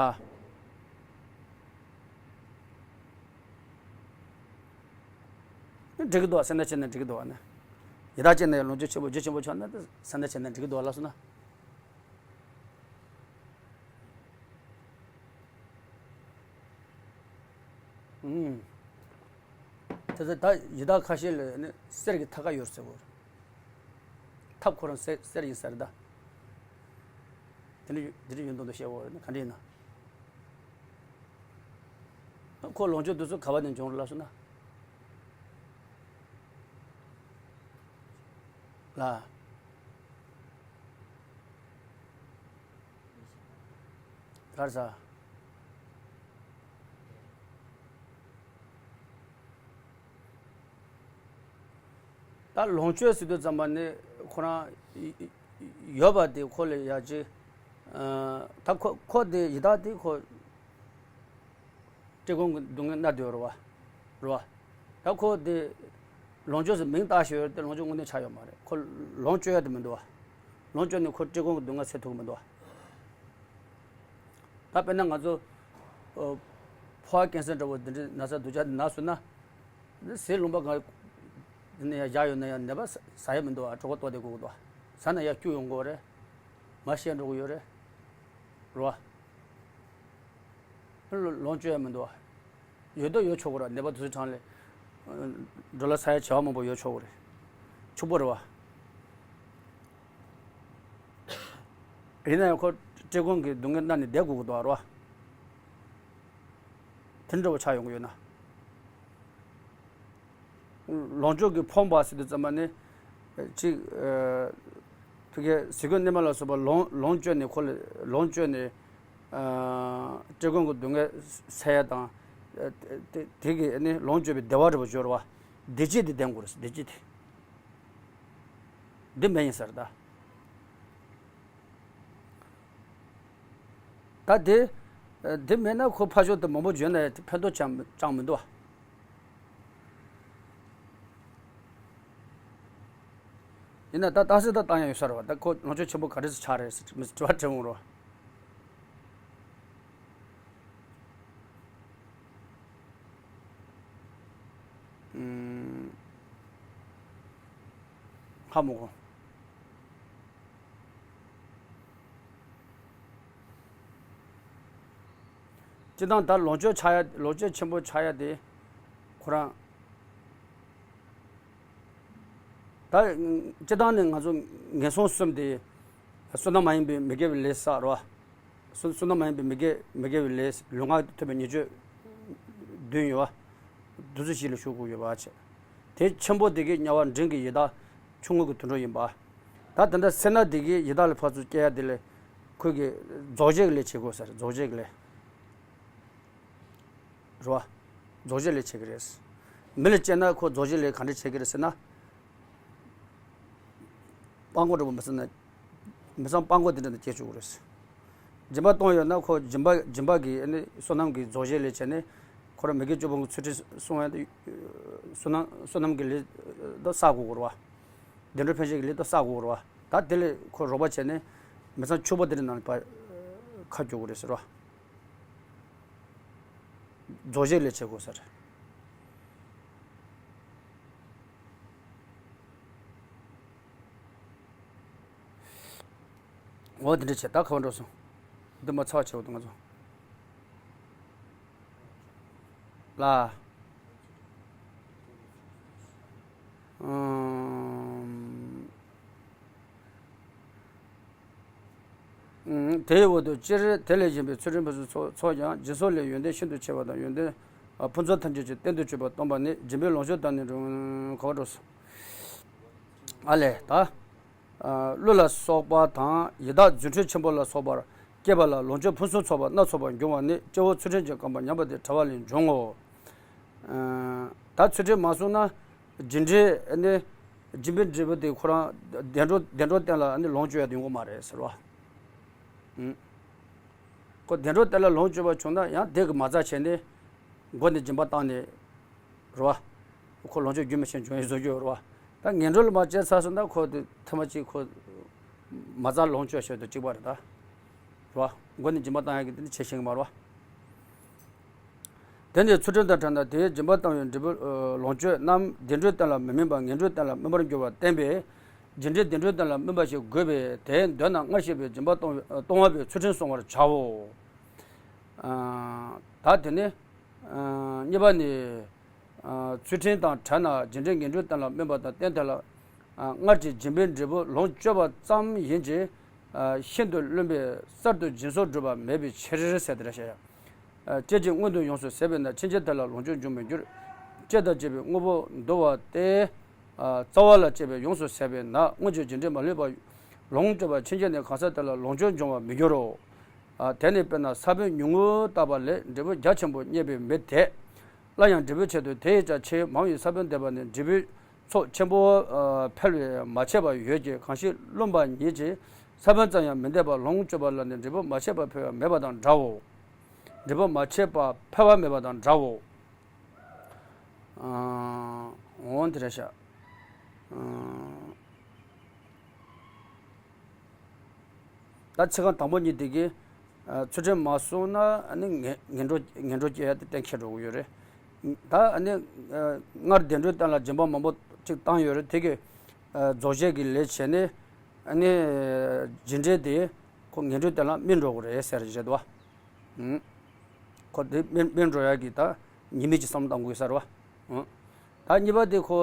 འགྲིག་གི་འདུག་བ། སེར་སྣ་སྐྱེས་ན་འགྲིག་གི་འདུག་བ་ནི། ཡི་དྭགས་སྐྱེས་ན་ཡང་ལོངས་སྤྱོད་ཆེན་པོ་རྒྱུ་ཆེན་པོ་ཆགས་ན་ད་སེར་སྣ་སྐྱེས་ན་འགྲིག་གི་འདུག་བ་ལབ་སོང་ན། ཨུམ། དེ་ཚོ་ད་ཡི་དྭགས་ཁ་ཤས་ལ་ནི་གསེར་གྱི་ཐབ་ཀ་ཡོད་ཟེར་གོ། ཐབ་ཁོ་རང་གསེར་གསེར་ཡིན་ཟེར་ད། དེ་འདྲ་དེ་འདྲ་ཡོད་མདོག་མདོག་བཤད་གོ་ནི་ག་འདྲ་ཡིན་ན། ཁོ་ལོངས་སྤྱོད་དེ་ཚོ་ག་བ་ནས་འབྱུང་རེད་ལབ་སོང་ན། ལ། གར་ས། ད་ལོངས་སྤྱོད་ཟེར་དུས་ཙམ་པ་ནི་ཁོ་རང་ཡོད་པ་དེ་ཁོ་ལ་ཡག་ཅིག་ད་ཁོ་ཁོ་དེ་ཡི་དྭགས་དེ་ཁོ། བཀྲེས་སྐོམ་གྱི་སྡུག་བསྔལ་མནར་བསྡད་ཡོད་རེད་བ། རེད་བ། ད་ཁོ་དེ་ལོངས་སྤྱོད་ཟེར་མིང་བཏགས་བཞག་ཡོད་རེད་དེ་ལོངས་སྤྱོད་དངོས་གནས་ཆགས་ཡོད་མ་རེད། ཁོ་ལོངས་སྤྱོད་ཡ་དེ་མི་འདུག་བ། ལོངས་སྤྱོད་ནས་ཁོ་བཀྲེས་སྐོམ་གྱི་སྡུག་བསྔལ་སེལ་ཐུབ་ཀྱི་མི་འདུག་བ། ད་དཔེར་ན་ང་ཚོ་ཨོ། ཕོ་བ་ཀན་སར་འདྲ་བོ་འདི་འདྲའི་ན་ཚ་སྡུག་ཅག་འདི་ན་སོང་ན། འདི་ཟས་ལུང་པ་གང་འདི་ནས་ཡར་བཞག་ཡོད་ན་ཡང་ནད་པ་ཟ་ཟ་ཡ་མི་འདུག་བ། གྲོད་ཁོག་ལྟོགས་བསྡད་དགོས་ཀྱི་འདུག་བ། ཟ་ན་ཡར་སྐྱུག་ཡོང་གི་ཡོད་རེད། མར་བཤལ་འགྲོ་གི་ཡོད་རེད། རེད་བ། ལོངས་སྤྱོད་ཡ་མི་འདུག་བ། ཡོད་དོ་ཡོད་ཆོག་གི་རེད། ནད་པ་དེ་ཚོའི་གྲངས་ལས། འགྲོ་ལ་ཟ་ཡ་བྱ་བ་མང་པོ་ཡོད་ཆོག་གི་རེད། ཕྱུག་པོ་རེད་བ། ཡིན་ན་ཡང་ཁོ་བཀྲེས་སྐོམ་གྱི་སྡུག་བསྔལ་མནར་ནས་བསྡད་དགོས་ཀྱི་འདུག་བ། རེད་བ། དེ་འདྲ་བོ་ཆགས་ཡོང་གི་ཡོད་ན། ལོངས་སྤྱོད་ཀྱིས་ཕོངས་པ་ཟེར་དུས་ཙམ་པ་ནི། གཅིག་ཨ། ཕ་གིའི་ཟས་གོས་གནས་མལ་ལ་སོགས་པ་ལོངས་ལོངས་སྤྱོད་ནས་ཁོ་ལ་ལོངས་སྤྱོད་ནས། ཨ། བཀྲེས་སྐོམ་གྱི་སྡུག་བསྔལ་སེལ་ཡ་དང་། དེ་དེ་གི་ནི་ལོངས་སྤྱོད་པའི་བདེ་བ་འདྲ་བོ་སྦྱོར་བ། བདེ་སྐྱིད་དེ་ལྡན་དགོས་རེད། བདེ་སྐྱིད་དེ། འདི་མེད་ཡིན་ཟེར་ད། ད་དེ། དེ་མེད་ན་ཁོ་ཕར་ཕྱོགས་དུ་མང་པོ་འཇོན་ན་ཡང་ཕན་ཐོགས་ཅང་ཅང་མི་འདུག་བ། ཡིན་ན་ད་ཏག་སེ་ད་བཏང་ཡ་ཡོད་ས་རེད་བ། ད་ཁོ་ལོངས་སྤྱོད་ཆེན་པོ་ག་རེ་ཟེར་ཆགས་རེད་ཟེར་མི་དྲི་བ་དྲི་འོང་རོགས། ཨུམ། ཧ་མ་གོ། སྤྱིར་བཏང་ད་ལོངས་སྤྱོད་ཆགས་ཡ་ལོངས་སྤྱོད་ཆེན་པོ་ཆགས་ཡ་དེ་ཁོ་རང་། ད་སྤྱིར་བཏང་ནས་ང་ཚོ་ངན་སོང་གསུམ་དེ་བསོད་ནམས་མ་ཡིན་པའི་མི་དགེ་བའི་ལས་བསགས་རོ། བསོད་བསོད་ནམས་མ་ཡིན་པའི་མི་དགེ་མི་དགེ་བའི་ལས་ལུས་ངག་ཐོས་པའི་ཉེས་སྤྱོད་བདུན་ཡོད་བ། དེ་ཚོ་གཞི་ལ་ཞུགས་དགོས་ཡོད་པ་བྱས། དེ་ཆེན་པོ་དེ་གི་དམྱལ་བ་འབྲིང་གི་ཡི་དྭགས། ཆུང་ངུ་གི་དུད་འགྲོ་ཡིན་པ། ད་དེ་འདྲ་སེར་སྣ་དེ་གི་ཡི་དྭགས་ལ་ཕར་ཚུར་སྐྱེ་ཡ་དེ་ལས་ཁོས་གི་རྫོགས་བྱེད་ཀྱི་ལས་བྱེད་དགོས་ཟེར། རྫོགས་བྱེད་ཀྱི་ལས། རེད་བ། རྫོགས་བྱེད་ལས་བྱེད་ཀྱི་རེད། མི་ལ་སྐྱེས་ན་ཁོ་རྫོགས་བྱེད་ལས་ག་འདྲ་བྱེད་ཀྱི་རེད་ཟེར་ན། སྤྲང་པོ་འདྲ་པོ་མི་ཚང་ན། མི་ཚང་སྤྲང་པོ་དེ་འདྲ་ནང་སྐྱེ་བཅུག་གི་རེད། སྦྱིན་པ་གཏོང་ཡོད་ན་ཁོ་སྦྱིན་པ་སྦྱིན་པ་གི་ཨ་ནི་བསོད་ནམས་ཀྱི་རྫོགས་བྱེད་ལས་བྱས་ནས་ཁོ་རང་མི་དགེ་བཅུ་སྤོང་གི་ཚུལ་ཁྲིམས་སྲུང་ཡ་དེ། བསོད་ནམས་བསོད་ནམས་ཀྱི་ལས་དེ་བསགས་དགོས་ཀྱི་རེད་བ། བདེ་འགྲོ་ཕན་བྱེད་ཀྱི་ལས་དེ་བསགས་དགོས་ཀྱི་རེད་བ། ད་དེ་ལས་ཁོ་རོགས་པ་བྱས་ནས་མི་ཚང་ཕྱུག་པོ་དེ་འདྲ་ནང་ལ་ཕར་ཁ་རྒྱུག་གི་རེད་ཟེར་བ། རྫོགས་བྱེད་ལས་བྱེད་དགོས་ཟེར། འོ་དེ་འདྲ་བྱས་ད་ཁ་བ་འགྲོ་སོང་། འདི་མ་ཚར་བ་བྱེད་དགོས་འདུག་ང་ཚོ། ལ། དེའི་འོག་ཏུ་སྤྱིར་དེ་ལས་གཞན་པའི་ཚུལ་ཁྲིམས་ཕུན་སུམ་ཚོགས་ཚོགས་ཀྱང་སྦྱིན་སོགས་ལས་ཡོན་ཏན་ཤིན་ཏུ་ཆེ་བ་དང་ཡོན་ཏན་ཕུན་ཚོགས་ཐམས་ཅད་ཀྱི་རྟེན་དུ་གྱུར་པ་སྟོན་པ་ནི་སྦྱིན་པའི་ལོངས་སྤྱོད་དང་ནི་འགྲོ་ག་བ་འགྲོ། ཨ་ལས་ད། ཀླུ་ལ་སོགས་པ་དང་ཡི་དྭགས་རྫུ་འཕྲུལ་ཆེན་པོ་ལ་སོགས་པར་སྐྱེས་པ་ལ་ལོངས་སྤྱོད་ཕུན་སུམ་ཚོགས་པ་སྣ་ཚོགས་པ་འབྱུང་བ་ནི་སྐྱེ་བོ་ཚུལ་ཁྲིམས་ཀྱི་རྐང་པ་ཉམས་པ་དེ་བྲལ་བ་ལས་འབྱུང་ངོ་། ད་ཚུལ་ཁྲིམས་མ་བསྲུངས་ན་སྦྱིན་འབྲས་ནི་སྦྱིན་པའི་འབྲས་བུ་དེ་ཁོ་རང་བདེ་འགྲོ་བདེ་འགྲོ་སྟེང་ལ་ནི་ལོངས་སྤྱོད་ཡ་དེ་ཡོང་གི་མ་རེད་ཟེར་བ། ཁོ་བདེ་འགྲོ་དེ་ལ་ལོངས་སྤྱོད་པ་བྱུང་ན་ཡང་དེ་གི་མ་རྩ་བྱས་ནས་མགོ་ནས་སྦྱིན་པ་བཏང་ནས་རེད་བ། ཁོ་ལོངས་སྤྱོད་རྒྱུན་མི་ཆད་འབྱུང་ཡས་བཟོ་རྒྱུ་རེད་བ། ད་ངན་འགྲོ་ལ་མ་སྤྱད་ཚར་སོང་ན་ཁོ་དེ་ཐེངས་མ་གཅིག་ཁོ་མ་རྩ་ལོངས་སྤྱོད་བྱེད་དུ་གཅིག་པ་རེད་ད། རེད་བ། མགོ་ནས་སྦྱིན་པ་བཏང་ཡག་གི་དེ་ནི་བྱེད་ཤེས་ཀྱི་མ་རེད་བ། དེ་ནི་ཚུལ་ཁྲིམས་དང་བྲལ་ན་དེའི་སྦྱིན་པ་བཏང་བའི་འབྲས་བུ་ལོངས་སྤྱོད་རྣམས་བདེ་འགྲོའི་རྟེན་ལ་མི་སྨིན་པར་ངན་འགྲོའི་རྟེན་ལ་སྨིན་པར་འགྱུར་བར་བསྟན་པས། སྦྱིན་འབྲས་བདེ་འགྲོའི་རྟེན་ལ་སྨིན་པ་ཞིག་དགོས་པས་དེའི་མདོར་ན་སྔར་བཤད་པའི་སྦྱིན་པ་གཏོང་གཏོང་བ་པོའི་ཚུལ་ཁྲིམས་བསྲུང་བར་བྱའོ། ད་དེ་ནི། གཉིས་པ་ནི། ཚུལ་ཁྲིམས་དང་བྲལ་ན་སྦྱིན་འབྲས་ངན་འགྲོའི་རྟེན་ལ་སྨིན་པ་དང་རྟེན་དེ་ལ། སྔར་གྱི་སྦྱིན་པའི་འབྲས་བུ་ལོངས་སྤྱོད་པ་ཙམ་ཡིན་གྱི། ཤིན་ཏུ་བླུན་པས་གསར་དུ་སྦྱིན་སོགས་སྒྲུབ་པ་མེད་པའི་ཕྱིར་ཟེར་དེ་འདྲ་བཤད་ཡ། སྐྱེད་ཅིང་མངོན་དུ་ཡོངས་སུ་ཟད་པས་ན་ཕྱིན་ཆད་དེ་ལ་ལོངས་སྤྱོད་འབྱུང་མི་འགྱུར། སྐྱེད་དང་བཅས་པའི་དངོས་པོ་འདུ་བ་སྟེ། རྩ་བ་ལ་སྐྱེས་པས་ཡོངས་སུ་ཟད་པས་ན་སྔོན་གྱི་སྦྱིན་འབྲས་མ་ལུས་པ། ལོངས་སྤྱོད་པ་ཕྱིན་ཆད་ནི་གང་ཟག་དེ་ལ་ལོངས་སྤྱོད་འབྱུང་བར་མི་འགྱུར་རོ། དེ་ནི་དཔེར་ན་ས་བོན་ཉུང་ངུ་བཏབ་པ་ལས་འབྲས་བུ་རྒྱ་ཆེན་པོ་རྙེད་པའི་མི་དེ། སླར་ཡང་འབྲས་བུའི་ཆེད་དུ་དེ་ཡིས་ཀྱང་ཆེས་མང་བའི་ས་བོན་འདེབས་པ་ནི་འབྲས་བུའི་ཚོགས་ཆེན་པོ་འཕེལ་བས་མ་ཆད་པ་ཡོད་ཀྱི་གང་ཞིག་བླུན་པ་ཉིད་ཀྱིས་ས་བོན་ཙམ་ཡང་མི་འདེབས་པར་ལོངས་སྤྱོད་པ་ལ་ནི་འབྲས་བུ་མ་ཆད་པ་འཕེལ་བ་མེད་པ་དང་འདྲའོ། འབྲས་བུ་མ་ཆད་པ་འཕེལ་བ་མེད་པ་དང་འདྲའོ། འོང་དེ་རེད་ཤག་ད་ཚིག་རྐང་དང་པོ་གཉིས་དེ་གིས། ཚུལ་ཁྲིམས་མ་བསྲུངས་ན་ཨ་ནི་ངན་ངན་འགྲོ་ངན་འགྲོ་སྐྱེ་ཡ་དེ་གཏན་འཁེལ་འགྲོ་གི་ཡོད་རེད། ད་ཨ་ནི། སྔར་བདེ་འགྲོའི་རྟེན་ལ་སྦྱིན་པ་མང་པོ་ཅིག་བཏང་ཡོད་རེད་དེ་གི། རྫོགས་བྱེད་ཀྱི་ལས་བྱས་ནས། ཨ་ནི། སྦྱིན་འབྲས་དེ་ཁོ་ངན་འགྲོའི་རྟེན་ལ་སྨིན་འགྲོ་གི་རེད་ཟེར་རེད་བ། ཁོ་དེ་སྨིན་སྨིན་འགྲོ་ཡ་གི་ད་ཉེས་དམིགས་ཀྱི་བསམ་བློ་གཏང་དགོས་ས་རེད་བ། ད་གཉིས་པ་དེ་ཁོ།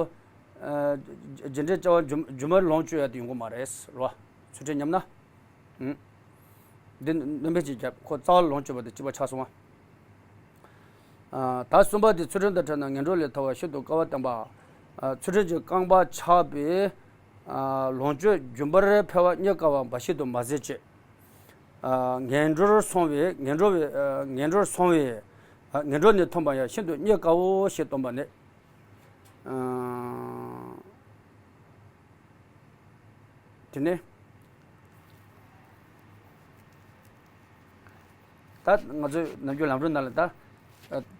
སྦྱིན་འབྲས་བྱ་བ་རྒྱུ་རྒྱུ་མར་ལོངས་སྤྱོད་ཡ་དེ་ཡོང་གི་མ་རེད་རེད་བ། ཚུལ་ཁྲིམས་ཉམས་ན། འདི་སྣོན་པ་ཅིག་བརྒྱབ་ཁོ་རྩ་བ་ལོངས་སྤྱོད་པ་དེ་གཅིག་པ་ཆགས་སོང་བ། ད་གསུམ་པ་དེ་ཚུལ་ཁྲིམས་དང་བྲལ་ན་ངན་འགྲོ་ལས་ཐར་བ་ཤིན་ཏུ་དཀའ་བར་བསྟན་པ། ཚུལ་ཁྲིམས་ཀྱི་རྐང་པ་ཆག་པས། ལོངས་སྤྱོད་རྒྱུན་པར་འཕེལ་བ་རྙེད་དཀའ་བ་འབའ་ཞིག་ཏུ་མ་ཟད་ཅེས། ངན་འགྲོར་སོང་བས་ངན་འགྲོ་བས་ངན་འགྲོར་སོང་བས། ངན་འགྲོ་ནས་ཐོན་པ་ཡང་ཤིན་ཏུ་རྙེད་དཀའོ་ཞེས་སྟོན་པ་ནི། དེ་ནས། ད་ང་ཚོའི་ནམ་རྒྱུན་ལམ་རིམ་ནང་ལ་ད།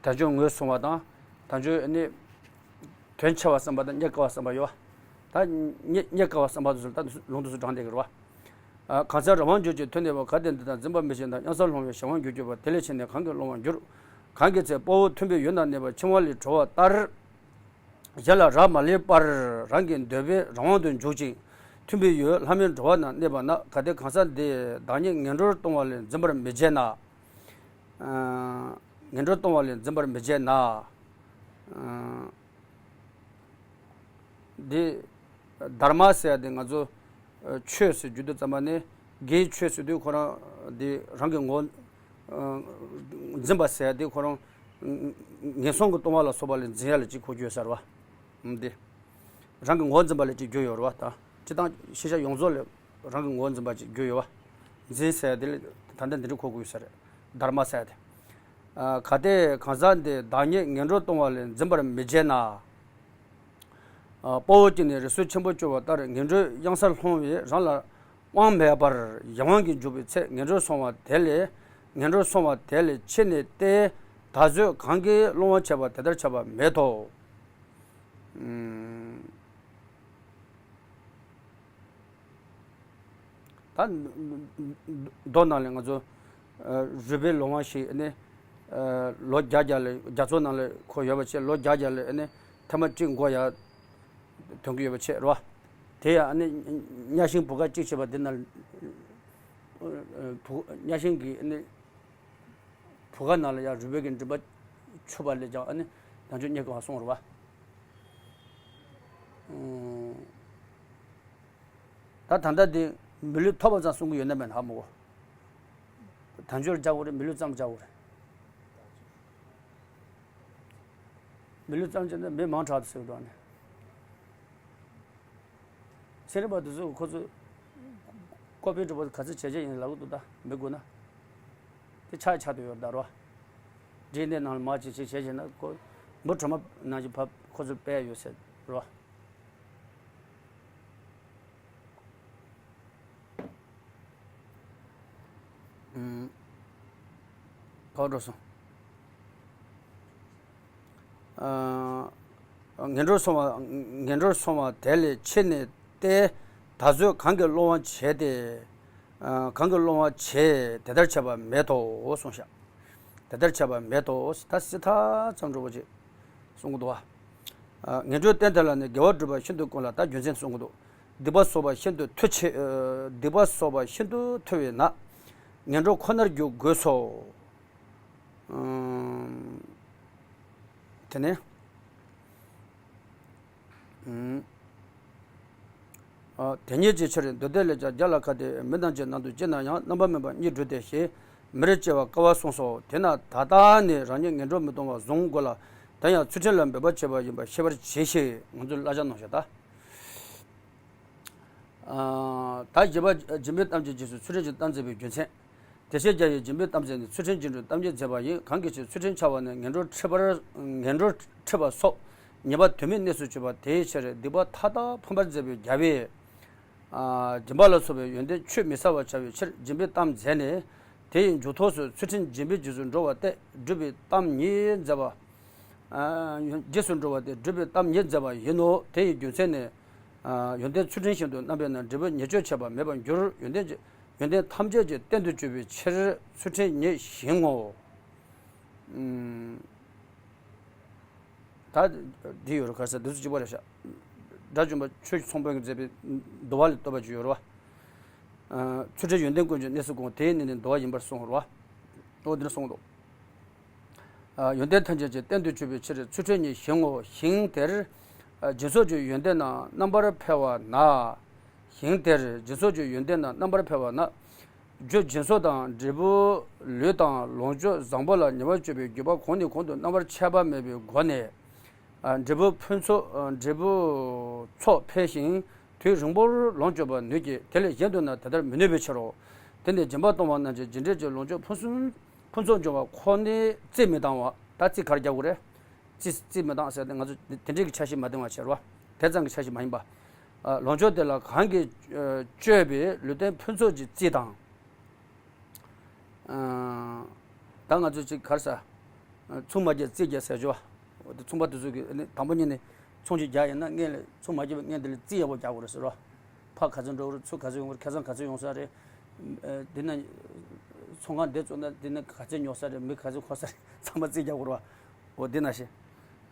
དལ་འབྱོར་ངོས་བཟུང་བ་དང་། དལ་འབྱོར་ནི། དོན་ཆེ་བ་བསམ་པ་དང་རྙེད་དཀའ་བ་བསམ་པ་ཡོད་པ། ད་རྙེད་རྙེད་དཀའ་བ་བསམ་པ་དེ་ཚོ་ད་ལུང་དུ་སུ་དྲངས་བསྡད་ཀྱི་རེད་བ། གང་ཚེ་རང་དབང་འགྱུར་གྱི་མཐུ་ནུས་པ། གལ་ཏེ་འདི་དག་འཛིན་པར་མི་བྱེད་ན། གཡང་སར་ལྷུང་བའི་གཞན་དབང་འགྱུར་གྱུར་པ། དེ་ལས་ཕྱིས་ནས་གང་གིས་བསླུང་བར་འགྱུར། གང་གི་ཚེ་དཔའ་བོ་མཐུན་པའི་ཡུལ་ན་གནས་པ། འཆིང་བ་ལས་གྲོལ་བ་ལྟར། གཞན་ལ་རག་མ་ལས་པར་རང་གི་འདོད་པའི་རང་དབང་དུ་འཇུག་ཅིང་མཐུན་པའི་ཡུལ་ལྷ་མིའི་འགྲོ་བ་ན་གནས་པ་ན། གལ་ཏེ་གང་ཟག་འདི་བདག་ཉིད་ངན་འགྲོར་ལྟུང་བ་ལས་འཛིན་པར་མི་བྱེད་ན། ངན་འགྲོར་ལྟུང་བ་ལས་འཛིན་པར་མི་བྱེད་ན། འདི། དྷརྨ་ཟེར་ཡ་དེ་ང་ཚོ། ཆོས་ཟེར་རྒྱུ་དེ་ཙམ་པ་ནི། དགེ་བའི་ཆོས་ཟེར་དུས་ཁོ་རང་། དེ་རང་གི་ངོ་། འཛིན་པ་ཟེར་ཡ་དེ་ཁོ་རང་། ངན་སོང་གི་ལྟུང་བ་ལ་སོགས་པ་ལས་འཛིན་ཡ་ལ་ཅིག་གོ་རྒྱུ་ཡོད་ས་རེད་བ། འདི། རང་གི་ངོ་འཛིན་པ་ལ་ཅིག་རྒྱུ་ཡོད་རེད་བ་ད། སྤྱི་བཏང་ཤེས་བྱ་ཡོངས་རྫོགས་ལ་རང་གི་ངོ་འཛིན་པ་ཅིག་རྒྱུ་ཡོད་བ། འཛིན་ཟེར་ཡ་དེ་ལ་ད་ལྟ་འདི་འདྲ་གོ་དགོས་ས་རེད། དྷརྨ་ཟེར་ཡ་དེ། གལ་ཏེ་གང་ཟག་འདི་བདག་ཉིད་ངན་འགྲོར་ལྟུང་བ་ལས་འཛིན་པར་མི་བྱེད་ན། དཔའ་བོ་གཅིག་ནི་རི་སུལ་ཆེན་པོར་སྐྱོ་བ་ལྟར་ངན་འགྲོའི་གཡང་སར་ལྷུང་བས་རང་ལ་དབང་མེད་པར་གཞན་དབང་གིས་འཇུག་པའི་ཚེ་ངན་འགྲོར་སོང་བ་དེ་ལས། ངན་འགྲོར་སོང་བ་དེ་ལས་ཕྱིས་ནས་ཏེ། ད་གཟོད་གང་གིས་བསླུ་བར་བྱ་བ་དེ་ལྟར་བྱ་བ་མེད་དོ། ད། མདོ་ནང་ལས་ང་ཚོ། རུས་སྦལ་ལོང་བ་ཞིག་ནི། ལོ་བརྒྱ་བརྒྱ་ལ་རྒྱ་མཚོ་ནང་ལ་ཁོ་ཡོད་པ་བྱས། ལོ་བརྒྱ་བརྒྱ་ལ་ནི་ཐེངས་མ་གཅིག་མགོ་ཡར་ཐོན་གྱི་ཡོད་པ་བྱས་རེད་བ། དེ་ཡང་ནི་གཉའ་ཤིང་བུ་ག་གཅིག་བྱས་པ་འདི་ནང་། བུ་གཉའ་ཤིང་གི་ནི། བུ་ག་ནང་ལ་ཡང་རུས་སྦལ་གྱི་མགྲིན་པ་ཆུད་པ་ལས་ཀྱང་ཨ་ནི་དལ་འབྱོར་རྙེད་དཀའ་བ་གསུངས་རེད་བ། ད་ད་ལྟ་འདི་མི་ལུས་ཐོབ་པ་ཙམ་གསུང་གི་ཡོད་ན་མེད་ན་ཧ་མ་གོ། དལ་འབྱོར་རྒྱག་དགོས་རེད། མི་ལུས་ཙམ་རྒྱག་དགོས་རེད། མི་ལུས་ཙམ་བྱས་ན་མི་མང་དྲགས་ཏེ་ཟེར་འགྲོ་ནས། ཚན་རིག་པ་དེ་ཚོས་ཁོ་ཚོས་ཀོ་པི་འགྲོ་བ་ག་ཚོད་བྱས་བྱས་ཡིན་ལབ་གི་འདུག་ད་མི་དགོས་ན། དེ་ཆགས་ཆགས་དུ་ཡོད་ད་རོ། འདྲེ་འདི་ནང་ལ་མ་བྱེད་བྱེད་བྱས་བྱས་ན་ཁོ་མི་གྲོ་མ་ནང་བཞིན་ཕབ་ཁོ་ཚོས་སྤེལ་ཡོད་ཟེར་རོ། ཨུམ། ག་པར་འགྲོ་སོང་། ཨ། ངན་འགྲོར་སོང་བ། ངན་འགྲོར་སོང་བ་དེ་ལས་ཕྱི་ནས་བལྟས། ད་གཟོད་གང་གིས་སློང་བ་བྱས་ཏེ། ཨ། གང་གིས་སློང་བ་བྱས་དེ་ལྟར་བྱས་པ་མེད་དོ་གསུངས་ཤག་དེ་ལྟར་བྱས་པ་མེད་དོ། ད་སྲིད་མཐའ་ཙམ་འགྲོ་བ་ཅིག་གསུང་གི་འདུག་བ། ཨ། ངན་འགྲོའི་རྟེན་དེ་ལ་ནི། དགེ་བ་བསྒྲུབས་པ་ཤིན་ཏུ་དཀོན་ལ། ད་རྒྱུ་མཚན་གསུང་གི་འདུག་སྡིག་པ་བཟོས་པ་ཤིན་ཏུ་མཐུ་ཆེ། ཨ། སྡིག་པ་བཟོས་པ་ཤིན་ཏུ་མཐུ་བས་ན། ངན་འགྲོར་ཁོ་ནར་འགྱུར་དགོས་སོ། ཨུམ། དེ་ནས། ཨུམ། ཨ། དེ་ཉིད་ཀྱི་ཕྱིར་མདོ་སྡེ་ལས་ཀྱང་། བརྒྱ་ལ་ཁ་དེ་མི་རྣམས་ཀྱི་ནང་དུ་སྐྱེས་ན་ཡང་། རྣམ་པར་སྨིན་པ་གཉིས་བསྒྲུབས་ཏེ་ཞེས་མིར་སྐྱེ་བ་དཀའ་བ་གསུངས་སོ། དེས་ན་ད་ལྟ་ནས་རང་ཉིད་ངན་འགྲོར་མི་ལྟུང་བར་བཟུང་དགོས་ལ། དེ་ཡང་ཚུལ་ཁྲིམས་ལ་འབད་པ་བྱས་པ་ཡིན་པ་ཤེས་པར་གྱིས་ཤིག་ང་ཚོའི་བསླབ་བྱ་ནང་བཞིན་ད། ཨ། ད་སྦྱིན་པ་སྦྱིན་པའི་གཏམ་གྱི་རྗེས་སུ་ཚུལ་ཁྲིམས་ཀྱི་གཏམ་མཛད་པའི་རྒྱུ་མཚན། དེ་བཞིན་རྒྱ་ཡིས་སྦྱིན་པའི་གཏམ་མཛད་ནི། ཚུལ་ཁྲིམས་རྗེས་འགྲོའི་གཏམ་གྱི་མཛད་པ་ཡིན། གང་གི་ཕྱིར་ཚུལ་ཁྲིམས་འཆལ་བ་ནི་ངན་འགྲོར་ཁྲིད་པར་ངན་འགྲོར་ཁྲིད་པ་སོགས་ཉེས་པ་དོན་མེད་གནས་སུ་གྱུར་པ་དེའི་ཕྱིར། སྡིག་པ་མཐའ་དག་ཕམ་པར་མཛད་པའི་རྒྱལ་བས། ཨ། སྦྱིན་པ་ལ་སོགས་པའི་ཡོན་ཏན་ཆུད་མི་ཟ་བར་བྱ་བའི་ཕྱིར་སྦྱིན་པའི་གཏམ་མཛད་ནས། དེ་ཡི་མཇུག་ཐོགས་སུ་ཚུལ་ཁྲིམས་སྦྱིན་པའི་རྗེས་སུ་འགྲོ་བ་སྟེ་སྒྲུབ་པའི་གཏམ་ཉིད་མཛད་པ། ཨ། རྗེས་སུ་འགྲོ་བ་སྟེ་སྒྲུབ་པའི་གཏམ་ཉིད་མཛད་པ་ཡིན་ནོ། དེ་ཡི་རྒྱུ་མཚན་ནི། ཨ། ཡོན་ཏན་ཚུལ་ཁྲིམས་བཞིན་དུ་རྣམ་པས་ན། འབྲས་བུ་ཉེས་སྤྱོད་བྱས་པ་མེད་པར་འགྱུར། ཡོན་ཏན་གྱི་ཡོན་ཏན་ཐམས་ཅད་ཀྱི་རྟེན་དུ་གྱུར་པའི་ཕྱིར་ཚུལ་ཁྲིམས་ཉིད་བཞིན་ངོ་། ཨུམ། ད་འདི་ཡོད་རེད། ག་རེ་ཟེར། འདི་ཚོ་གཅིག་པ་རེད་ཤག་དགྲ་བཅོམ་པ་ཆོས་ཀྱི་ཚོང་དཔོན་གྱིས་མཛད་པའི་འདུལ་བ་ལས་བཏོན་པ་ཅིག་ཡོད་རེད་བ། ཨ། ཚུལ་ཁྲིམས་ཡོན་ཏན་ཀུན་གྱི་གནས་སུ་གོམས། དེ་ཡི་གནས་ནི་འདུལ་བ་ཡིན་པར་གསུངས་རེད་བ། ཨོ་འདི་ན་གསུངས་འདུག་ཨ། ཡོན་ཏན་ཐམས་ཅད་ཀྱི་རྟེན་དུ་གྱུར་པའི་ཕྱིར་ཚུལ་ཁྲིམས་ཉིད་བཞིན་ངོ་། ཞིང་དེར། ཨ། སྦྱིན་སོགས་ཀྱི་ཡོན་ཏན་རྣམས་རྣམ་པར་འཕེལ་བ་ན། ཞིང་དེར་སྦྱིན་སོགས་ཀྱི་ཡོན་ཏན་རྣམས་རྣམ་པར་འཕེལ་བ་ན། རྒྱུ་སྦྱིན་སོགས་དང་འབྲས་བུ་ལུས་དང་ལོངས་སྤྱོད་བཟང་པོ་ལ་ཉེས་པར་སྤྱོད་པའི་རྒྱུ་པ་གོང་ནས་གོང་དུ་རྣམ་པར་ཆད་པ་མེད་པའི་སྒོ་ནས། ཨ། འབྲས་བུ་ཕུན་ཚོགས། ཨ། འབྲས་བུ་ཚོགས་འཕེལ་ཞིང་དུས་རིང་པོར་ལོངས་སྤྱོད་པར་ནུས་ཀྱི། དེ་ལས་གཞན་དུ་ན་དེ་ལྟར་མི་ནུས་པའི་ཕྱིར་རོ། དེ་ནི་སྦྱིན་པ་གཏོང་བ་རྣམས་ཀྱི་རྒྱུ་འབྲས་ཀྱི་ལོངས་སྤྱོད་ཕུན་སུམ་ཕུན་ཚོགས་འབྱུང་བ་ཁོ་ནའི་རྩིས་མི་བཏང་བ། ད་རྩིས་ག་རེ་རྒྱག་དགོས་རེད། རྩིས་རྩིས་མི་བཏང་ཟེར་ཏེ་ང་ཚོ་དེ་འདྲའི་གི་འཆར་གཞི་མ་འདིང་བ་བྱས་རོ། དེ་ཙམ་གྱི་འཆར་གཞི་མ་ཡིན་པ། ཨ། ལོངས་སྤྱོད་དེ་ལ་གང་གིས་ཨ་སྤྱོད་པའི་ལུས་རྟེན་ཕུན་ཚོགས་ཀྱི་རྩིས་དང་། ཨ། ད་ང་ཚོས་ཅིག་ག་རེ་ཟ། ཨ། ཚོང་མ་རྒྱག་རྩིས་རྒྱག་ཟེར་རྒྱུ་བ། འོ་དེ་ཚོང་པ་དེ་ཚོ་གིས་ཨ་ནི་དང་པོ་ཉིད་ནས་ཚོང་ཅིག་རྒྱག་ཡིན་ན་སྔོན་ལ་ཚོང་མ་རྒྱག་པའི་སྔོན་དེ་ལ་རྩིས་ཡག་པོ་རྒྱག་དགོས་རེད་ཟེར་རོ། ཕག་ག་ཚོད་འགྲོ་གི་རེད། ཚུར་ག་ཚོད་ཡོང་གི་རེད། ཁ་སང་ག་ཚོད་ཡོང་ས་རེད། ཨ། དེ་ན་ཚོང་ཁང་འདི་བཙུགས་ན་དེ་ན་ག་ཚོད་ཉོ་ས་རེད། མི་ག་ཚོད་འཁོར་ས་རེད། ཚང་མ་རྩིས་རྒྱག་དགོས་རེད་བ། འོ་འདི་ནང་བཞིན།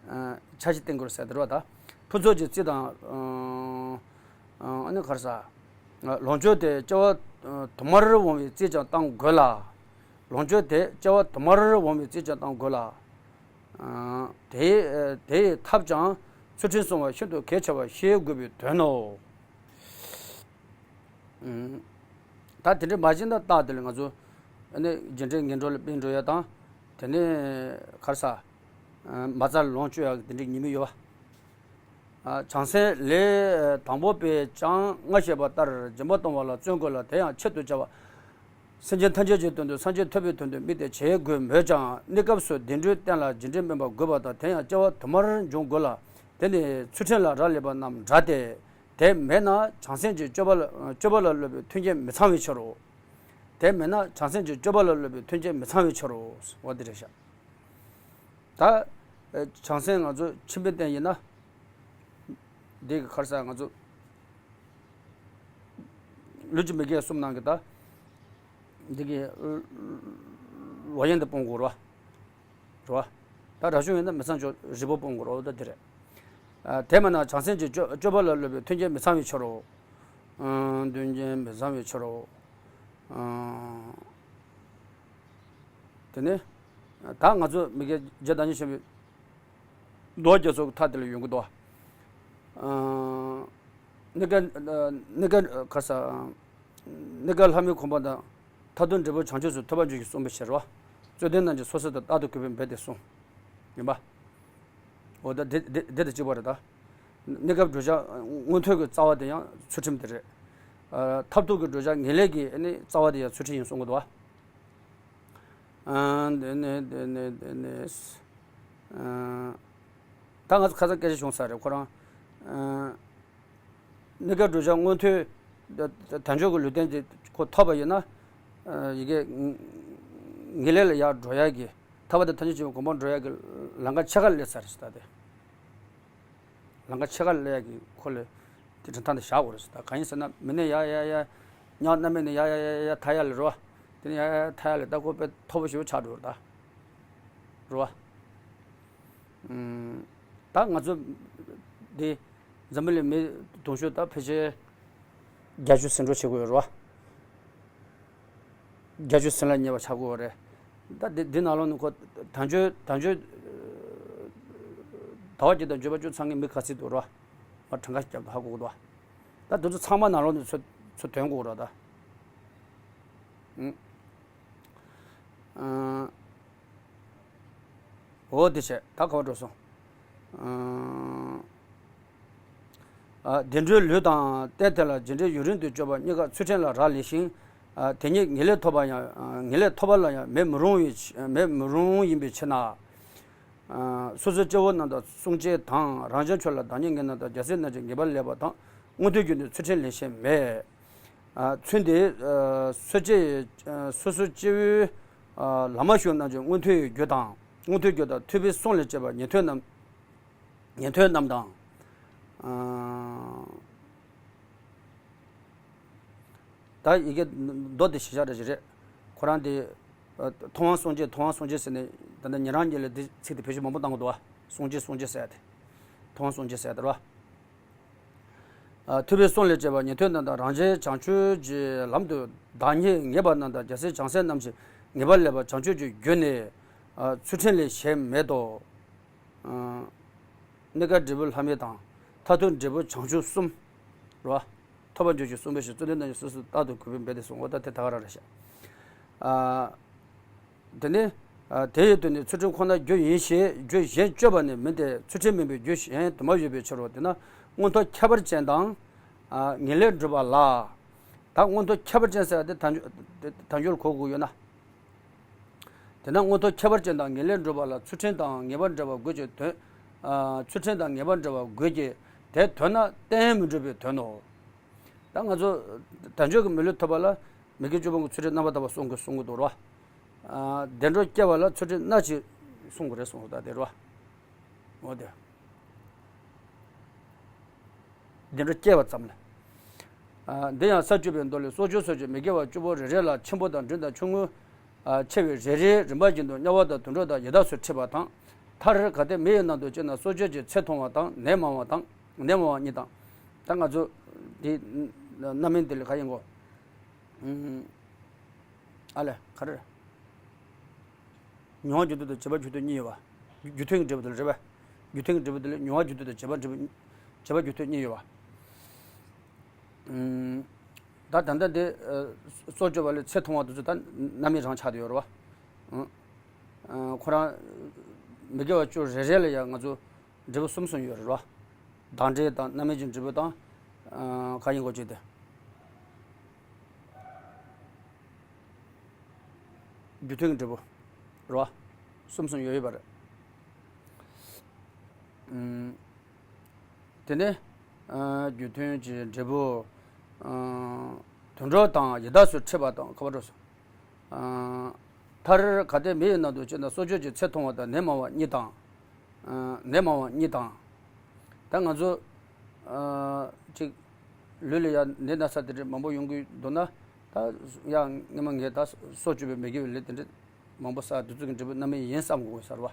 ཨ། འཆར་གཞི་བཏིང་དགོས་ཟེར་དེ་རེད་བ། ད་ཕུན་ཚོགས་ཀྱི་རྩིས་དང་། ཨ། ཨ་ནི་ག་རེ་ཟ། ལོངས་སྤྱོད་དེ་སྐྱེ་བ་དུ་མར་འོང་བའི་རྩིས་ཀྱང་བཏང་དགོས་ལ། ལོངས་སྤྱོད་དེ་སྐྱེ་བ་དུ་མར་འོང་བའི་རྩིས་ཀྱང་བཏང་དགོས་ལ། ཨ། དེའི་དེའི་ཐབས་ཀྱང་ཚུལ་ཁྲིམས་སྲུང་བ་ཤིན་ཏུ་གལ་ཆེ་བ་ཤེས་དགོས་པའི་དོན་ནོ། ད་དེ་འདྲ་མ་བྱས་ན་རྟགས་དེ་ལ་ང་ཚོ་ཨ་ནི་རྒྱུ་འབྲས་ངན་འགྲོ་ལ་འཕེན་འགྲོ་ཡ་དང་། དེ་ནས་ག་རེ་ཟ། མ་རྩ་ལོངས་སྤྱོད་ཡ་དེ་འདྲའི་ཉེས་དམིགས་ཡོད་བ། བྱང་སེམས་ལས་དང་པོ་པས་ཀྱང་སྔར་བཤད་པ་ལྟར་སྦྱིན་པ་གཏོང་བ་ལ་བརྩོན་དགོས་ལ། དེ་ཡང་ཆེད་དུ་བྱ་བ། སེམས་ཅན་ཐམས་ཅད་ཀྱི་དོན་དུ་སངས་རྒྱས་ཐོབ་པའི་དོན་དུ་དམིགས་ཏེ་བྱེད་དགོས་མོད་ཀྱང་། གནས་སྐབས་སུ་བདེ་འགྲོའི་རྟེན་ལ་རྒྱུ་འབྲས་སྨིན་པ་དགོས་པ་དང་། དེ་ཡང་སྐྱེ་བ་དུ་མར་འབྱུང་དགོས་ལ། དེ་ནི་ཚུལ་ཁྲིམས་ལ་རག་ལས་པ་རྣམས་འདྲ་སྟེ། དེ་མེད་ན་བྱང་སེམས་ཀྱི་སྤྱོད་པ་ལ་སྤྱོད་པ་ལ་སློབ་པའི་མཐུན་རྐྱེན་མི་ཚང་བའི་ཕྱིར་རོ། དེ་མེད་ན་བྱང་སེམས་ཀྱི་སྤྱོད་པ་ལ་སློབ་པའི་མཐུན་རྐྱེན་མི་ཚང་བའི་ཕྱིར་རོ། འོ་དེ་རེད་ཤག་ད་བྱང་སེམས་ང་ཚོ་ཁྱིམ་པའི་རྟེན་ཡིན་ན། འདི་གི་ག་རེ་ཟ། ང་ཚོ་ལུས་ཀྱི་མི་དགེ་གསུམ་ནང་གི་ད་འདི་གི་ལོག་གཡེམ་དེ་སྤོང་དགོས་རེད་བ། རེད་བ། ད་རབ་བྱུང་ཡིན་ན་མི་ཚངས་སྤྱོད་རིལ་པོ་སྤོང་དགོས་རེད་བ། ད་འདི་རེད། ཨ། དེ་མིན་ན་བྱང་སེམས་ཀྱི་སྤྱོད་སྤྱོད་པ་ལ་སློབ་པའི་མཐུན་རྐྱེན་མི་ཚང་བའི་ཕྱིར་རོ། ཨང་། མཐུན་རྐྱེན་མི་ཚང་བའི་ཕྱིར་རོ། ཨང་། དེ་ནས་ད་ང་ཚོ་མི་དགེ་བརྒྱད་དང་ཉེར་ལྔ་པའི་མདོ་རྒྱུད་སོགས་ཀྱི་མཐའ་དེ་ལ་ཡོང་གི་འདུག་ཨང་། གནས་སྐབས་གནས་སྐབས་ག་རེ་ཟ། གནས་སྐབས་ལྷ་མིའི་གོ་འཕང་དང་ མཐར་ཐུག་འབྲས་བུ་བྱང་ཆུབ་སུ་ཐོབ་པར་འགྱུར་ཞེས་གསུངས་པའི་ཕྱིར་རོ། རྩོད་ལྡན་རྣམས་ཀྱིས་སོ་སོ་དང་རྟག་ཏུ་གུས་པས་འབད་དེ་གསུངས། ཡིན་པ། འོ་ད་འདི་འདི་འདི་དང་གཅིག་པ་རེད་ད། གནས་སྐབས་བགྲོད་བྱ་མངོན་མཐོ་གི་རྩ་བ་དེ་ཡང་ཚུལ་ཁྲིམས་དེ་རེད། ཨ། མཐར་ཐུག་གི་བགྲོད་བྱ་ངེས་ལེགས་ཀྱི་ཨ་ནི་རྩ་བ་དེ་ཡང་ཚུལ་ཁྲིམས་ཡིན་གསུང་གི་འདུག་བ། ཨ། འདི་ནས་འདི་ནས་འདི་ནས། ཨ། ད་ང་ཚོ་ཁ་སང་སྐད་ཆ་བྱུང་ས་རེད་ཁོ་རང་། ཨ། གནས་སྐབས་བགྲོད་བྱ་མངོན་མཐོ་དལ་འབྱོར་གྱི་ལུས་རྟེན་དེ་ཁོ་ཐོབ་པ་ཡིན་ན། ཨ། ཡི་གེ་ངེས་ལེགས་ལ་ཡར་འགྲོ་ཡག་གི་ཐར་པ་དང་ཐམས་ཅད་མཁྱེན་པའི་གོ་འཕང་འགྲོ་ཡག་གི་ལམ་ཁ་ཕྱེད་ཀ་སླེབས་ཚར་རེད་ཟེར་ད་དེ། ལམ་ཁ་ཕྱེད་ཀ་སླེབས་ཡག་གི་ཁོ་ལ་དེ་རིན་ཐང་དེ་བཞག་དགོས་རེད་ཟེར་ད། གང་ཡིན་ཟེར་ན་མི་ནས་ཡར་ཡར་ཡར་ཉག་སྣ་མིན་ནས་ཡར་ཡར་ཡར་ཡར་ཐར་ཡག་ལ་རོ། དེ་ནས་ཡར་ཡར་ཐར་ཡག་ལ་ད་ཁོ་དཔེ་མཐོ་པོ་ཞེ་པོ་ཆགས་འགྲོ་རེད་ད། རེད་བ། ཨུམ། ད་ང་ཚོ་འདི་འཛམ་བུ་གླིང་མི་དུང་ཕྱུར་ད་ཕལ་ཆེར་བརྒྱད་ཅུ་ཟིན་འགྲོ་བྱེད་དགོས་ཡོད་རེད་བ། བརྒྱད་ཅུ་ཟིན་ལ་ཉེ་བ་ཆགས་དགོས་རེད། ད་འདི་འདི་ནང་ལོགས་ནས་ཁོ་དལ་འབྱོར་དལ་འབྱོར་ཟླ་བ་བརྒྱད་དང་འབྱོར་པ་བཅུ་ཚང་གི་མི་ག་ཚོད་འདུག་རེད་བ། མ་གྲངས་ཀ་ཞིག་བརྒྱབ་ཏུ་ཧ་གོ་གི་འདུག་བ། ད་དེ་ཚོ་ཚང་མ་ནང་ལོགས་ནས་ཚུར་ཚུར་ཐོན་དགོས་རེད་ད། ཨུམ། ཨ། འོ་དེ་བྱས་ད་ག་པར་འགྲོ་སོང་། ཨ། བདེ་འགྲོའི་ལུས་དང་རྟེན་དེ་ལ་རྗེས་འབྲས་ཡུན་རིང་དུ་སྤྱོད་པ་གཉིས་ཀ་ཚུལ་ཁྲིམས་ལ་རག་ལས་ཤིང་། ཨ། དེ་ཉིད་ངེས་ལེགས་ཐོབ་པ་ཡང་ངེས་ལེགས་ཐོབ་པ་ལ་ཡང་མེད་མི་རུང་བའི་མེད་མི་རུང་ཡིན་པའི་ཕྱིར་ན། ཨ། སོ་སོའི་སྐྱེ་བོ་རྣམས་དང་སྲུང་བྱེད་དང་རང་བྱུང་ཆོས་ལ་བདག་ཉིད་ངེས་རྣམས་དང་རྒྱལ་སྲས་རྣམས་ཀྱི་ངེས་པ་ལེགས་པ་དང་མངོན་མཐོའི་རྒྱུ་ནི་ཚུལ་ཁྲིམས་ལས་གཞན་མེད། ཨ། ཚུལ་འདི། ཨ། སོ་སྐྱེ་ཡི། ཨ། སོ་སོ་སྐྱེ་བོའི། ཨ། ལམ་མ་ཞུགས་རྣམས་ཀྱི་མངོན་མཐོའི་རྒྱུ་དང་མངོན་མཐོའི་རྒྱུ་དང་ཐུབ་པའི་གསུང་ལས་སྐྱེས་པ་ཉན་ཐོས་རྣམས། ཉན་ཐོས་རྣམས་དང་། ཨ། ད་ཡི་གེ་མདོ་དེ་གཞི་བཞག་འདྲ་ཞིག་རེད། ཁོ་རང་དེ། ཨ། ཐུབ་དབང་སྲུང་བྱེད་ཐུབ་དབང་སྲུང་བྱེད་ཟེར་ནས་ད་ལྟ་ཉན་རང་རྒྱལ་ལ་དེ་ཚིག་དེ་བེད་སྤྱོད་མང་པོ་བཏང་གི་འདུག་བ། སྲུང་བྱེད་སྲུང་བྱེད་ཟེར་ཡ་དེ། ཐུབ་དབང་སྲུང་བྱེད་ཟེར་ཡ་དེ་རེད་བ། ཨ། ཐུབ་པའི་གསུང་ལས་སྐྱེས་པ་ཉན་ཐོས་རྣམས་དང་རང་རྒྱལ་བྱང་ཆུབ་ཀྱི་ལམ་དུ་བདག་ཉིད་ངེས་པ་རྣམས་དང་རྒྱལ་སྲས་བྱང་སེམས་རྣམས་ཀྱི་ངེས་པ་ལེགས་པ་བྱང་ཆུབ་ཀྱི་རྒྱུ་ནི། ཨ། ཚུལ་ཁྲིམས་ལས་གཞན་མེད་དོ། ཨ། གནས་སྐབས་འབྲས་བུ་ལྷ་མིན་དང་མཐར་ཐུག་འབྲས་བུ་བྱང་ཆུབ་གསུམ། རེད་བ། ཐོབ་པར་འགྱུར་ཞེས་གསུངས་པའི་ཕྱིར་རྩོད་ལྡན་རྣམས་ཀྱིས་སོ་སོར་རྟག་ཏུ་གུས་པས་འབད་དེ་གསུངས། འོ་ད་དེ་ད་ག་རང་རེད་ཤག་ཨ། དེ་ནི། ཨ། དེ་ཡི་དོན་ནི་ཚུལ་ཁྲིམས་ཁོ་ནའི་རྒྱུ་ཡིན་ཞེས་རྒྱུ་གཞན་བཅོས་པ་ནི་མིན་ཏེ་ཚུལ་ཁྲིམས་མིན་པའི་རྒྱུ་གཞན་དུ་མ་ཡོད་པའི་ཕྱིར་རོ། དེས་ན་མངོན་མཐོ་ཁྱད་པར་ཅན་དང་། ཨ། ངེས་ལེགས་སྒྲུབ་པ་ལ། ད་མངོན་མཐོ་ཁྱད་པར་ཅན་ཟེར་བ་དེ་དལ་འབྱོར་དལ་འབྱོར་གོ་དགོས་ཡོད་ན། དེས་ན་མངོན་མཐོ་ཁྱད་པར་ཅན་དང་ངེས་ལེགས་སྒྲུབ་པ་ལ་ཚུལ་ཁྲིམས་དང་ངེས་པ་འབྲེལ་བ་དགོས་ཀྱི་དོན། ཨ། ཚུལ་ཁྲིམས་དང་ངེས་པ་འབྲེལ་བ་དགོས་ཀྱི། དེ་དོན་ན་གཏན་མི་འགྲུབ་པའི་དོན་ནོ། ད་ང་ཚོ་དལ་འབྱོར་གྱི་མི་ལུས་ཐོབ་པ་ལ་མི་དགེ་བཅུ་སྤོང་གི་ཚུལ་ཁྲིམས་རྣམ་པར་དག་པ་སྲུང་དགོས་གསུང་གི་འདུག་རོ། ཨ། བདེ་འགྲོ་སྐྱེ་བ་ལ་ཚུལ་ཁྲིམས་སྣ་གཅིག་སྲུང་དགོས་རེད་གསུངས་སོང་ད་དེ་རོ། འོ་དེ། བདེ་འགྲོ་སྐྱེ་བ་ཙམ་ལ། ཨ། འདི་ཡང་ས་བཅུ་པའི་མདོ་ལས་སྲོག་གཅོད་སོགས་ཀྱི་མི་དགེ་བ་བཅུ་པོ་རེ་རེ་ལ་ཆེན་པོ་དང་འབྲིང་དང་ཆུང་ངུ། ཨ། ཆེ་བའི་རེ་རེའི་རིམ་པ་བཞིན་དུ་དམྱལ་བ་དང་དུད་འགྲོ་དང་ཡི་དྭགས་སུ་འཁྲིད་པ་དང་། མཐར་གལ་ཏེ་མི་ཡི་ནང་དུ་སྐྱེས་ན་སྲོག་གཅོད་ཀྱི་ཚེ་ཐུང་བ་དང་ནད་མང་བ་དང་ནད་མང་བ་གཉིས་དང་། ད་ང་ཚོ་འདི་རྣམ་སྨིན་དེ་ལས་ག་ཡིན་གོ། ཨུམ། ཨ་ལས་ག་རེ་རེད། མྱོང་བ་རྒྱུ་མཐུན་དང་བྱེད་པ་རྒྱུ་མཐུན་གཉིས་ཡོད་པ། རྒྱུ་མཐུན་གྱི་འབྲས་བུ་དེ་ལ་རེད་པས། རྒྱུ་མཐུན་གྱི་འབྲས་བུ་དེ་ལ་མྱོང་བ་རྒྱུ་མཐུན་དང་བྱེད་པ་འབྲས་བུ། བྱེད་པ་རྒྱུ་མཐུན་གཉིས་ཡོད་པ། ཨུམ། ད་ད་ལྟ་འདི་ཨ་སྲོག་གཅོད་པ་ལས་ཚེ་ཐུང་བ་དེ་ཚོ་ད་རྣམ་སྨིན་རང་ཆགས་བསྡད་ཡོད་རེད་པ། ཨུམ། ཨ་ཁོ་རང་མི་དགེ་བ་བཅུ་རེ་རེ་ལ་ཡང་ང་ཚོ་འབྲས་བུ་གསུམ་གསུམ་ཡོད་རེད་པ། བདག་འབྲས་དང་རྣམ་སྨིན་གྱི་འབྲས་བུ་དང་། ཨ་ག་ཡིན་གོ་ཅིག་དེ། རྒྱུ་མཐུན་གྱི་འབྲས་བུ་རེད་པ། གསུམ་གསུམ་ཡོད་ཡོད་པ་རེད། ཨུམ། དེ་ནས་ཨ་རྒྱུ་མཐུན་གྱི་འབྲས་བུ། ཨ་དུད་འགྲོ་དང་ཡི་དྭགས་སུ་འཁྲིད་པ་དང་ག་པར་འགྲོ་སོང་། ཨ་མཐར་གལ་ཏེ་མི་ཡི་ནང་དུ་སྐྱེས་ན་སྲོག་གཅོད་ཀྱི་ཚེ་ཐུང་བ་དང་ནད་མང་བ་གཉིས་དང་། ཨ་ནད་མང་བ་གཉིས་དང་། ད་ང་ཚོ་ཨ་ཅིག་ལུས་ལ་ཡང་ནད་ན་ཚ་དེ་འདྲ་མང་པོ་ཡོང་གི་འདུག་ན། ད་ཡང་སྔོན་མ་ངས་ད་སྲོག་གཅོད་པའི་མི་དགེ་བའི་ལས་དེ་འདྲ་མང་པོ་བསགས་དེ་ཚོ་གི་འབྲས་བུ་རྣམ་སྨིན་ཡིན་བསམ་དགོས་ས་རེད་པ།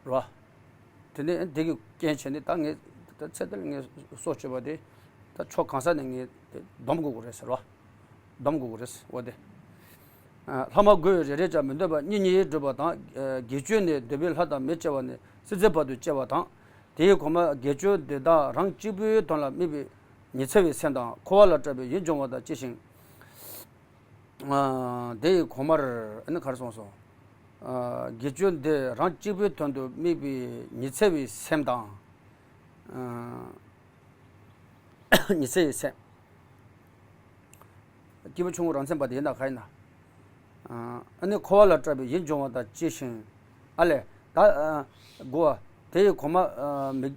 རེད་པ། དེ་ནས་དེ་གི་རྐྱེན་བྱས་ནས་ད་ངས་ད་ཚེ་འདི་ལ་ངས་སྲོག་གཅོད་པ་དེ་ད་ཕྱོགས་གང་ས་ནས་ངས་དེ་སྡོམ་དགོས་ཀྱི་རེད་ཟེར་བ། སྡོམ་དགོས་ཀྱི་རེད་འོ་དེ། ཨ་ལྷག་མ་དགུ་ཡི་རེ་རེ་བྱ་མི་འདོད་པ་གཉིས་གཉིས་སྒྲུབ་པ་དང་། ཨ་དགེ་སྤྱོད་ནི་འདོད་པའི་ལྷ་དང་མི་སྐྱེ་བ་ནས་སྲིད་རྩེའི་བར་དུ་སྐྱེ་བ་དང་། དེའི་གོང་མ་དགེ་སྤྱོད་འདི་དག་རང་གཅིག་པུའི་དོན་ལ་དམིགས་པའི་ཉི་ཚེ་བའི་སེམས་དང་འཁོར་བ་ལ་སྐྲག་པའི་ཡིད་འབྱུང་བ་དང་བཅས་ཤིང་། ཨ། དེ་ཡི་གོང་མར་ཨ་ནི་ག་རེ་གསུངས་སོང་། ཨ། དགེ་སྦྱོར་འདི་རང་གཅིག་པུའི་དོན་དུ་དམིགས་པའི་ཉི་ཚེ་བའི་སེམས་དང་། ཨ། ཉི་ཚེ་བའི་སེམས། སྐྱེས་བུ་ཆུང་ངུ་རང་མཚན་པ་དེ་ཡིན་ན་ག་ཡིན་ན། ཨ་ནི་འཁོར་བ་ལ་སྐྲག་པའི་ཡིད་འབྱུང་བ་དང་བཅས་ཤིང་། ཨ་ལས་ད་གོ། དེ་ཡི་གོང་མ་མི་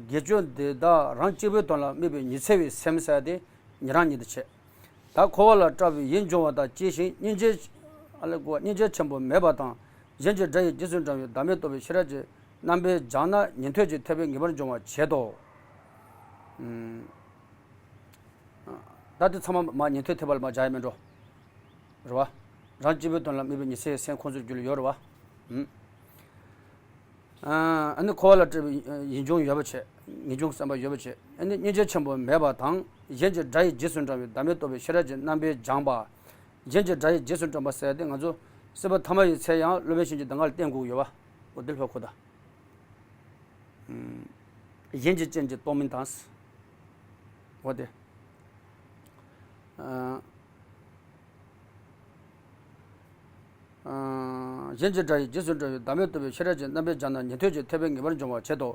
དགེ་སྦྱོར་འདི་དག་རང་གཅིག་པུའི་དོན་ལ་དམིགས་པའི་ཉི་ཚེ་བའི་སེམས་ཟེར་དེ་ཉིད་རང་ཉིད་དུ་བྱེད། ད་འཁོར་བ་ལ་སྐྲག་པའི་ཡིད་འབྱུང་བ་དང་བཅས་ཤིང་སྙིང་རྗེ། ཨ་ལས་གོ། སྙིང་རྗེ་ཆེན་པོ་མེད་པ་དང་གཞན་གྱི་དགྲ་ཡི་རྗེས་སུ་འབྲང་བའི་བདག་མེད་རྟོགས་པའི་ཤེས་རབ་ཀྱི་རྣམ་པས་སྦྱངས་ན་ཉན་ཐོས་ཀྱི་ཐེག་པའི་ངེས་པར་འབྱུང་བར་བྱེད་དོ། ད་དེ་ཚང་མ་མ་ཉན་ཐོས་ཐེག་པ་ལ་མ་སྦྱར་ཡ་མིན་འགྲོ། རེད་བ། རང་གཅིག་པུའི་དོན་ལ་དམིགས་པའི་ཉི་ཚེའི་སེམས་ཁོང་ཚོའི་རྒྱུད་ལ་ཡོད་རེད་བ། ཨ་ནི་འཁོར་བ་ལ་སྐྲག་པའི་ཡིད་འབྱུང་ཡོད་པ་བྱས། ངེས་འབྱུང་བསམ་པ་ཡོད་པ་བྱས། ཨ་ནི་སྙིང་རྗེ་ཆེན་པོ་མེད་པ་དང་གཞན་གྱི་དགྲ་ཡི་རྗེས་སུ་འབྲང་བའི་བདག་མེད་རྟོགས་པའི་ཤེས་རབ་ཀྱི་རྣམ་པས་སྦྱངས་པ། གཞན་གྱི་དགྲ་ཡི་རྗེས་སུ་འབྲང་བ་ཟེར་ཏེ་ང་ཚོ་སྲིད་པ་ཐ་མ་ཡི་ཚེ་ཡང་སློབ་དཔོན་གཤེན་གྱི་གདམས་ངག་ལ་བརྟེན་དགོས་ཀྱི་ཡོད་བ། འོ་དེ་ལ་ཕར་གོ་ད། གཞན་གྱི་སྤྱན་གྱིས་རྟོགས་མིན་དང་། འོ་དེ། གཞན་གྱི་དགྲ་ཡི་རྗེས་སུ་འབྲང་བའི་བདག་མེད་རྟོགས་པའི་ཤེས་རབ་ཀྱི་རྣམ་པས་སྦྱངས་ན་ཉན་ཐོས་ཀྱི་ཐེག་པའི་ངེས་པར་འབྱུང་བར་བྱེད་དོ།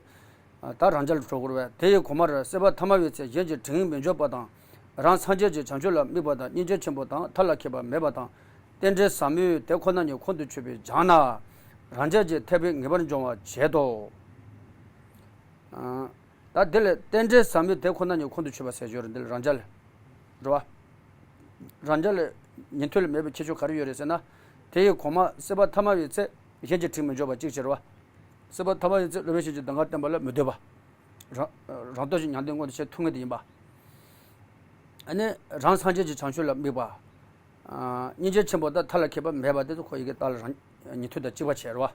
ད་རང་རྒྱལ་འགྲོ་དགོས་པས་དེ་ཡི་གོང་མར་སྲིད་པ་ཐ་མ་བའི་ཚེ་གཞན་གྱི་དྲིང་མི་འཇོག་པ་དང་། རང་སངས་རྒྱས་ཀྱི་བྱང་ཆུབ་ལ་དམིགས་པ་དང་སྙིང་རྗེ་ཆེན་པོ་དང་མཐའ་ལ་ཁེལ་བ་མེད་པ་དང་། རྟེན་འབྲེལ་ཟབ་མོས་དེ་ཁོ་ན་ཉིད་ཁོང་དུ་ཆུད་པས་སྦྱངས་ན། རང་རྒྱལ་གྱི་ཐེག་པའི་ངེས་པར་འབྱུང་བར་བྱེད་དོ། ད་དེ་ལས་རྟེན་འབྲེལ་ཟབ་མོས་དེ་ཁོ་ན་ཉིད་ཁོང་དུ་ཆུད་པ་ཟེར་ཞོར་འདི་ལ་རང་རྒྱལ། རེད་བ། རང་རྒྱལ་ལ་ཉན་ཐོས་ལ་མེད་པའི་ཁྱད་ཆོས་ག་རེ་ཡོད་རེད་ཟེར་ན། དེ་ཡི་གོང་མ་སྲིད་པ་ཐ་མ་བའི་ཚེ་གཞན་གྱི་དྲིང་མི་འཇོག་པ་གཅིག་བྱེད་རེད་བ། སྲིད་པ་ཐ་མ་བའི་ཚེ་སློབ་དཔོན་གཤེན་གྱི་གདམས་ངག་བསྟེན་པ་ལ་མི་སྡོད་པ། རང་རང་སྟོབས་ཀྱིས་མྱང་འདས་མངོན་དུ་བྱེད་ཐུབ་ངེས་དེ་ཡིན་པ། ཨ་ནི་རང་སངས་རྒྱས་ཀྱི་བྱང་ཆུབ་ལ་དམིགས་པ། སྙིང་རྗེ་ཆེན་པོ་དང་མཐའ་ལ་ཁེལ་བ་མེད་པ་དེ་ཚོ་ཁོ་ཡི་གེ་ལྟར་རང་ཉན་ཐོས་དང་གཅིག་པ་བྱས་རེད་བ།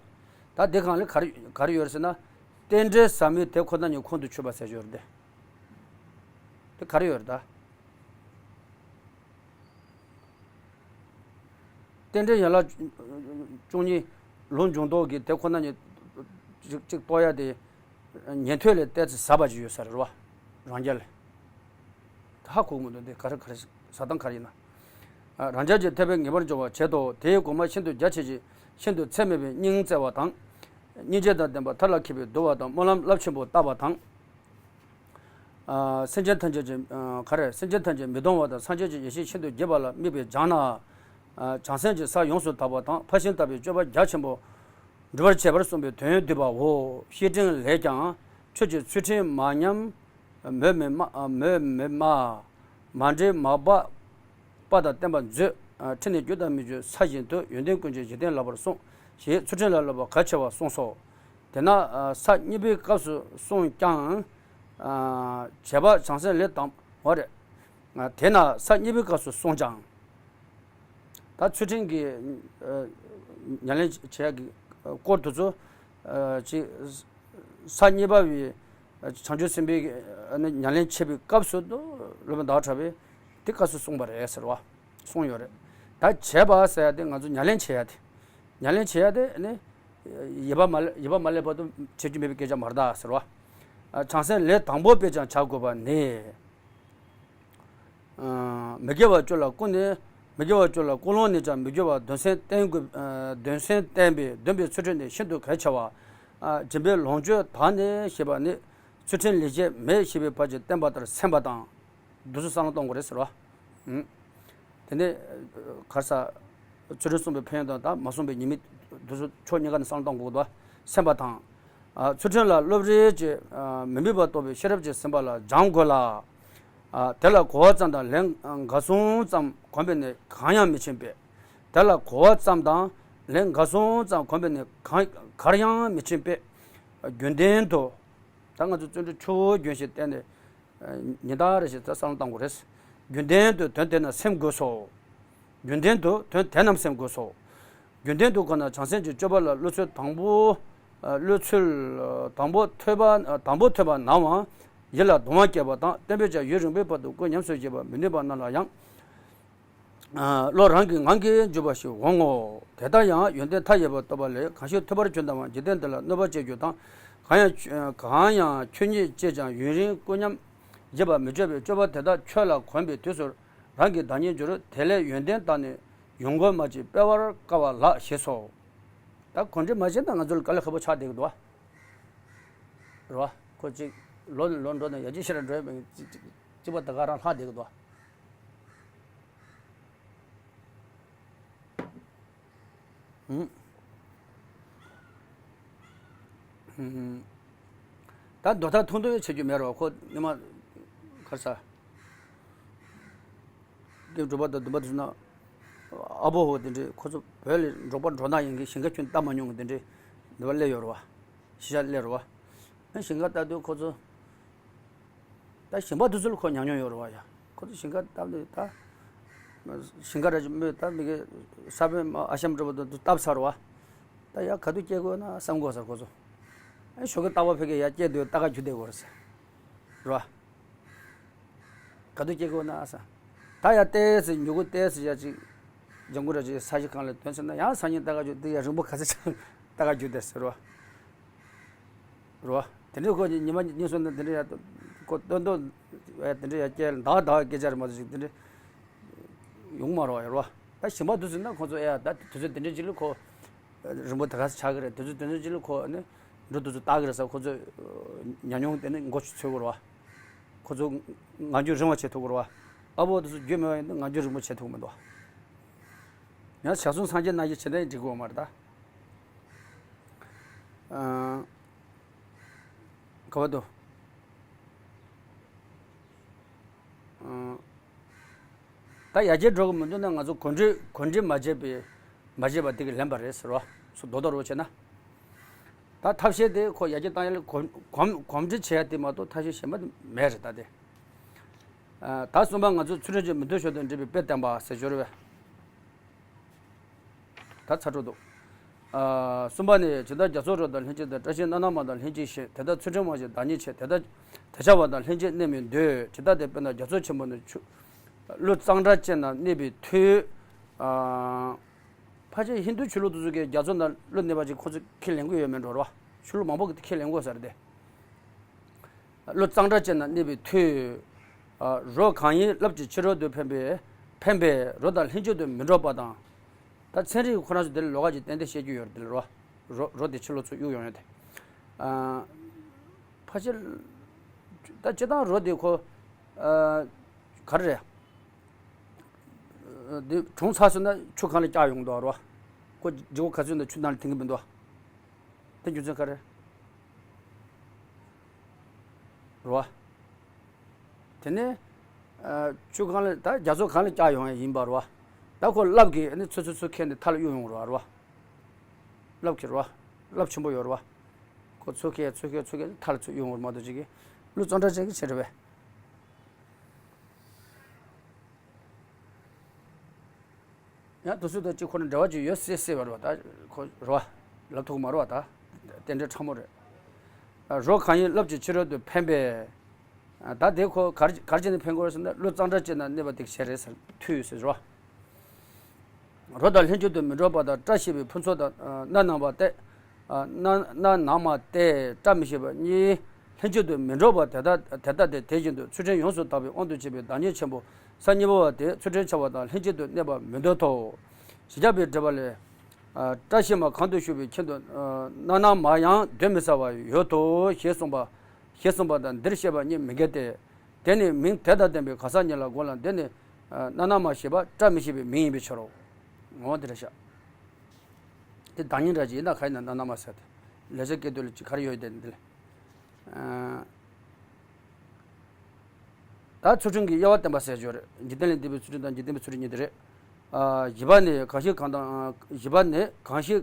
ད་དེ་གང་ལ་ག་རེ་ག་རེ་ཡོད་རེད་ཟེར་ན། རྟེན་འབྲེལ་ཟབ་མོས་དེ་ཁོ་ན་ཉིད་ཁོང་དུ་ཆུད་པ་ཟེར་ཞོར་དེ། དེ་ག་རེ་ཡོད་རེད་ད། རྟེན་འབྲེལ་ཡན་ལག་བཅུ་གཉིས་ལུང་འབྱུང་ལྡོག་གི་དེ་ཁོ་ན་ཉིད་གཅིག་གཅིག་རྟོགས་ཡ་དེ། ཉན་ཐོས་ལས་ཏོག་ཙམ་ཟབ་པ་ཅིག་ཡོད་ས་རེད་བ། རང་རྒྱལ་ལས། ཧ་གོ་གི་མི་འདུག་འདི་ག་རེ་ག་རེ་ཟ་སྟངས་ག་རེ་ཡིན་ན། ཨ། རང་རྒྱལ་གྱི་ཐེག་པའི་ངེས་པར་འབྱུང་བར་བྱེད་དོ། དེའི་གོང་མ་ཤིན་ཏུ་རྒྱ་ཆེ་ཞིང་ཤིན་ཏུ་ཚད་མེད་པའི་སྙིང་བརྩེ་བ་དང་། སྙིང་རྗེ་དང་ལྡན་པ་མཐའ་ལ་ཁེལ་བའི་བསྡུ་བ་དང་སྨོན་ལམ་རླབས་ཆེན་པོ་བཏབ་པ་དང་། ཨ། སེམས་ཅན་ཐམས་ཅད་ཀྱི། ཨ། ག་རེ། སེམས་ཅན་ཐམས་ཅད་མི་གཏོང་བ་དང་སངས་རྒྱས་ཀྱི་ཡེ་ཤེས་ཤིན་ཏུ་རྒྱས་པ་ལ་དམིགས་པས་སྦྱངས་ན། ཨ། བྱང་སེམས་ཀྱི་ས་ཡོངས་སུ་དག་པ་དང་ཕར་ཕྱིན་དག་པའི་སྤྱོད་པ་རྒྱ་ཆེན་པོ། སྒྲུབ་པར་བྱེད་པར་གསུངས་པའི་དོན་བསྡུས་པའོ། བཤེས་སྤྲིང་ལས་ཀྱང་ཆོས་ཀྱི་ཚུལ་ཁྲིམས་མ་ཉམས། མོས་མི་སྨྲ། མོས་མི་སྨྲ། མ་འདྲེ་མ་འབག་པ་དང་བསྟན་པ་མཛོད། ཁྲིམས་ནི་རྒྱུ་དང་མི་རྒྱུ་ས་བཞིན་དུ། ཡོན་ཏན་ཀུན་གྱི་འཇིག་རྟེན་བསླབ་པར་གསུངས། ཞེས་ཚུལ་ཁྲིམས་ལ་བསླབ་པ་གལ་ཆེ་བ་གསུངས་སོ། དེས་ན་ས་གཉིས་པའི་སྐབས་སུ་གསུངས་ཀྱང་། བྱེད་པ་བྱང་སེམས་ལས་དང་པོ་རེད། དེས་ན་ས་གཉིས་པའི་སྐབས་སུ་གསུངས་ཀྱང་། ད་ཚུལ་ཁྲིམས་ཀྱི་ཉམས་ལེན་བྱེད་ཡག་གི་སྐོར་དེ་ཚོ་ཅིག་ས་གཉིས་པ་བའི་བྱང་ཆུབ་སེམས་དཔའི་ཉམས་ལེན་བྱེད་པའི་སྐབས་སུ་སློབ་དཔོན་ཟླ་བ་གྲགས་པས་དེ་སྐབས་སུ་གསུངས་པ་རེད་ཟེར་བ་གསུངས་ཡོད་རེད། ད་བྱེད་པ་ཟེར་ཡ་དེ་ང་ཚོ་ཉམས་ལེན་བྱེད་ཡ་དེ། ཉམས་ལེན་བྱེད་ཡ་དེ་ནི། ཡིད་པ་མ་ཡིད་པ་མ་བསླད་བར་དུ་བྱེད་རྒྱུ་མེད་པའི་སྐད་ཆ་མ་རེད་ད་ཟེར་བ། བྱང་སེམས་ལས་དང་པོ་པས་ཀྱང་བྱ་དགོས་པ་ནི། མི་དགེ་བ་བཅུ་ལ་ཀུན་ནས་མི་དགེ་བ་བཅུ་ལ་ཀུན་སློང་ནས་ཀྱང་མི་དགེ་བ་འདོན་སེམས་བསྟེན་དགོས། འདོན་སེམས་བསྟེན་པས་འདོན་པའི་ཚུལ་ཁྲིམས་ནི་ཤིན་ཏུ་གལ་ཆེ་བ། སྦྱིན་པའི་ལོངས་སྤྱོད་དག་ནི་ཞེས་པ་ནི་ཚུལ་ཁྲིམས་ལས་བྱེད་མེད་ཞེས་པའི་བར་གྱིས་བསྟན་པ་ལྟར་སེམས་པ་དང་། འདི་ཚོ་བསམ་བློ་གཏོང་དགོས་རེད་ཟེར་བ། དེ་ནས་ག་རེ་ཟ། ཚུལ་ཁྲིམས་བསྲུངས་པའི་ཕན་ཡོན་དང་མ་བསྲུངས་པའི་ཉེས་དམིགས་འདི་ཚོ་ཕྱོགས་གཉིས་ཀ་ནས་བསམ་བློ་གཏོང་དགོས་འདུག་སེམས་པ་དང་། ཚུལ་ཁྲིམས་ལ་སློབ་རིམ་གྱིས་མི་དམིགས་པ་རྟོགས་པའི་ཤེས་རབ་ཀྱིས་ཟིན་པ་ལ་སྦྱང་དགོས་ལ། དེ་ལ་གོ་བ་ཙམ་དང་ལན་འགའ་ཟུང་ཙམ་གོམས་པས་ནི་གང་ཡང་མི་ཕྱིན་པས། དེ་ལ་གོ་བ་ཙམ་དང་ལན་འགའ་ཟུང་ཙམ་གོམས་པས་ནི་གང་གར་ཡང་མི་ཕྱིན་པས། རྒྱུན་ལྡན་དུ། ད་ང་ཚོ་བརྩོན་འགྲུས་ཆུ་བོ་རྒྱུན་བཞིན་བསྟེན་ནས། ཉིན་ལྟར་རེ་བཞིན་བསམ་བློ་གཏང་དགོས་རེད། རྒྱུན་ལྡན་དུ་དོན་དེ་ན་སེམས་དགོས་སོ། རྒྱུན་ལྡན་དུ་དོན་དེ་རྣམས་སེམས་དགོས་སོ། རྒྱུན་ལྡན་དུ་ཁོ་ན་བྱང་སེམས་ཀྱི་སྤྱོད་པ་ལ་བློ་ཚོད་དང་པོ། བློ་ཚོད་དང་པོ་ཐོས་པ་དང་པོ་ཐོས་པ་ནའང་ཡིད་ལ་གདུང་བ་སྐྱེས་པ་དང་བསྟན་པས་ཀྱང་ཡུན་རིང་པོའི་བར་དུ་སྐུ་ཉམས་སུ་བཞེས་པ་མི་ནུས་པ་རྣམས་ལ་ཡང་། བློ་རང་གི་ངང་གིས་འཇུག་པ་ཞིག་འོང་ངོ་། དེ་ལྟར་ཡང་ཡོན་ཏན་མཐའ་ཡས་པ་རྟོགས་པ་ལས་གང་ཞིག་ཐོས་པར་གྱུར་ནའང་འཇིག་རྟེན་འདི་ལ་གནོད་པ་སྐྱེལ་རྒྱུ་དང་། གང་ཡང་གང་ཡང་ཆོས་ཉིད་ཅེས་ཀྱང་ཡུན་རིང་སྐུ་ཉམས་བཞེས་པར་མི་སྤྱོད་པའི་སྤྱོད་པ་དེ་དག་ཆོས་ལ་གོམས་པའི་དུས་སུ། རང་གི་བདག་ཉིད་འགྱུར། དེ་ལས་ཡོན་ཏན་དག་ནི་ཡོངས་བཀོལ་མ་བྱས། སྤེལ་བར་དཀའ་བ་ལགས་ཞེས་སོ། ད་གོམས་འདྲིས་མ་བྱས་ན་ང་ཚོ་ལ་དཀའ་ལས་ཁག་པོ་ཆགས་བསྡད་ཀྱི་འདུག་བ། རེད་བ། ཁོ་གཅིག་ལོ་ནས་ལོ་འགྲོ་ནས་ཡར་རྒྱས་ཆེ་རུ་འགྲོ་ཡ་མེད། གཅིག་གཅིག་གཅིག་པ་ད་ག་རང་ལྷག་བསྡད་ཀྱི་འདུག་བ། ཧུམ། ཧུམ། ད་འདོད་ཐག་ཐུང་ཐུང་བྱེད་རྒྱུ་མེད་རོ། ཁོ་ནི་མ་གར་ས། སྐྱེས་འགྲོ་པ་དང་འདུན་པ་དེ་ཚོ་ན། ཨ་བོ་ཧོ་དེ་འདྲས་ཁོ་ཚོ་བོད་ལ་འབྲོག་པ་འབྲོག་ནག་ཡིན་གྱི་ཞིང་ཁ་ཁྱོན་བཏབ་མ་མྱོང་གི་དེ་འདྲས་འདི་བ་སླེབས་ཡོད་རེད་བ། གཞིས་ཆགས་སླེབས་རེད་བ། ཨ་ཞིང་ཁ་བཏབ་དུས་ཁོ་ཚོ། ད་ཞིང་པ་དེ་ཚོ་ལ་ཁོ་ཉམས་མྱོང་ཡོད་རེད་བ་ཡ། ཁོ་ཚོ་ཞིང་ཁ་བཏབ་དུས་ད། ཞིང་ཁ་ར་ཅིག་སྨོས་ད་མི་གི་ས་བོན་ཨ་ཤམ་འགྲོ་བ་དེ་ཚོ་བཏབ་ཚར་བ། ད་ཡ་ག་དུས་སྐྱེ་དགོས་ན་བསམ་དགོས་ཟེར་ཁོ་ཚོ། ཨ་ཞོགས་ཀས་རྟག་པར་ཕ་གིར་ཡར་སྐྱེལ་དུས་རྟ་ཁ་རྒྱུག་བསྡད་དགོས་རེད་ཟེར། རེད་བ། ག་དུས་སྐྱེ་དགོས་ན་ས། ད་ཡ་ཏོག་ཙམ་མྱུ་གུ་ཏོག་ཙམ་ཡ་ཅིག་ལྗང་གུ་ར་ཅིག་ས་གཞི་སྒང་ལ་ཐོན་ཚར་ན་ཡང་སང་ཉིན་རྟ་ཁ་རྒྱུག་དེ་ཡ་རིང་པོ་ག་ཚོད་ཆགས་རྟ་ཁ་རྒྱུག་བསྡད་ཟེར་རོ། རོ། དེ་འདྲའི་ཁོ་ཉི་མ་གཉིས་གསུམ་ན་དེ་འདྲའི་ཡ་ཁོ་ཏོག་ཏོག་ཡ་དེ་འདྲའི་ཡ་སྐྱེ་ཟླ་བ་ཟླ་བ་སྐྱེ་ཆ་རེ་མ་གཏོགས་ཅིག་དེ་འདྲའི་ཡོང་མ་རོ་ཡ་རོ། ད་ཞིང་པ་དུས་ཚོད་ན་ཁོ་ཚོ་ཡ་ད་དུས་ཚོད་དེ་འདྲའི་ཅིག་ལ་ཁོ་རིང་པོ་ད་ག་ས་ཆགས་ཀྱི་རེད། དུས་ཚོད་དེ་ཚོད་ཅིག་ལ་ཁོ་ནི་འགྲོ་དུས་ཚོད་ལྟ་གི་རེད་ས། ཁོ་ཚོ་ཉམས་མྱོང་དེ་ནི་མགོ་ཚོད་གི་རེད་བ། ཁོ་ཚོ་ངང་རྒྱུད་རིང་བ་བྱེད་ཐུབ་ཀྱི་རེད་བ། ཨ་བོ་དེ་ཚོ་རྒྱུད་མེད་པ་ཡིན་ན་ངང་རྒྱུད་རིང་པོ་བྱེད་ཐུབ་ཀྱི་མི་འདུག་ཡང་ཞག་གསུམ་སངས་རྒྱས་རྣམ་བཞི་བྱེད་ན་ཡང་འགྲིག་གི་ཡོད་མ་རེད་ད། ཨ། ག་བ་འདུག་ཨ། ད་ཡར་རྒྱས་འགྲོ་གི་མི་འདུག་ན་ང་ཚོ་གོམས་འདྲིས་གོམས་འདྲིས་མ་བྱས་པའི་མ་བྱས་པ་དེ་གིས་ལན་པ་རེད་ཟེར་བ། སུ་རྡོག་རྡོག་རོ་བྱས་ན། ད་ཐབས་ཤེས་དེ་ཁོ་ཡར་རྒྱས་བཏང་ཡ་ལ་གོམས་གོམས་གོམས་འདྲིས་བྱེད་ཡ་དེ་མ་གཏོགས་ཐབས་ཤེས་གཞན་པ་དེ་མེད་རེད་ད་དེ། ཨ། ད་གསུམ་པ་ང་ཚོ་ཚུལ་ཁྲིམས་ཀྱི་མི་མཐུན་ཕྱོགས་དང་འབྲེལ་བའི་དཔེ་བསྟན་པ་ཟེར་སྦྱོར་བས། ད་ཚར་འགྲོ་འདུག་ཨ། གསུམ་པ་ནི། ཇི་ལྟར་རྒྱ་མཚོ་རོ་དང་ལྷན་ཅིག་ཏུ། བཀྲ་ཤིས་སྣ་ནག་མ་དང་ལྷན་ཅིག་ཞེས། དེ་ལྟར་ཚུལ་ཁྲིམས་དབང་ཞིང་བདག་ཉིད་ཆེ། དེ་ལྟར་དེ་བྱ་བ་དང་ལྷན་ཅིག་གནས་མི་འདོད། ཇི་ལྟ་སྟེ་དཔེར་ན་རྒྱ་མཚོ་ཆེན་པོ་ནི་ཆུ། ཀླུ་གཙང་སྦྲ་ཅན་རྣམས་གནས་པའི་མཐུས། ཨ། ཕལ་ཆེར་ཧིན་རྡུ་ཆོས་ལུགས་དེ་ཚོ་གིས་རྒྱ་མཚོ་ནང་ཀླུ་གནས་པ་ཅིག་ཁོ་ཚོ་ཁས་ལེན་གྱི་ཡོད་མེད་འགྲོ་ར་བ། ཆོས་ལུགས་མང་པོ་གིས་དེ་ཁས་ལེན་གྱི་ཡོད་ས་རེད་དེ། ཀླུ་གཙང་སྦྲ་ཅན་རྣམས་གནས་པའི་མཐུས། ཨ། རོ་གང་ཡིན་རླབས་ཀྱི་ཕྱི་རོལ་དུ་འཕེན་པའི་འཕེན་པས་རོ་དང་ལྷན་ཅིག་ཏུ་མི་འགྲོགས་པ་དང་། ད་ཚན་རིག་ཁོ་རང་ཚོ་དེ་ལ་ལོགས་ཀ་ཅིག་ཏན་ཏན་བཤད་རྒྱུ་ཡོད་རེད་དེ་ལ་རོ། རོ་རོ་དེ་ཕྱི་ལོགས་ཚུར་གཡུག་ཡོང་ཡ་དེ། ཨ། ཕལ་ཆེར། ད་སྤྱིར་བཏང་རོ་དེ་ཁོ། ཨ། ག་རེ་རེད། དེ་གྲོངས་ཚར་སོང་ན་ཆུ་སྒང་ལ་བཀྱག་ཡོང་འདུག་རོ། ཁོ་ལྗིད་ཁོག་ག་ཚོད་ཡིན་ན་ཆུ་ནང་ལ་འཐེན་གྱི་མི་འདུག་དེ་རྒྱུ་མཚན་ག་རེ། རེད་བ། དེ་ནས། ཨ། ཆུ་སྒང་ལ་ད་རྒྱ་མཚོ་སྒང་ལ་བཀྱག་ཡོང་ཡ་ཡིན་པ་རེད་བ། ད་ཁོ་རླབས་ཀྱིས་ཨ་ནི་ཚུར་ཚུར་ཚུར་ཁྱེར་ནས་མཐའ་ལ་གཡུག་ཡོང་རེད་བ། རེད་བ། རླབས་ཀྱིས་རེད་བ། རླབས་ཆེན་པོ་ཡོད་རེད་བ། ཁོ་ཚུར་ཁྱེར་ཚུར་ཁྱེར་ཚུར་ཁྱེར་མཐའ་ལ་ཚུར་གཡུག་ཡོང་རེད་མ་གཏོགས་ཅིག་གི། ཀླུ་གཙང་སྦྲ་ཅན་གྱི་ཆེད་རེད་བས། ཡང་དུས་ཚོད་དང་གཅིག་ཁོ་ན་འབྲེལ་བ་ཅིག་ཡོད་སྲིད་སྲིད་པ་རེད་བ། ད་ཁོ་རེད་བ། ལབ་ཐུབ་ཀྱི་མ་རེད་བ། ད་རྟེན་འབྲེལ་ཕྲ་མོ་རེད། རོ་གང་ཡིན་རླབས་ཀྱི་ཕྱི་རོལ་དུ་འཕེན་པས། ད་དེ་ཁོ་གར་གར་བྱས་ནས་འཕེན་དགོས་རེད་ཟེར་ན་ཀླུ་གཙང་སྦྲ་ཅན་རྣམས་གནས་པ་དེ་བྱས་རེད་ཟེར་མཐུས་ཟེར་རོ། རོ་དང་ལྷན་ཅིག་ཏུ་མི་འགྲོགས་པ་དང་སྐྲ་ཤད་པའི་ཕུན་ཚོགས་དང་། སྣ་ནག་པ་སྟེ། སྣ་སྣ་ནག་མ་སྟེ་སྐྲ་མི་ཤེས་པ་གཉིས་ལྷན་ཅིག་ཏུ་མི་འགྲོགས་པ་དེ་ལྟ་དེ་ལྟ་སྟེ། དེ་བཞིན་དུ་ཚུལ་ཁྲིམས་ཡོངས་སུ་དག་པའི་དབང་དུ་བྱས་པའི་བདག་ཉིད་ཆེན་པོ་ས་གཉིས་པ་བ་དེ་ཚུལ་ཁྲིམས་འཆལ་བ་དང་ལྷན་ཅིག་ཏུ་གནས་པ་མི་འདོད་དོ། བཞི་བརྒྱ་པའི་འགྲེལ་པ་ལས། སྐྲ་ཤད་མ་གང་དུ་ཞུགས་པའི་ཁྱིམ་དུ་སྣ་ནག་མ་ཡང་སྡོད་མི་ཟ་བ་ཡོད་དོ་ཞེས་གསུངས་པ། ཞེས་གསུངས་པ་དང་འདིར་བཤད་པ་གཉིས་མི་འགལ་ཏེ། དེ་ནི་མིང་དེ་དང་ལྡན་པའི་གང་ཟག་ཉིད་ལ་གོ་ལ་འདི་ནི་སྣ་ནག་མ་ཞེས་པ་སྐྲ་མི་ཤེས་པའི་མིང་ཡིན་པའི་ཕྱིར་རོ། ངོ་བོ་འདི་རེད་ཤག་དེ་བདག་ཉིད་འདྲ་ཅིག་ཡིན་ན་ག་ཡིན་ན་སྣ་ནག་མ་ཟེར་ཏེ། ལེགས་སྦྱར་སྐད་དུ་ལ་ཅིག་ག་རེ་ཡོད་དེ་འདི་ལ། ད་ཚུལ་ཁྲིམས་ཀྱི་དབྱེ་བ་བསྟན་པ་ཟེར་རྒྱུ་རེད། འཇིག་རྟེན་ལས་འདས་པའི་ཚུལ་ཁྲིམས་དང་འཇིག་རྟེན་པའི་ཚུལ་ཁྲིམས་གཉིས་དེ་རེད། བཞི་པ་ནི་གང་ཞིག་གང་དང་། བཞི་པ་ནི་གང་ཞིག་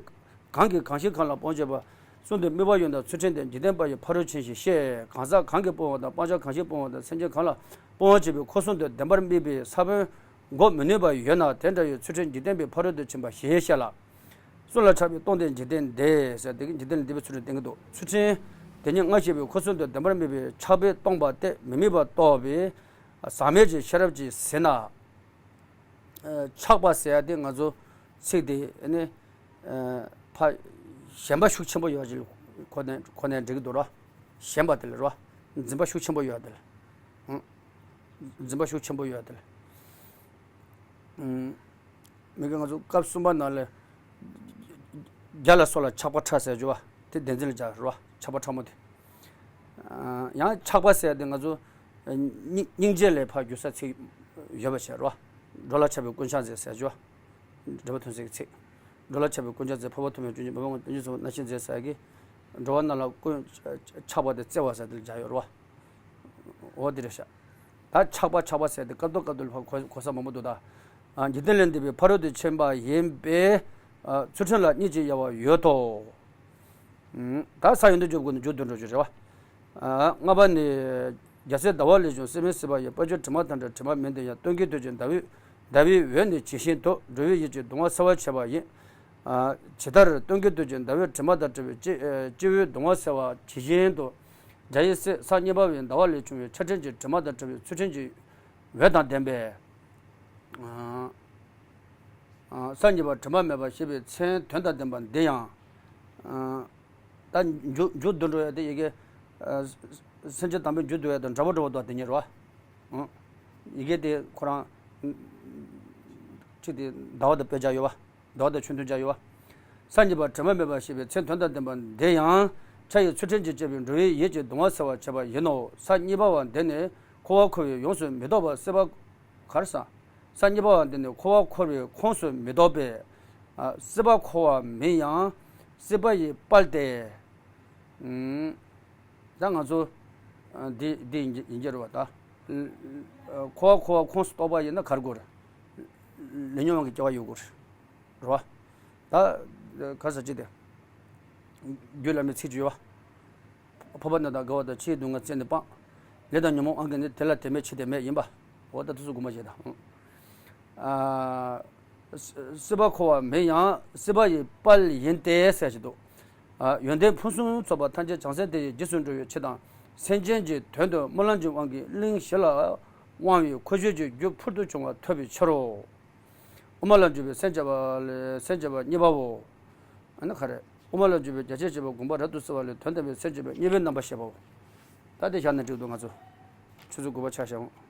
གང་གིས་གང་ཞིག་གང་ལ་སྤོང་བྱེད་པ་གསུམ་དུ་དམིགས་པ་ཡོད་ན་ཚུལ་ཁྲིམས་དེ་འཇིག་རྟེན་པ་ཡི་ཕ་རོལ་ཕྱིན་ཞེས་བཤད། གང་ཟག་གང་གིས་སྤོང་བ་དང་སྤང་བྱ་གང་ཞིག་སྤོང་བ་དང་སེམས་ཅན་གང་ལ་སྤོང་བར་བྱེད་པའི་འཁོར་གསུམ་དུ་བདེན་པར་དམིགས་པའི་ས་བོན་འགོག་མི་ནུས་པ་ཡོད་ན་དེ་འདྲ་བའི་ཚུལ་ཁྲིམས་འཇིག་རྟེན་པའི་ཕ་རོལ་ཏུ་ཕྱིན་པ་ཞེས་བཤད་ལ། གསུམ་ལ་ཆགས་པའི་སྟོང་དེ་འཇིག་རྟེན་འདས་ཟེར་དེ་གི་འཇིག་རྟེན་ལས་འདས་པའི་ཚུལ་ཁྲིམས་བསྟན་གྱི་འདུག་ཚུལ་ཁྲིམས་དེ་ཉིད་ལྔ་ཞེས་པའི་འཁོར་གསུམ་དུ་བདེན་པར་དམིགས་པའི་ཆགས་པས་སྟོང་པ་སྟེ་མི་དམིགས་པ་རྟོགས་པའི་ཟག་མེད་ཀྱི་ཤེས་རབ་ཀྱིས་ཟིན་ན། ཆགས་པ་ཟེར་ཡ་དེ་ང་ཚོ་ཚིག་དེ་ནི་ཕ་ཞེན་པ་ཤུགས་ཆེན་པོ་ཡོད་ཅིག་ཁོ་ནས་ཁོ་ནས་འགྲིག་གི་འདུག་རོ། ཞེན་པ་དེ་ལ་རོ། འཛིན་པ་ཤུགས་ཆེན་པོ་ཡོད་དེ་ལ། འཛིན་པ་ཤུགས་ཆེན་པོ་ཡོད་དེ་ལ། མི་དགེ་ང་ཚོ་སྐབས་གསུམ་པ་ནང་ལ་རྒྱ་ལ་སོགས་ལ་ཆགས་པ་ཕྲ་ཟེར་རྒྱུ་བ་དེ་བདེན་འཛིན་ལ་སྦྱར་རོ། ཆགས་པ་ཕྲ་མོ་དེ། ཡང་ཆགས་པ་ཟེར་དེ་ང་ཚོ་སྙིང་སྙིང་རྗེ་ལས་ཕར་རྒྱུ་ས་ཚིག་ཡོད་པ་བྱས་རོ། འགྲོ་ལ་ཆགས་པའི་ཀུན་ཆགས་མཛད་ཟེར་རྒྱུ་བ། འགྲེལ་པ་ཐུན་ཚིག་གི་ཚིག་འགྲོ་ལ་ཆགས་པའི་ཀུན་ཆགས་མཛད། འཕགས་པ་ཐོབ་པའི་རྒྱུ་ཉིད་མ་འོངས་པ་དོན་གྱི་ཚོགས་རྣམ་བཞི་མཛད་ཟེར་གི། འགྲོ་བ་རྣམས་ལ་ཀུན་ཆགས་པ་དེ་བརྩེ་བ་ཟེར་དེ་ལ་སྦྱར་ཡོད་རོ། འོ་དེ་རེད་ཤག་ད་ཆགས་པ་ཆགས་པ་ཟེར་དེ་སྐབས་ཐོག་སྐབས་ཐོག་ལ་ཕར་གོ་གོ་ས་མང་པོ་འདུག་ད། འཇིག་རྟེན་ལས་འདས་པའི་ཕ་རོལ་ཏུ་ཕྱིན་པ་ཡིན་པས། ཚུལ་ཁྲིམས་ལ་གཉིད་ཅིག་དབྱེ་བ་ཡོད་དོ། ད་ས་ཡོན་ཏན་བརྗོད་དགོས་ན་མཇུག་བསྡུ་འགྲོ་རྒྱུ་རེད་བ། ལྔ་པ་ནི། རྒྱལ་སྲས་ཟླ་བ་ལས་བྱུང་སྲེད་མེད་སྲིད་པ་ཡི། དཔལ་སྤྱོད་དྲི་མ་དང་བྲལ་དྲི་མ་མིན་དེ་ཡང་། སྟོན་ཀའི་དུས་ཀྱི་ཟླ་བའི་ཟླ་བའི་འོད་ནི་ཇི་བཞིན་དུ། འགྲོ་བའི་ཡིད་ཀྱི་གདུང་བ་སེལ་བར་བྱེད་པ་ཡིན། ཇི་ལྟར་སྟོན་ཀའི་དུས་ཀྱི་ཟླ་བའི་དྲི་མ་དང་བྲལ་བའི་སྤྱི་སྤྱི་བོའི་གདུང་བ་སེལ་བ་ཇི་བཞིན་དུ། རྒྱ་ཡི་སྲས་ས་གཉིས་པ་བའི་ཟླ་བ་ལས་བྱུང་བའི་ཆར་སྤྲིན་གྱི་དྲི་མ་དང་བྲལ་བའི་ཚུལ་ཁྲིམས་ཀྱི་འོད་དང་ལྡན་པས། ས་གཉིས་པ་དྲི་མ་མེད་པ་ཞེས་པའི་མཚན་དོན་དང་ལྡན་པ་འདི་ཡང་། ད་མཇུག་མཇུག་བསྡུ་འགྲོ་ཡ་དེ་ཡི་གེ་སེམས་ཅན་དང་པོའི་མཇུག་བསྡུ་ཡ་དང་འདྲ་པོ་འདྲ་པོ་འདུག་དེ་གཉིས་རེད་བ། ཡི་གེ་དེ་ཁོ་རང་ཅིག་དེ་ཟླ་བ་དང་དཔེ་བྱ་ཡོད་བ། ཟླ་བ་དང་ཆུ་འདོན་བྱ་ཡོད་བ། ས་གཉིས་པ་དྲི་མ་མེད་པ་ཞེས་པའི་མཚན་དོན་དང་ལྡན་པ་འདི་ཡང་ཆར་ཡི་ཚུལ་ཁྲིམས་ཀྱིས་བསྐྱེད་པའི་འགྲོ་བའི་ཡིད་ཀྱི་གདུང་བ་སེལ་བར་བྱེད་པ་ཡིན་ནོ། ས་གཉིས་པ་བ་འདི་ནི་འཁོར་བར་འཁོར་བའི་ཡོངས་སུ་མི་ལྡོག་པ་སྲིད་པ། གར་ས། ས་གཉིས་པ་བ་འདི་ནི་འཁོར་བར་འཁོར་བའི་ཁོངས་སུ་མི་གཏོགས་པས། སྲིད་པ་འཁོར་བ་མིན་ཡང་སྲིད་པ་ཡི་དཔལ་ཏེ། ད་ང་ཚོ་འདི་འདི་ཡིན་གྱི་རེད་བ་ད། འཁོར་བ་འཁོར་བ་ཁོངས་སུ་གཏོགས་པ་ཡིན་ན་གར་དགོས་རེད། ལས་ཉོན་དབང་གི་སྐྱེ་བ་ཡོད་དགོས་རེད་བ། ད་གར་ས་ཅི་སྟེ། རྒྱུད་བླ་མའི་ཚིག་ཅིག་ཡོད་བ། འཕགས་པ་རྣམས་དང་འགལ་བ་དང་ཕྱིའི་སྡུག་བསྔལ་བཙལ་ནས་སྤང་། ལས་དང་ཉོན་མོངས་དབང་གིས་ནི། དེ་ལ་དེ་མེད་ཕྱིར་དེ་མེད་ཡིན་པ། འོ་ད་དུས་སུ་དགོངས་པ་བཞེས་དང་། སྲིད་པ་འཁོར་བ་མིན་ཡང་སྲིད་པ་ཡི་དཔལ་ཡིན་ཏེ་ཟེར་ཞིག་འདུག་ཡོན་ཏན་ཕུན་སུམ་ཚོགས་པ་ཐམས་ཅད་བྱང་སེམས་དེ་ཡི་རྗེས་སུ་འགྲོ་བའི་ཕྱིར་དང་། སེམས་ཅན་གྱི་དོན་དུ་སྨོན་ལམ་གྱི་དབང་གིས་གླིང་བཞི་ལ་དབང་བའི་འཁོར་སྦྱོར་གྱི་རྒྱུ་ཕུལ་དུ་བྱུང་བ་ཐོབ་པའི་ཕྱིར་རོ། དབུ་མ་ལ་འཇུག་པའི་སེམས་བསྐྱེད་པ་ལས་སེམས་བསྐྱེད་པ་གཉིས་པའོ། ཨ་ནི་ག་རེ། དབུ་མ་ལ་འཇུག་པའི་རྒྱ་ཆེར་བཤད་པ་དགོངས་པ་རབ་ཏུ་གསལ་བ་ལས་དོན་དམ་པའི་སེམས་བསྐྱེད་པའི་གཉིས་པའི་རྣམ་པ་བཤད་པའོ། ད་དེ་བཞག་ན་འགྲིག་འདུག་ང་ཚོ་ཆུ་ཚོད་དགུ་པ་ཆགས་བཞག་འོང་།